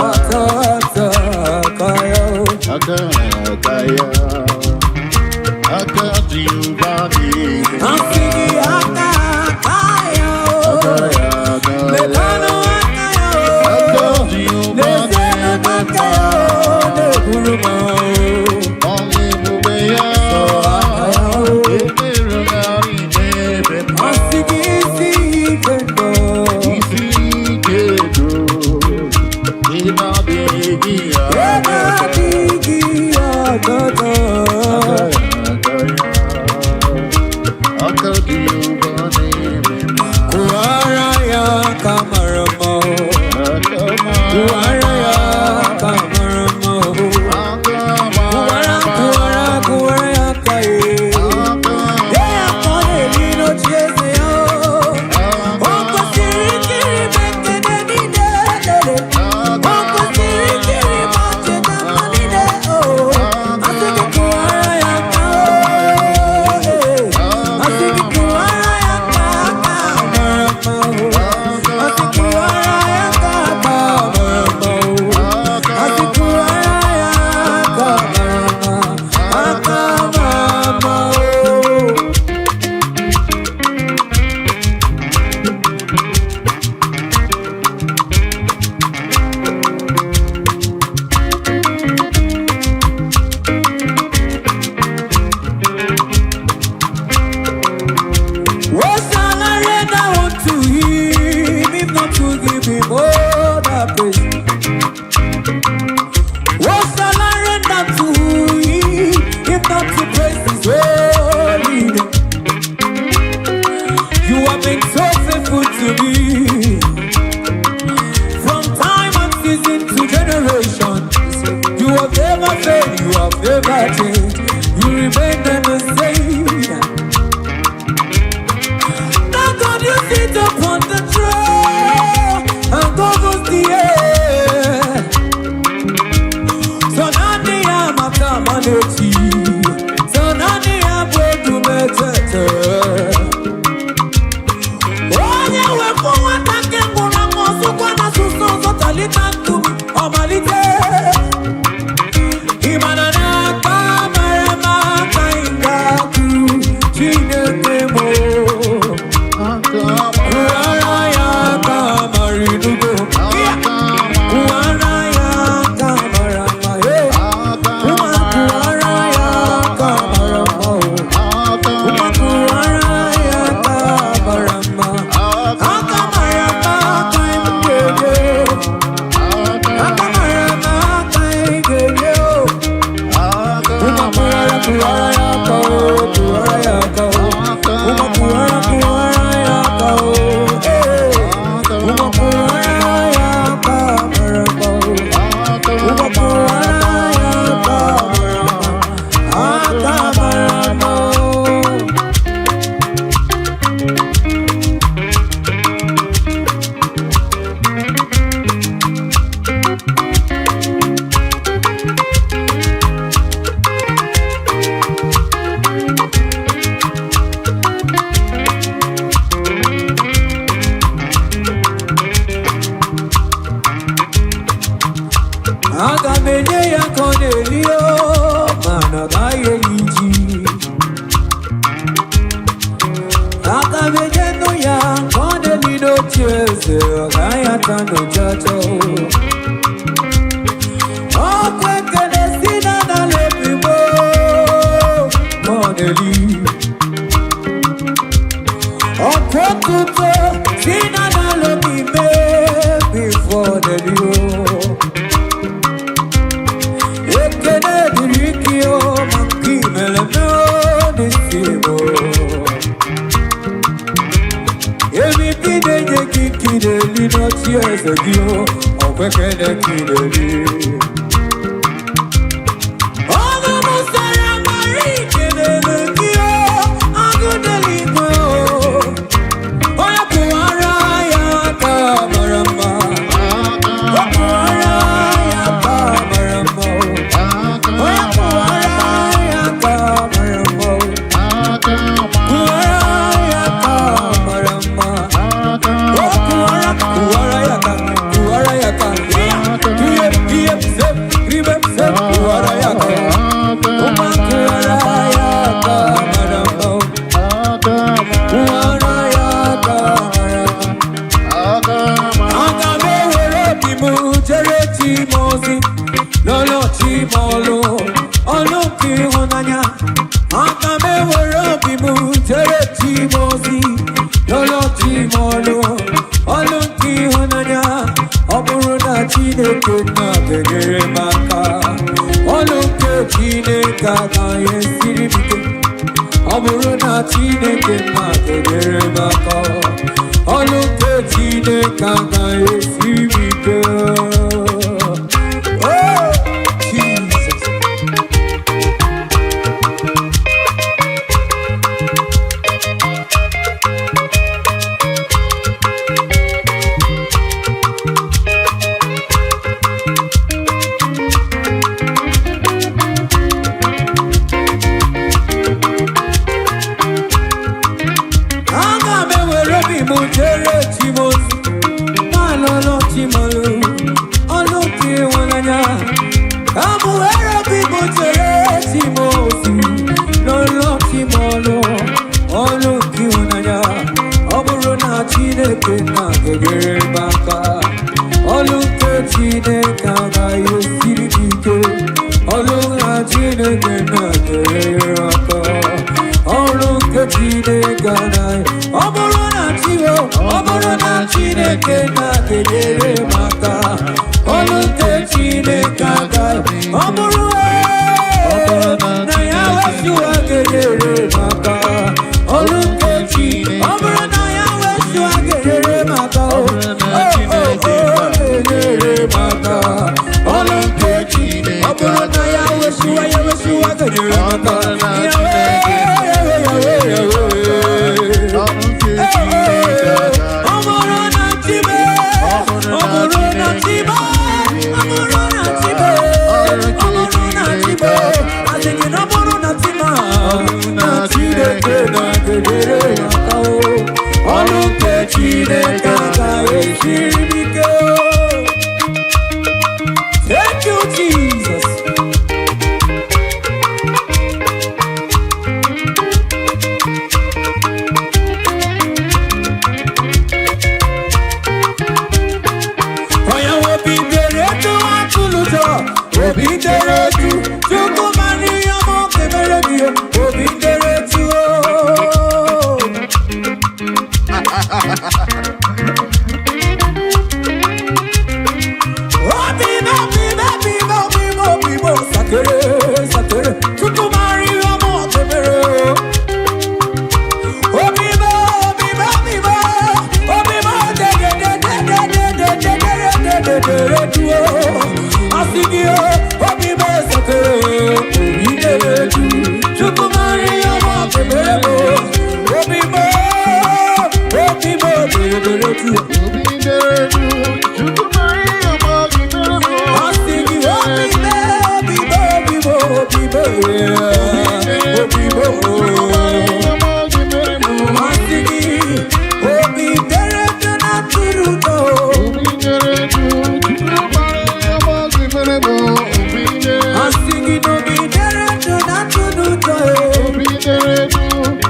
ata ata aka ya o. Aka aka ya. Aka Jehova na-eme mma. Asị gị aka aka ya o. Aka ya, aka ya. Mekanụ aka ya o. Aka Jehova N'ezienụ na-eme aka ya mma. o, na-eburu m o. Ọla ebube ya. Emerụgharị n'ebe mma. Asị gị isi ike ndụ. Isi ike ndụ. Ị na-adịghị Ebe anya. adịghị ọtọtọ. Aka Jehova na-eme mma. Kụwara ya aka mara mma o. Aka mara Kụwara ya aka mara mma o. Aka Kụwara, mara kụwara, kụwara ya aka ye. Aka Dee ya ka ọ na-eri n'oche eze ya o. O kwesịrị ikiri m ekele niile lele. O kwesịrị ikiri m ọchịcha mma niile o. Asị gị kụwara ya aka o. Asị gị kụwara ya aka aka mara mma o. Asị kụwara ya aka aka mara mma o. Asị kụwara ya aka mara mma, aka mara mma o. What shall I render unto him if not to give him all the praise? What shall I render to him if not to praise his holy name? You have been so faithful to me from time and season to generation. You have never failed, you have never changed. You remain the same. Now God, you sit upon the throne and governs the air. So nani ya makamaneti, so nani ya bwedumetete. Onye wepụ nwata nke nwụrụ anwụ ọsụkwa na asụsụ ọzọ talita nkume ọmalite. Ị mara na aka mara mma aka Aga m enye ya ka ọ na-eli o, mana ọ gaghị eli ji. Aga m enye nnu ya ka ọ na-eli n'oche eze, ọ gaghị ata n'ụchacha o. Ọkụ ekele si na n'ala ebigbo ka ọ na-eli. Ọkụ otuto si na n'ala obi mee before ọ na-eli o. Ekele dịrị gị o, ma nke i mere eme o n'isi m o. Ebibị na-enye gị ka ị na-eli n'oche eze gị o, ọkwa ekele ka ị na-eli. Ọnụ m sara mara ikelele gị o, agụ n'eluigwe o. Onye kụwara ya aka mara mma, ọ kụwara ya aka mara mma o. Onye kụwara ya aka mara mma o. Kụwara ya aka mara mma. O kụwara, kụwara ya aka, kụwara ya aka. Ihe, ihe, se, ribe, se, kụwara ya aka. Ụma kụwara ya aka mara mma o. Kụwara ya aka mara mma. Aga m ewere obi m jere chi m ozi, lọlọ chi m ọlụ, ọlụ nke ịhụnanya. Aga m ewere obi m jere chi m ozi, lọlọ chi m ọlụ, ọlụ nke ịhụnanya. Ọ bụrụ na Chineke nna ga-enyere m aka, ọlụ nke Chineke agaghị esiri m ike. Ọ bụrụ na Chineke nna ga-enyere m aka, ọlụ nke Chineke agaghị esiri m ike. Oh, Jesus. Aga m ewere obi m jere chi m ozi, ma lụrụ chi m ọlụ, ọlụ nke ịhụnanya. Ka m were obi m jere chi m ozi, lụrụ chi m ọlụ, ọlụ nke ịhụnanya. Ọ bụrụ na Chineke na ga-enyere m aka, ọlụ nke Chineke agaghị esiri m ike. Ọlụ na Chineke na ga-enyere m aka. Ọrụ nke Chineke anaghị, ọ bụrụ na Chiwo, ọ bụrụ na Chineke na-enyere m aka, ọrụ nke Chineke agaghị, ọ bụrụ na ya wesịwa ga-enyere m aka, ọrụ nke Chi, ọ bụrụ na ya wesịwa ga-enyere m aka, o o o ga-enyere m aka, ọrụ nke Chi, ọ bụrụ na ya wesịwa ya wesịwa ga-enyere m aka, ya ọ bụrụ na Chibe, ọ bụrụ na Chibe, ọ bụrụ na Chibe, ọ bụrụ na Chibe, asị gị na ọ bụrụ na Chima, na Chineke na-enyere ya aka o. Ọrụ nke Chineke agaghị esiri m ike o. Thank you, Jesus. Onye obi dere etu atụlụ ụjọ, obi dere etu, Chukwu mara ihe ọma ọ ga-emere gị, obi dere etu o. Obi m, obi m, obi m, obi m, obi m, sakere, sakere, Chukwu mara ihe ọma ọ ga-emere o. Obi m, obi m, obi m, obi m, de de de de de de de de de de de de de o. Asị gị o, obi m sakere, obi dere etu, Chukwu mara ihe ọma ọ ga-emere m o. Obi m, obi m, dere etu. Asị gị obi m, obi m, obi m, obi m, obi m. Asị gị obi dere etu na tụrụ ụtọ. Asị gị nọgidere ndụ na ndụ n'ụtọ e. Obi dere du,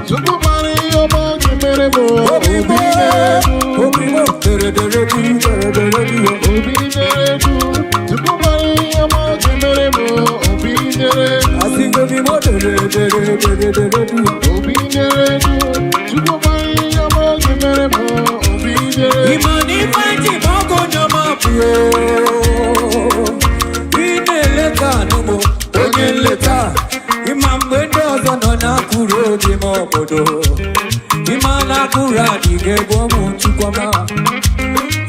Chukwu mara ihe ọma ọ ga-emere m. Obi Obi m, dere du, obi m, dere dere du, dere dere du. Obi dere du, Chukwu mara ihe ọma ọ ga-emere m. Obi dere du, Asị gị obi m, dere dere dere dere du. Obi dere du, Chukwu mara ihe ọma ọ ga-emere m. Obi dere du. Ịma na ife ji ma ọgụ onye ọma bụ ị na-eleta anụmụ onye nleta. Ịma mgbe ndị ọzọ nọ na-akụrụ obi m obodo, ịma na akụrụ adịghị egwu ụmụ chukwama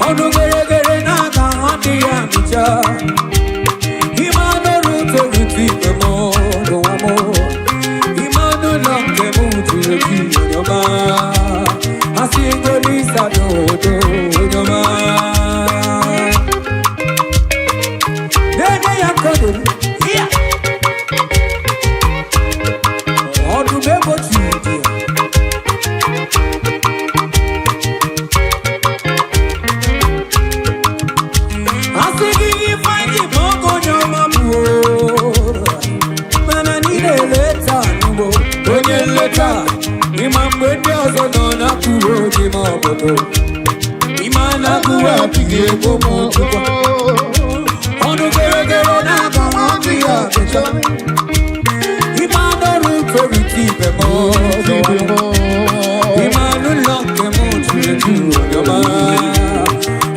ọnụ geregere na-aga adịghị amịcha. Ịma n'ọrụ torutu ibe m n'ụwa m, ịma n'ụlọ nke m juru eju onye ọma. Asị ngolisa n'odo onye ọma na-enye ya nkọdoro ya ọdụm egbochi dị ya. Asị gị ifeanyị ma ọgụ onye ọma bụ mana niile eleta n'ugbo onye nleta. Ịma mgbe ndị ọzọ nọ na-akụrụ oge ma obodo, ịma na akụrụ adịghị egbo m chukwa ọnụ geregere na-aga ọdụ ya achịcha. Ịma n'ọrụ torite ibe m ọzọ, ịma n'ụlọ nke m juru eju onye ọma.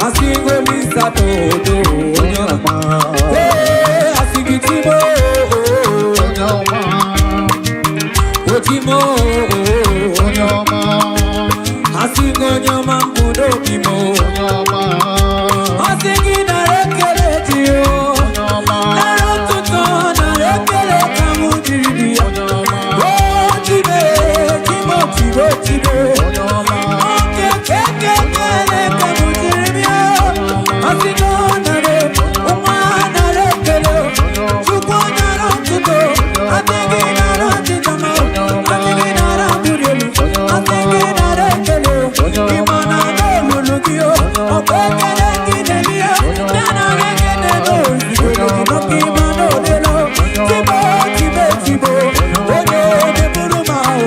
Asị ngolisa n'odo onye ọma. Ee, asị gị timo Onye ọma, otimo onye ọma, asị gị onye ọma mbụ n'obi m. Onye ọma, Asị gị nara ekele dị o, onye ọma, nara ọtụtụ, nara ekele ka mụ jiri dị ya. Onye ọma, O chibe timo tibo tibe. Onye ọma, Oke keke kele ka mụ jiri bịa. Asị gị ọ nara, nwa nara ekele, Chukwu nara ọtụtụ. Asị gị nara ọtụtụ ma, asị gị nara mbuli elu, asị gị nara ekele. Ịma na n'olulu gị o, ọkwa ekele gị na-eri ya. Ya nara ekele n'ozugbo gị maka ịma na odelo. Tibo tibe tibo, onye na-eburu m ahụ,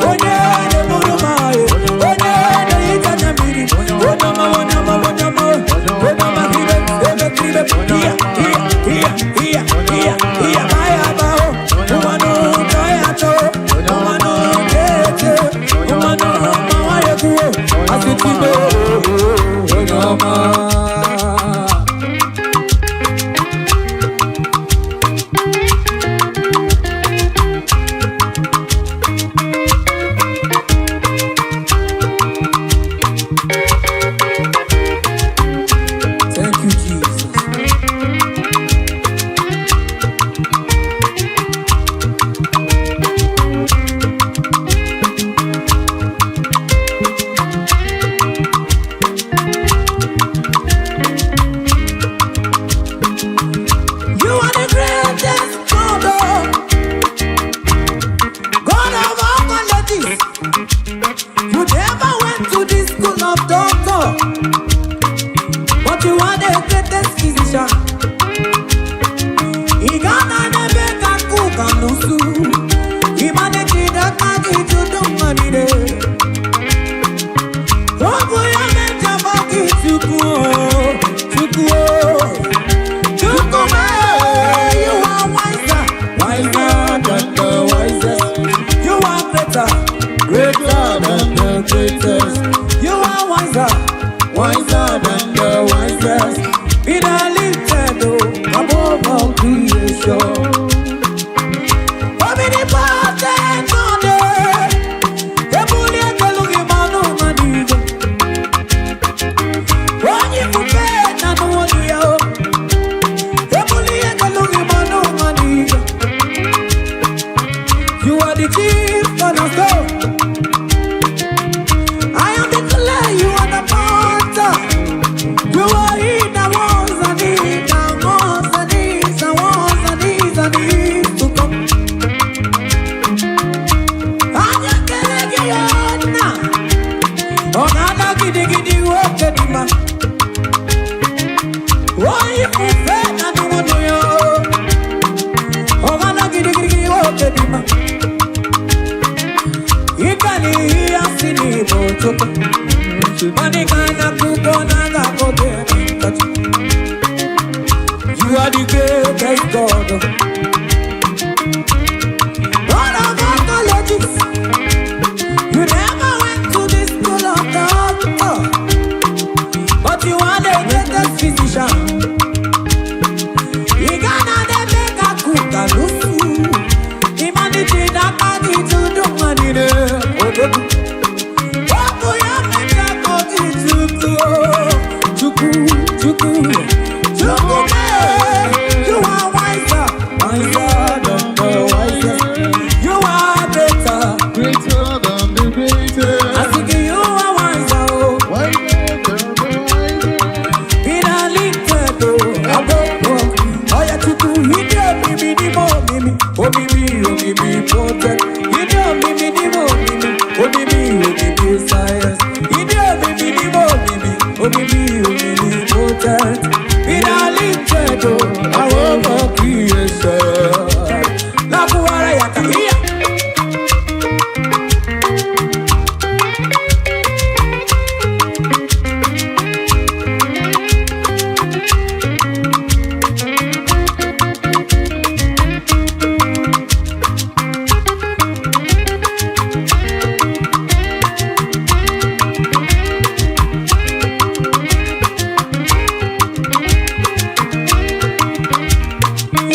onye na-eburu m ahụ, onye na-ehicha anya mmiri. Onye ọma, onye ọma, onye ọma, onye ọma, kribe, ebe kribe, iya, iya, iya, iya, iya, iya, baya bao. Ụwanụ tọ ya tọ, ụwanụ tete, ụwanụ mawa ya kwuo, asị tibo, onye ọma. Thank you, Jesus. You are the greatest God, oh. God of all colleges. You never went to the school of doctor, but you are the greatest physician. Ị ga-ana n'ebe ka kuka n'usu. Ị ma na ejide aka gị jụdụ mma niile. Ọ bụ ya mejọba gị Chukwu o, Chukwu o. Chukwu m, you are wiser, wiser than the wisest. You are greater, greater than the greatest. You are wiser, wiser than the wisest. Be thou lifted oh, above all creation. Omnipotent God, ebuli ekelu gị ma n'ụwa niile. Onye ifufe na n'olu ya o. Ebuli ekelu gị ma n'ụwa niile. You are the chief cornerstone. I am the clay, you are the potter. You are he that was and is and was and is and was and is and Chukwu. Manikana kukona gakote kachi. You are the greatest God. God of all colleges. You never went to the school of doctor, but you are the greatest physician. You gonna the make a cook and lusu. Imaniji nakagi to do money. Ọkụ ya mmecha kọgị Chukwu, Chukwu, Chukwu, Chukwu mee. You are wiser, wiser than the wisest. You are greater. Greater than the greatest. I think you are wiser, oh. Wiser than the wisest. Be na lifted, oh, above all. Oya Chukwu, ide omimi n'ime omimi, omimi, omimi potent. Ide omimi n'ime omimi, omimi, omimi science. Ide omimi n'ime omimi, omimi, omimi potent. Be na lifted, oh, above all creation. Labuwara yaka, iya.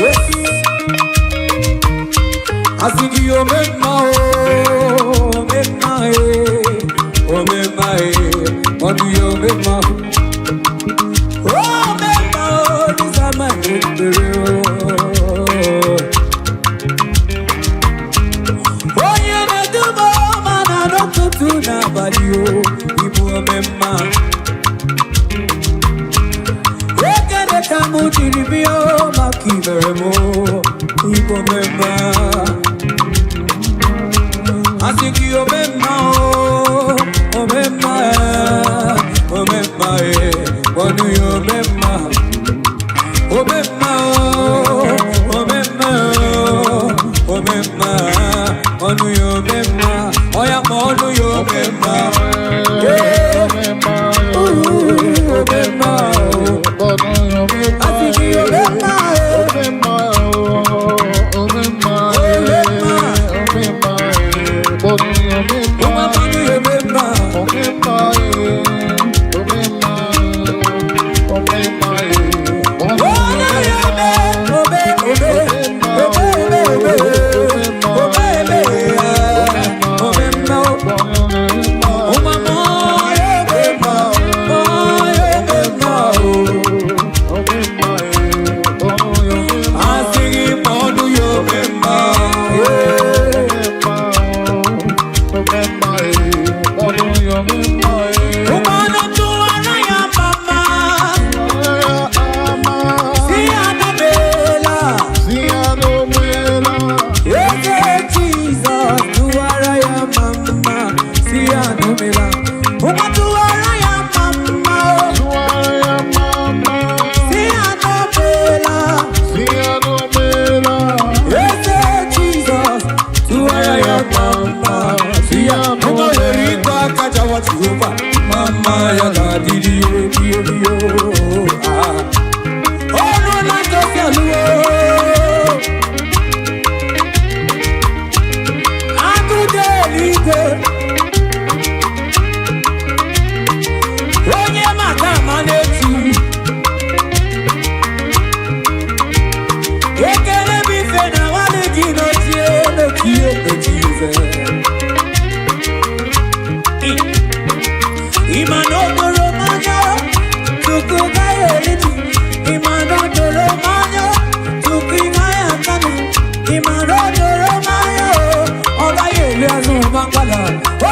Yes. Asigi omemma o, omemma e, omemma e, ọdún yẹ omemma o. Omemma o, nísàmà ìrèpèrè o. Onye na-eduba ọma na n'ụtụtụ n'abalị o, ịbụ omemma. Ekele ka mụ jiri bịa o, maka ibere m o, ịbụ omemma. Asigi omemma o, omemma e, omemma e, ọdún yẹ omemma. Omemma o, omemma o, omemma, ọdún yẹ omemma, ọya mọ ọdún yẹ omemma. Yeah. Ooh, omemma o, asigi omemma e, ọmọ ọdún yẹ omemma. Jehova, mama ya ga-adịrị ebi ebi o. Ah. Ọnụ na-akọsi alụwo. Agụde eluigwe. Onye maka ama na-etu. Ekele bụ ife na nwanne gị n'ochie n'ochie n'ochie ife. Ịma na okporo mmanya tupu gaghị eri ji. Ịma na okporo mmanya tupu ị gaghị akanụ. Ịma na okporo mmanya o, ọ gaghị eri azụ mgbakpala.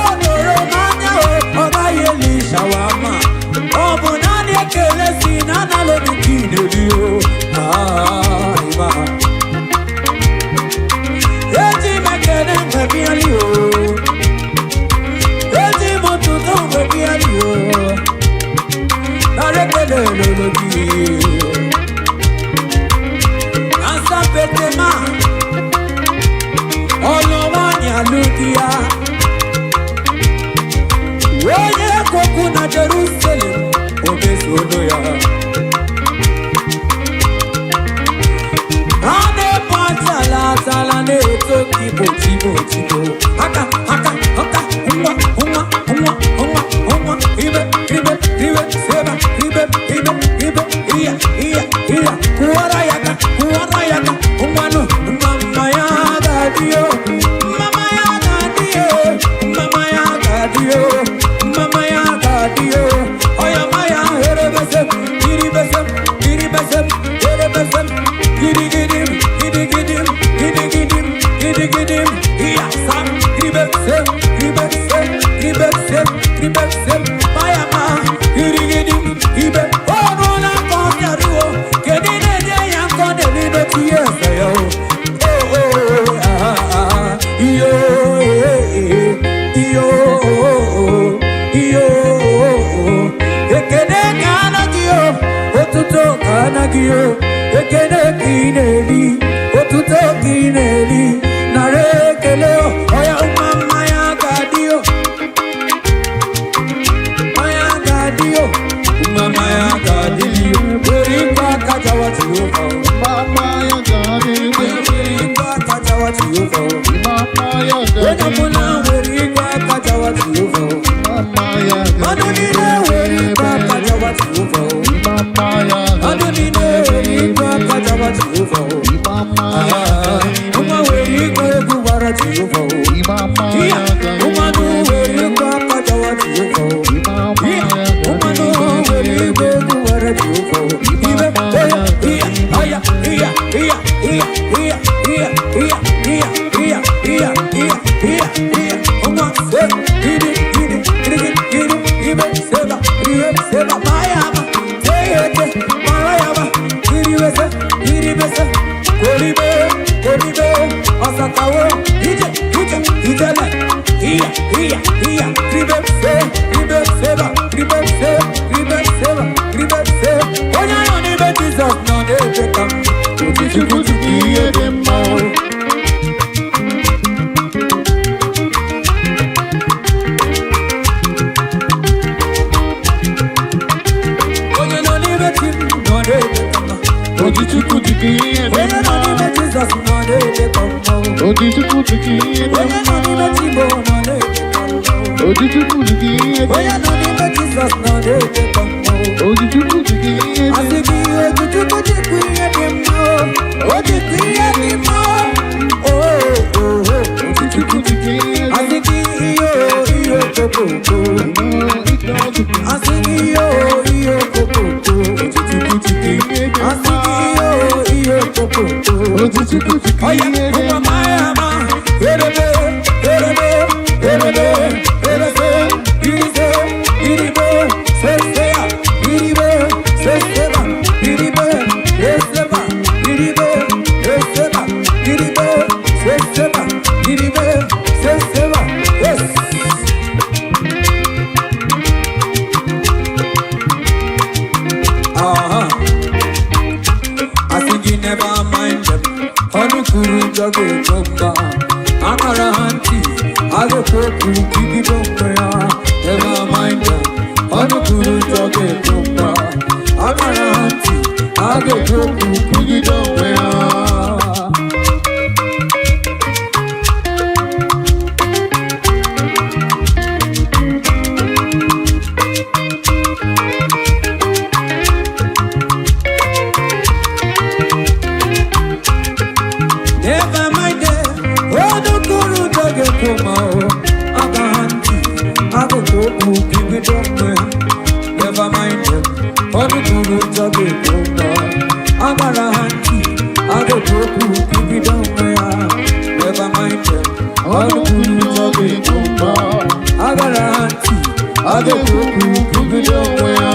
Okporo mmanya o, ọ gaghị eri shawama. Ọ bụ naanị ekele si na analụ obi ka ị na-eri o. Ah, ịma. Eji m ekele mgbe bịali o. Eji m ụtụtụ mgbe bịali o. Nara ekele lolo gị. Asapete ma. Chimo Chimo. Aka aka aka nwa nwa nwa nwa nwa ibe ibe ibe seba ibe ibe ibe iya iya iya kuwara yaka kuwara yaka ngwanu mama ya gadio mama ya gadio mama ya gadio mama ya gadio oya maya herebese iribese iribese herebese gidigidim gidigidim gidigidim gidigidim iya sam ribese ribese ribese ribese maya ma gidigidim ibe ọrụ na kọfịaruo kedu na-enye ya nkọ na-elido tinye eze ya o oh oh ah ah iyo eh eh iyo oh, iyo oh, ekene ka anaghị o otuto ka anaghị o ekene ka ị na-eri otuto ka ị na-eri nara ekele o ọya mma mmanya ga-adị o mmanya ga-adị o mma mmanya ga-adị o were ikwe aka jawa Jehova o. Mama ya ga-adị. Were ikwe aka jawa Jehova o. Mama ya Onye ga-adị. ọbụla were ikwe aka jawa Jehova o. Mama ya Mmadụ niile were ikwe aka jawa Jehova o. Mama ya Mmadụ niile were ikwe aka jawa Jehova o. Mama ya Nwa were ikwe egwu gbara Jehova o. Mama Iya, ya mmadụ were ikwe aka jawa Jehova o. Mama Iya, ya mmadụ were ikwe egwu gbara Jehova o. Ibe, oya, iya, aya, iya, iya, iya, iya, iya, iya, iya, iya, iya, iya, iya, iya. Nwa, se, iri, iri, iri, iri, ibe, seba, ibe, seba, maya, ma, teyete, maraya, ma, iribese, iribese, kolibe, kolibe, ọsakawo, ije, ije, ijele, iya, iya, iya, ribe, se, ribe, seba, ribe, se, ribe, seba, ribe, se. Onye nọ n'ime Jizọs nọ na-eche ka m. Chukwu chukwu ihe dị mma. Onye nọ n'ime chi m nọ na-eche ka m. Oji Chukwu chukwu ihe dị Onye nọ mma. n'ime Jizọs nọ na-eche ka m. Oji Chukwu chukwu ihe dị Onye nọ n'ime mma. chi m nọ na-eche ka m. Oji Chukwu chukwu ihe dị Onye nọ n'ime Jizọs nọ na-eche ka m. Oji Chukwu chukwu ihe dị Asị gị Ojichukwu jikwa ihe dị mma o, o jikwa ihe dị mma o, o, o, o. Oji Chukwu chukwu ihe dị Asị gị ihe o, ihe okokoko. mma. Asị gị ihe o, ihe okokoko. Oji Chukwu chukwu ihe dị Asị mma. gị ihe o, ihe okokoko. Oji Chukwu chukwu Oya, ihe dị ụmụ mma. maya ma, erebe, erebe, erebe, erese, irize, iribe, sesea, iribe, seseba, iribe, eseba, iribe, eseba, iribe, seseba, iribe, seseba, yes. Aha. I think you never mind them. Ọnụ kwuru njọ ga-ekwo mba. Akara ha ntị, a ga-ekwu okwu kibido mgbe ha. Never mind them. Ọnụ kwuru njọ ga-ekwo mba. Akara ha ntị, a ga-ekwu okwu kwugide onwe ha. Never mind them. Ọnụ kwuru njọ ga-ekwo mba o. Aka ha ntị, a ga-ekwu okwu kwugide onwe ha. Never mind them. Ọnụ kwuru njọ ga-ekwo mba. Agbara ha ntị, a ga-ekwu okwu kwugide onwe ha. Never mind them. Ọnụ kwuru njọ ga-ekwo mba. Agbara ha ntị, a ga-ekwu okwu kwugide onwe ha.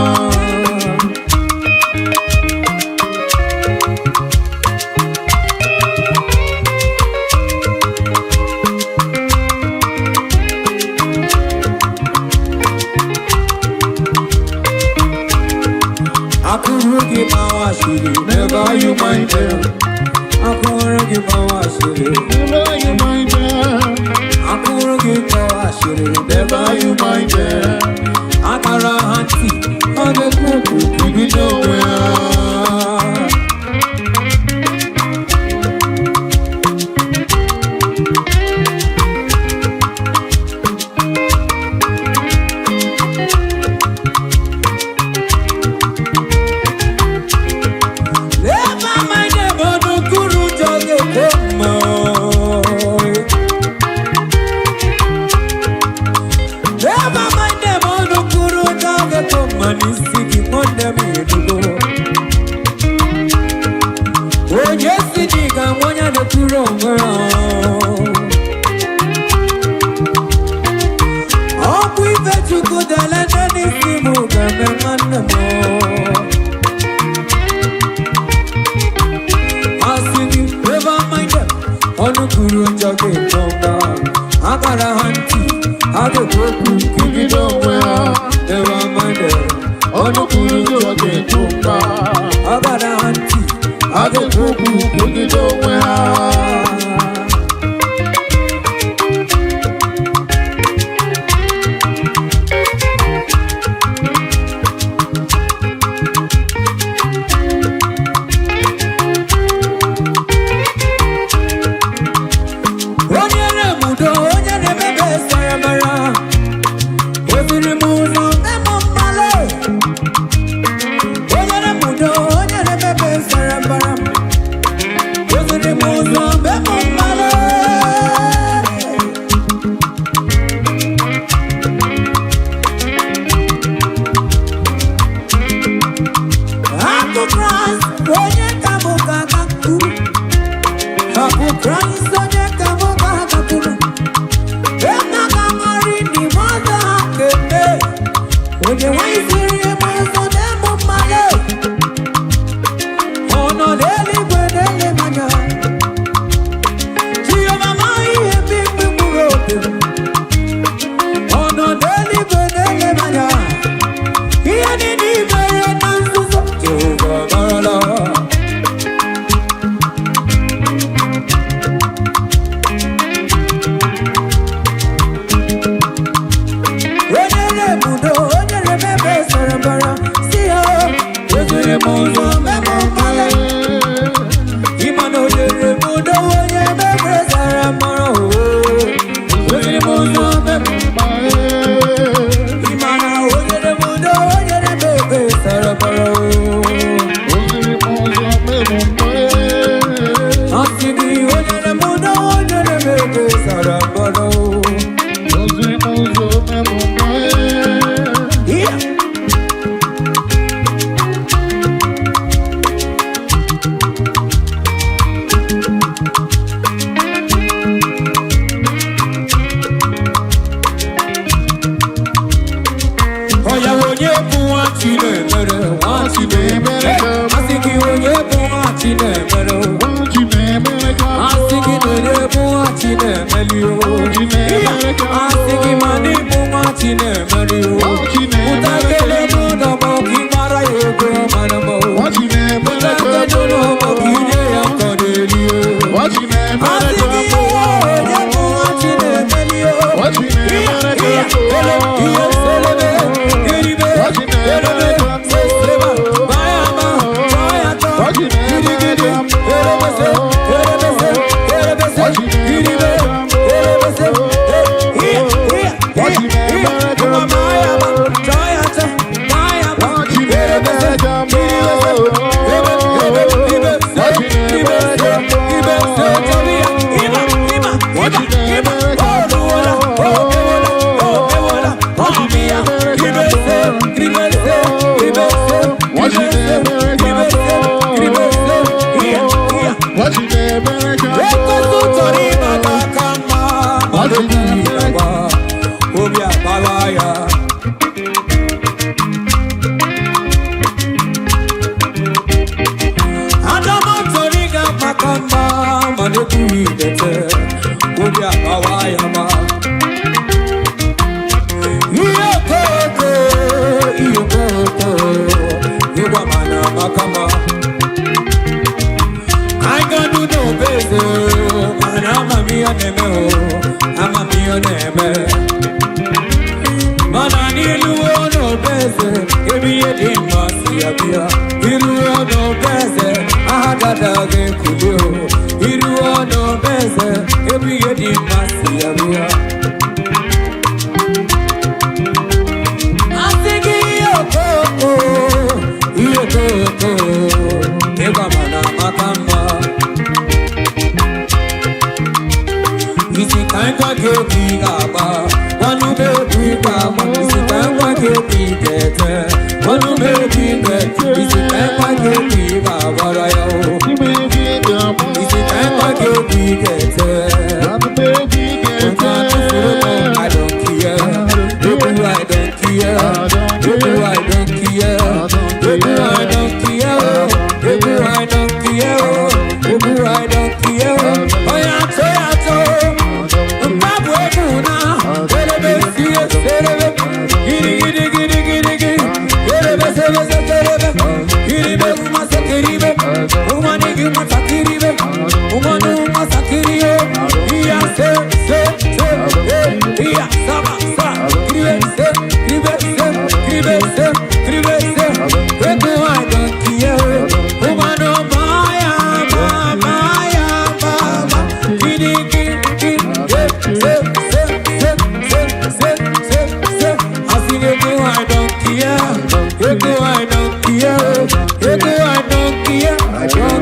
Akụrụ gị gbawa asịrị, never you mind them. Akụrụ gị gbawa asịrị, Never you mind them. akụrụ gị gbawa asịrị, Never you mind them. Akara ha ntị, ga-ekwe mma. Never mind them, ọnụ kwuru njọ ga-ekwe mma n'isi gị, nwanne m, enugo. Onye si dị ka nwanya na-ekwuru onwe ya. Ọkwa ife Chukwu dele nne n'isi m ga-eme, nwanne m. Asị gị never mind them, ọnụ kwuru njọ ga-ekwe mma. Agara ha ntị, ha ga-ekwu okwu Kwugide onwe ha. Never mind them, Ọnụ kwuru njọ ga-ekwu mma. Agara ha ntị, Ha ga-ekwu okwu kwugide onwe ha. Onye na-emudo, onye na-emebe sara mara, eziri m ụzọ memo mmale. Onye na-emudo, onye na-emebe sara mara, eziri m ụzọ memo mmale. Akụ Kraịst, onye ka mụ ga-agakwuru? Akụ Kraịst, onye ka mụ ga-agakwuru? Onye nwanyị siri ebe ọzọ na-emu mmadụ, ọ nọ n'eluigwe na-ele m anya. Chioma ma ihe mkpikpi mkpụrụ obi m. Ọ nọ n'eluigwe na-ele m anya. Ihe niile i mere na nzuzo, Jehova marala. Onye na-ebudo, onye na-emebe sara mbara, si ya eziri m ụzọ mebe mmalị. Ịma na onye na-ebudo, onye emebe sara mbara, oo, eziri m ụzọ mebe. Ịma na onye na-ebudo, onye na-emebe sara mbara, oo. Asị gị onye na-ebudo, onye na-emebe sara mbara, oo. Yeah. Ọya, onye bụ nwa Chinemere, nwa Chinemere. Asị gị onye bụ nwa Chinemere, o. Asị gị na onye bụ nwa Chinemere, o. Asị gị ma na ịbụ nwa Chinemere, o. Pụta kele m n'ọgbọ ka ị gbara ya ego mara m, o. Pụta kele n'ọgbọ ka ị nye ya nkọ n'elu, o. Asị gị onye bụ nwa Chinemere, o. Iya, ele, ihe, selebe, iribe, elebe, seseba, bayama, bayata, gidigidi, elebese, elebese, elebese, giribe, elebese, iya, iya, iya, iya, kuma bayama, bayata, bayama, elebese, giribese, ebe, ebe, ibe, se, ibe, se, ibe, se, tabiya, iba, iba, iba, iba, oluwola, okewola, okewola, ọmịya, ibese, ibese, ibese, ibese, ibese, ibese, iya, iya. Ekwensu chọrọ ịnata aka mma, mana obi agba, obi agbawa ya. Adama chọrọ ịga maka mma, mana ekwughị idete, obi agbawa ya ma. Ihe okoko, ihe okoko, ịgwa mana maka mma. Anyị ga-anụ n'obeze, mana amamihe na-eme o, amamihe na-eme. Mana n'iluwo n'obeze, ebe ihe dị mma si abịa. Iruo n'obeze, aha dada ga-ekuli o. Iruo n'obeze, ebe ihe dị mma si abịa. Asị gị ihe okoko, ihe okoko, ịgwa mana maka mma. Isi ka ngwa gị obi ga-agba, gwanụ m egwu ị ga-agba. Isi ka ngwa gị obi ga-ete, gwanụ m egwu ị ga-ete. Isi ka ngwa gị obi ga-agbara ya o. Isi ka ngwa gị obi ga-ete.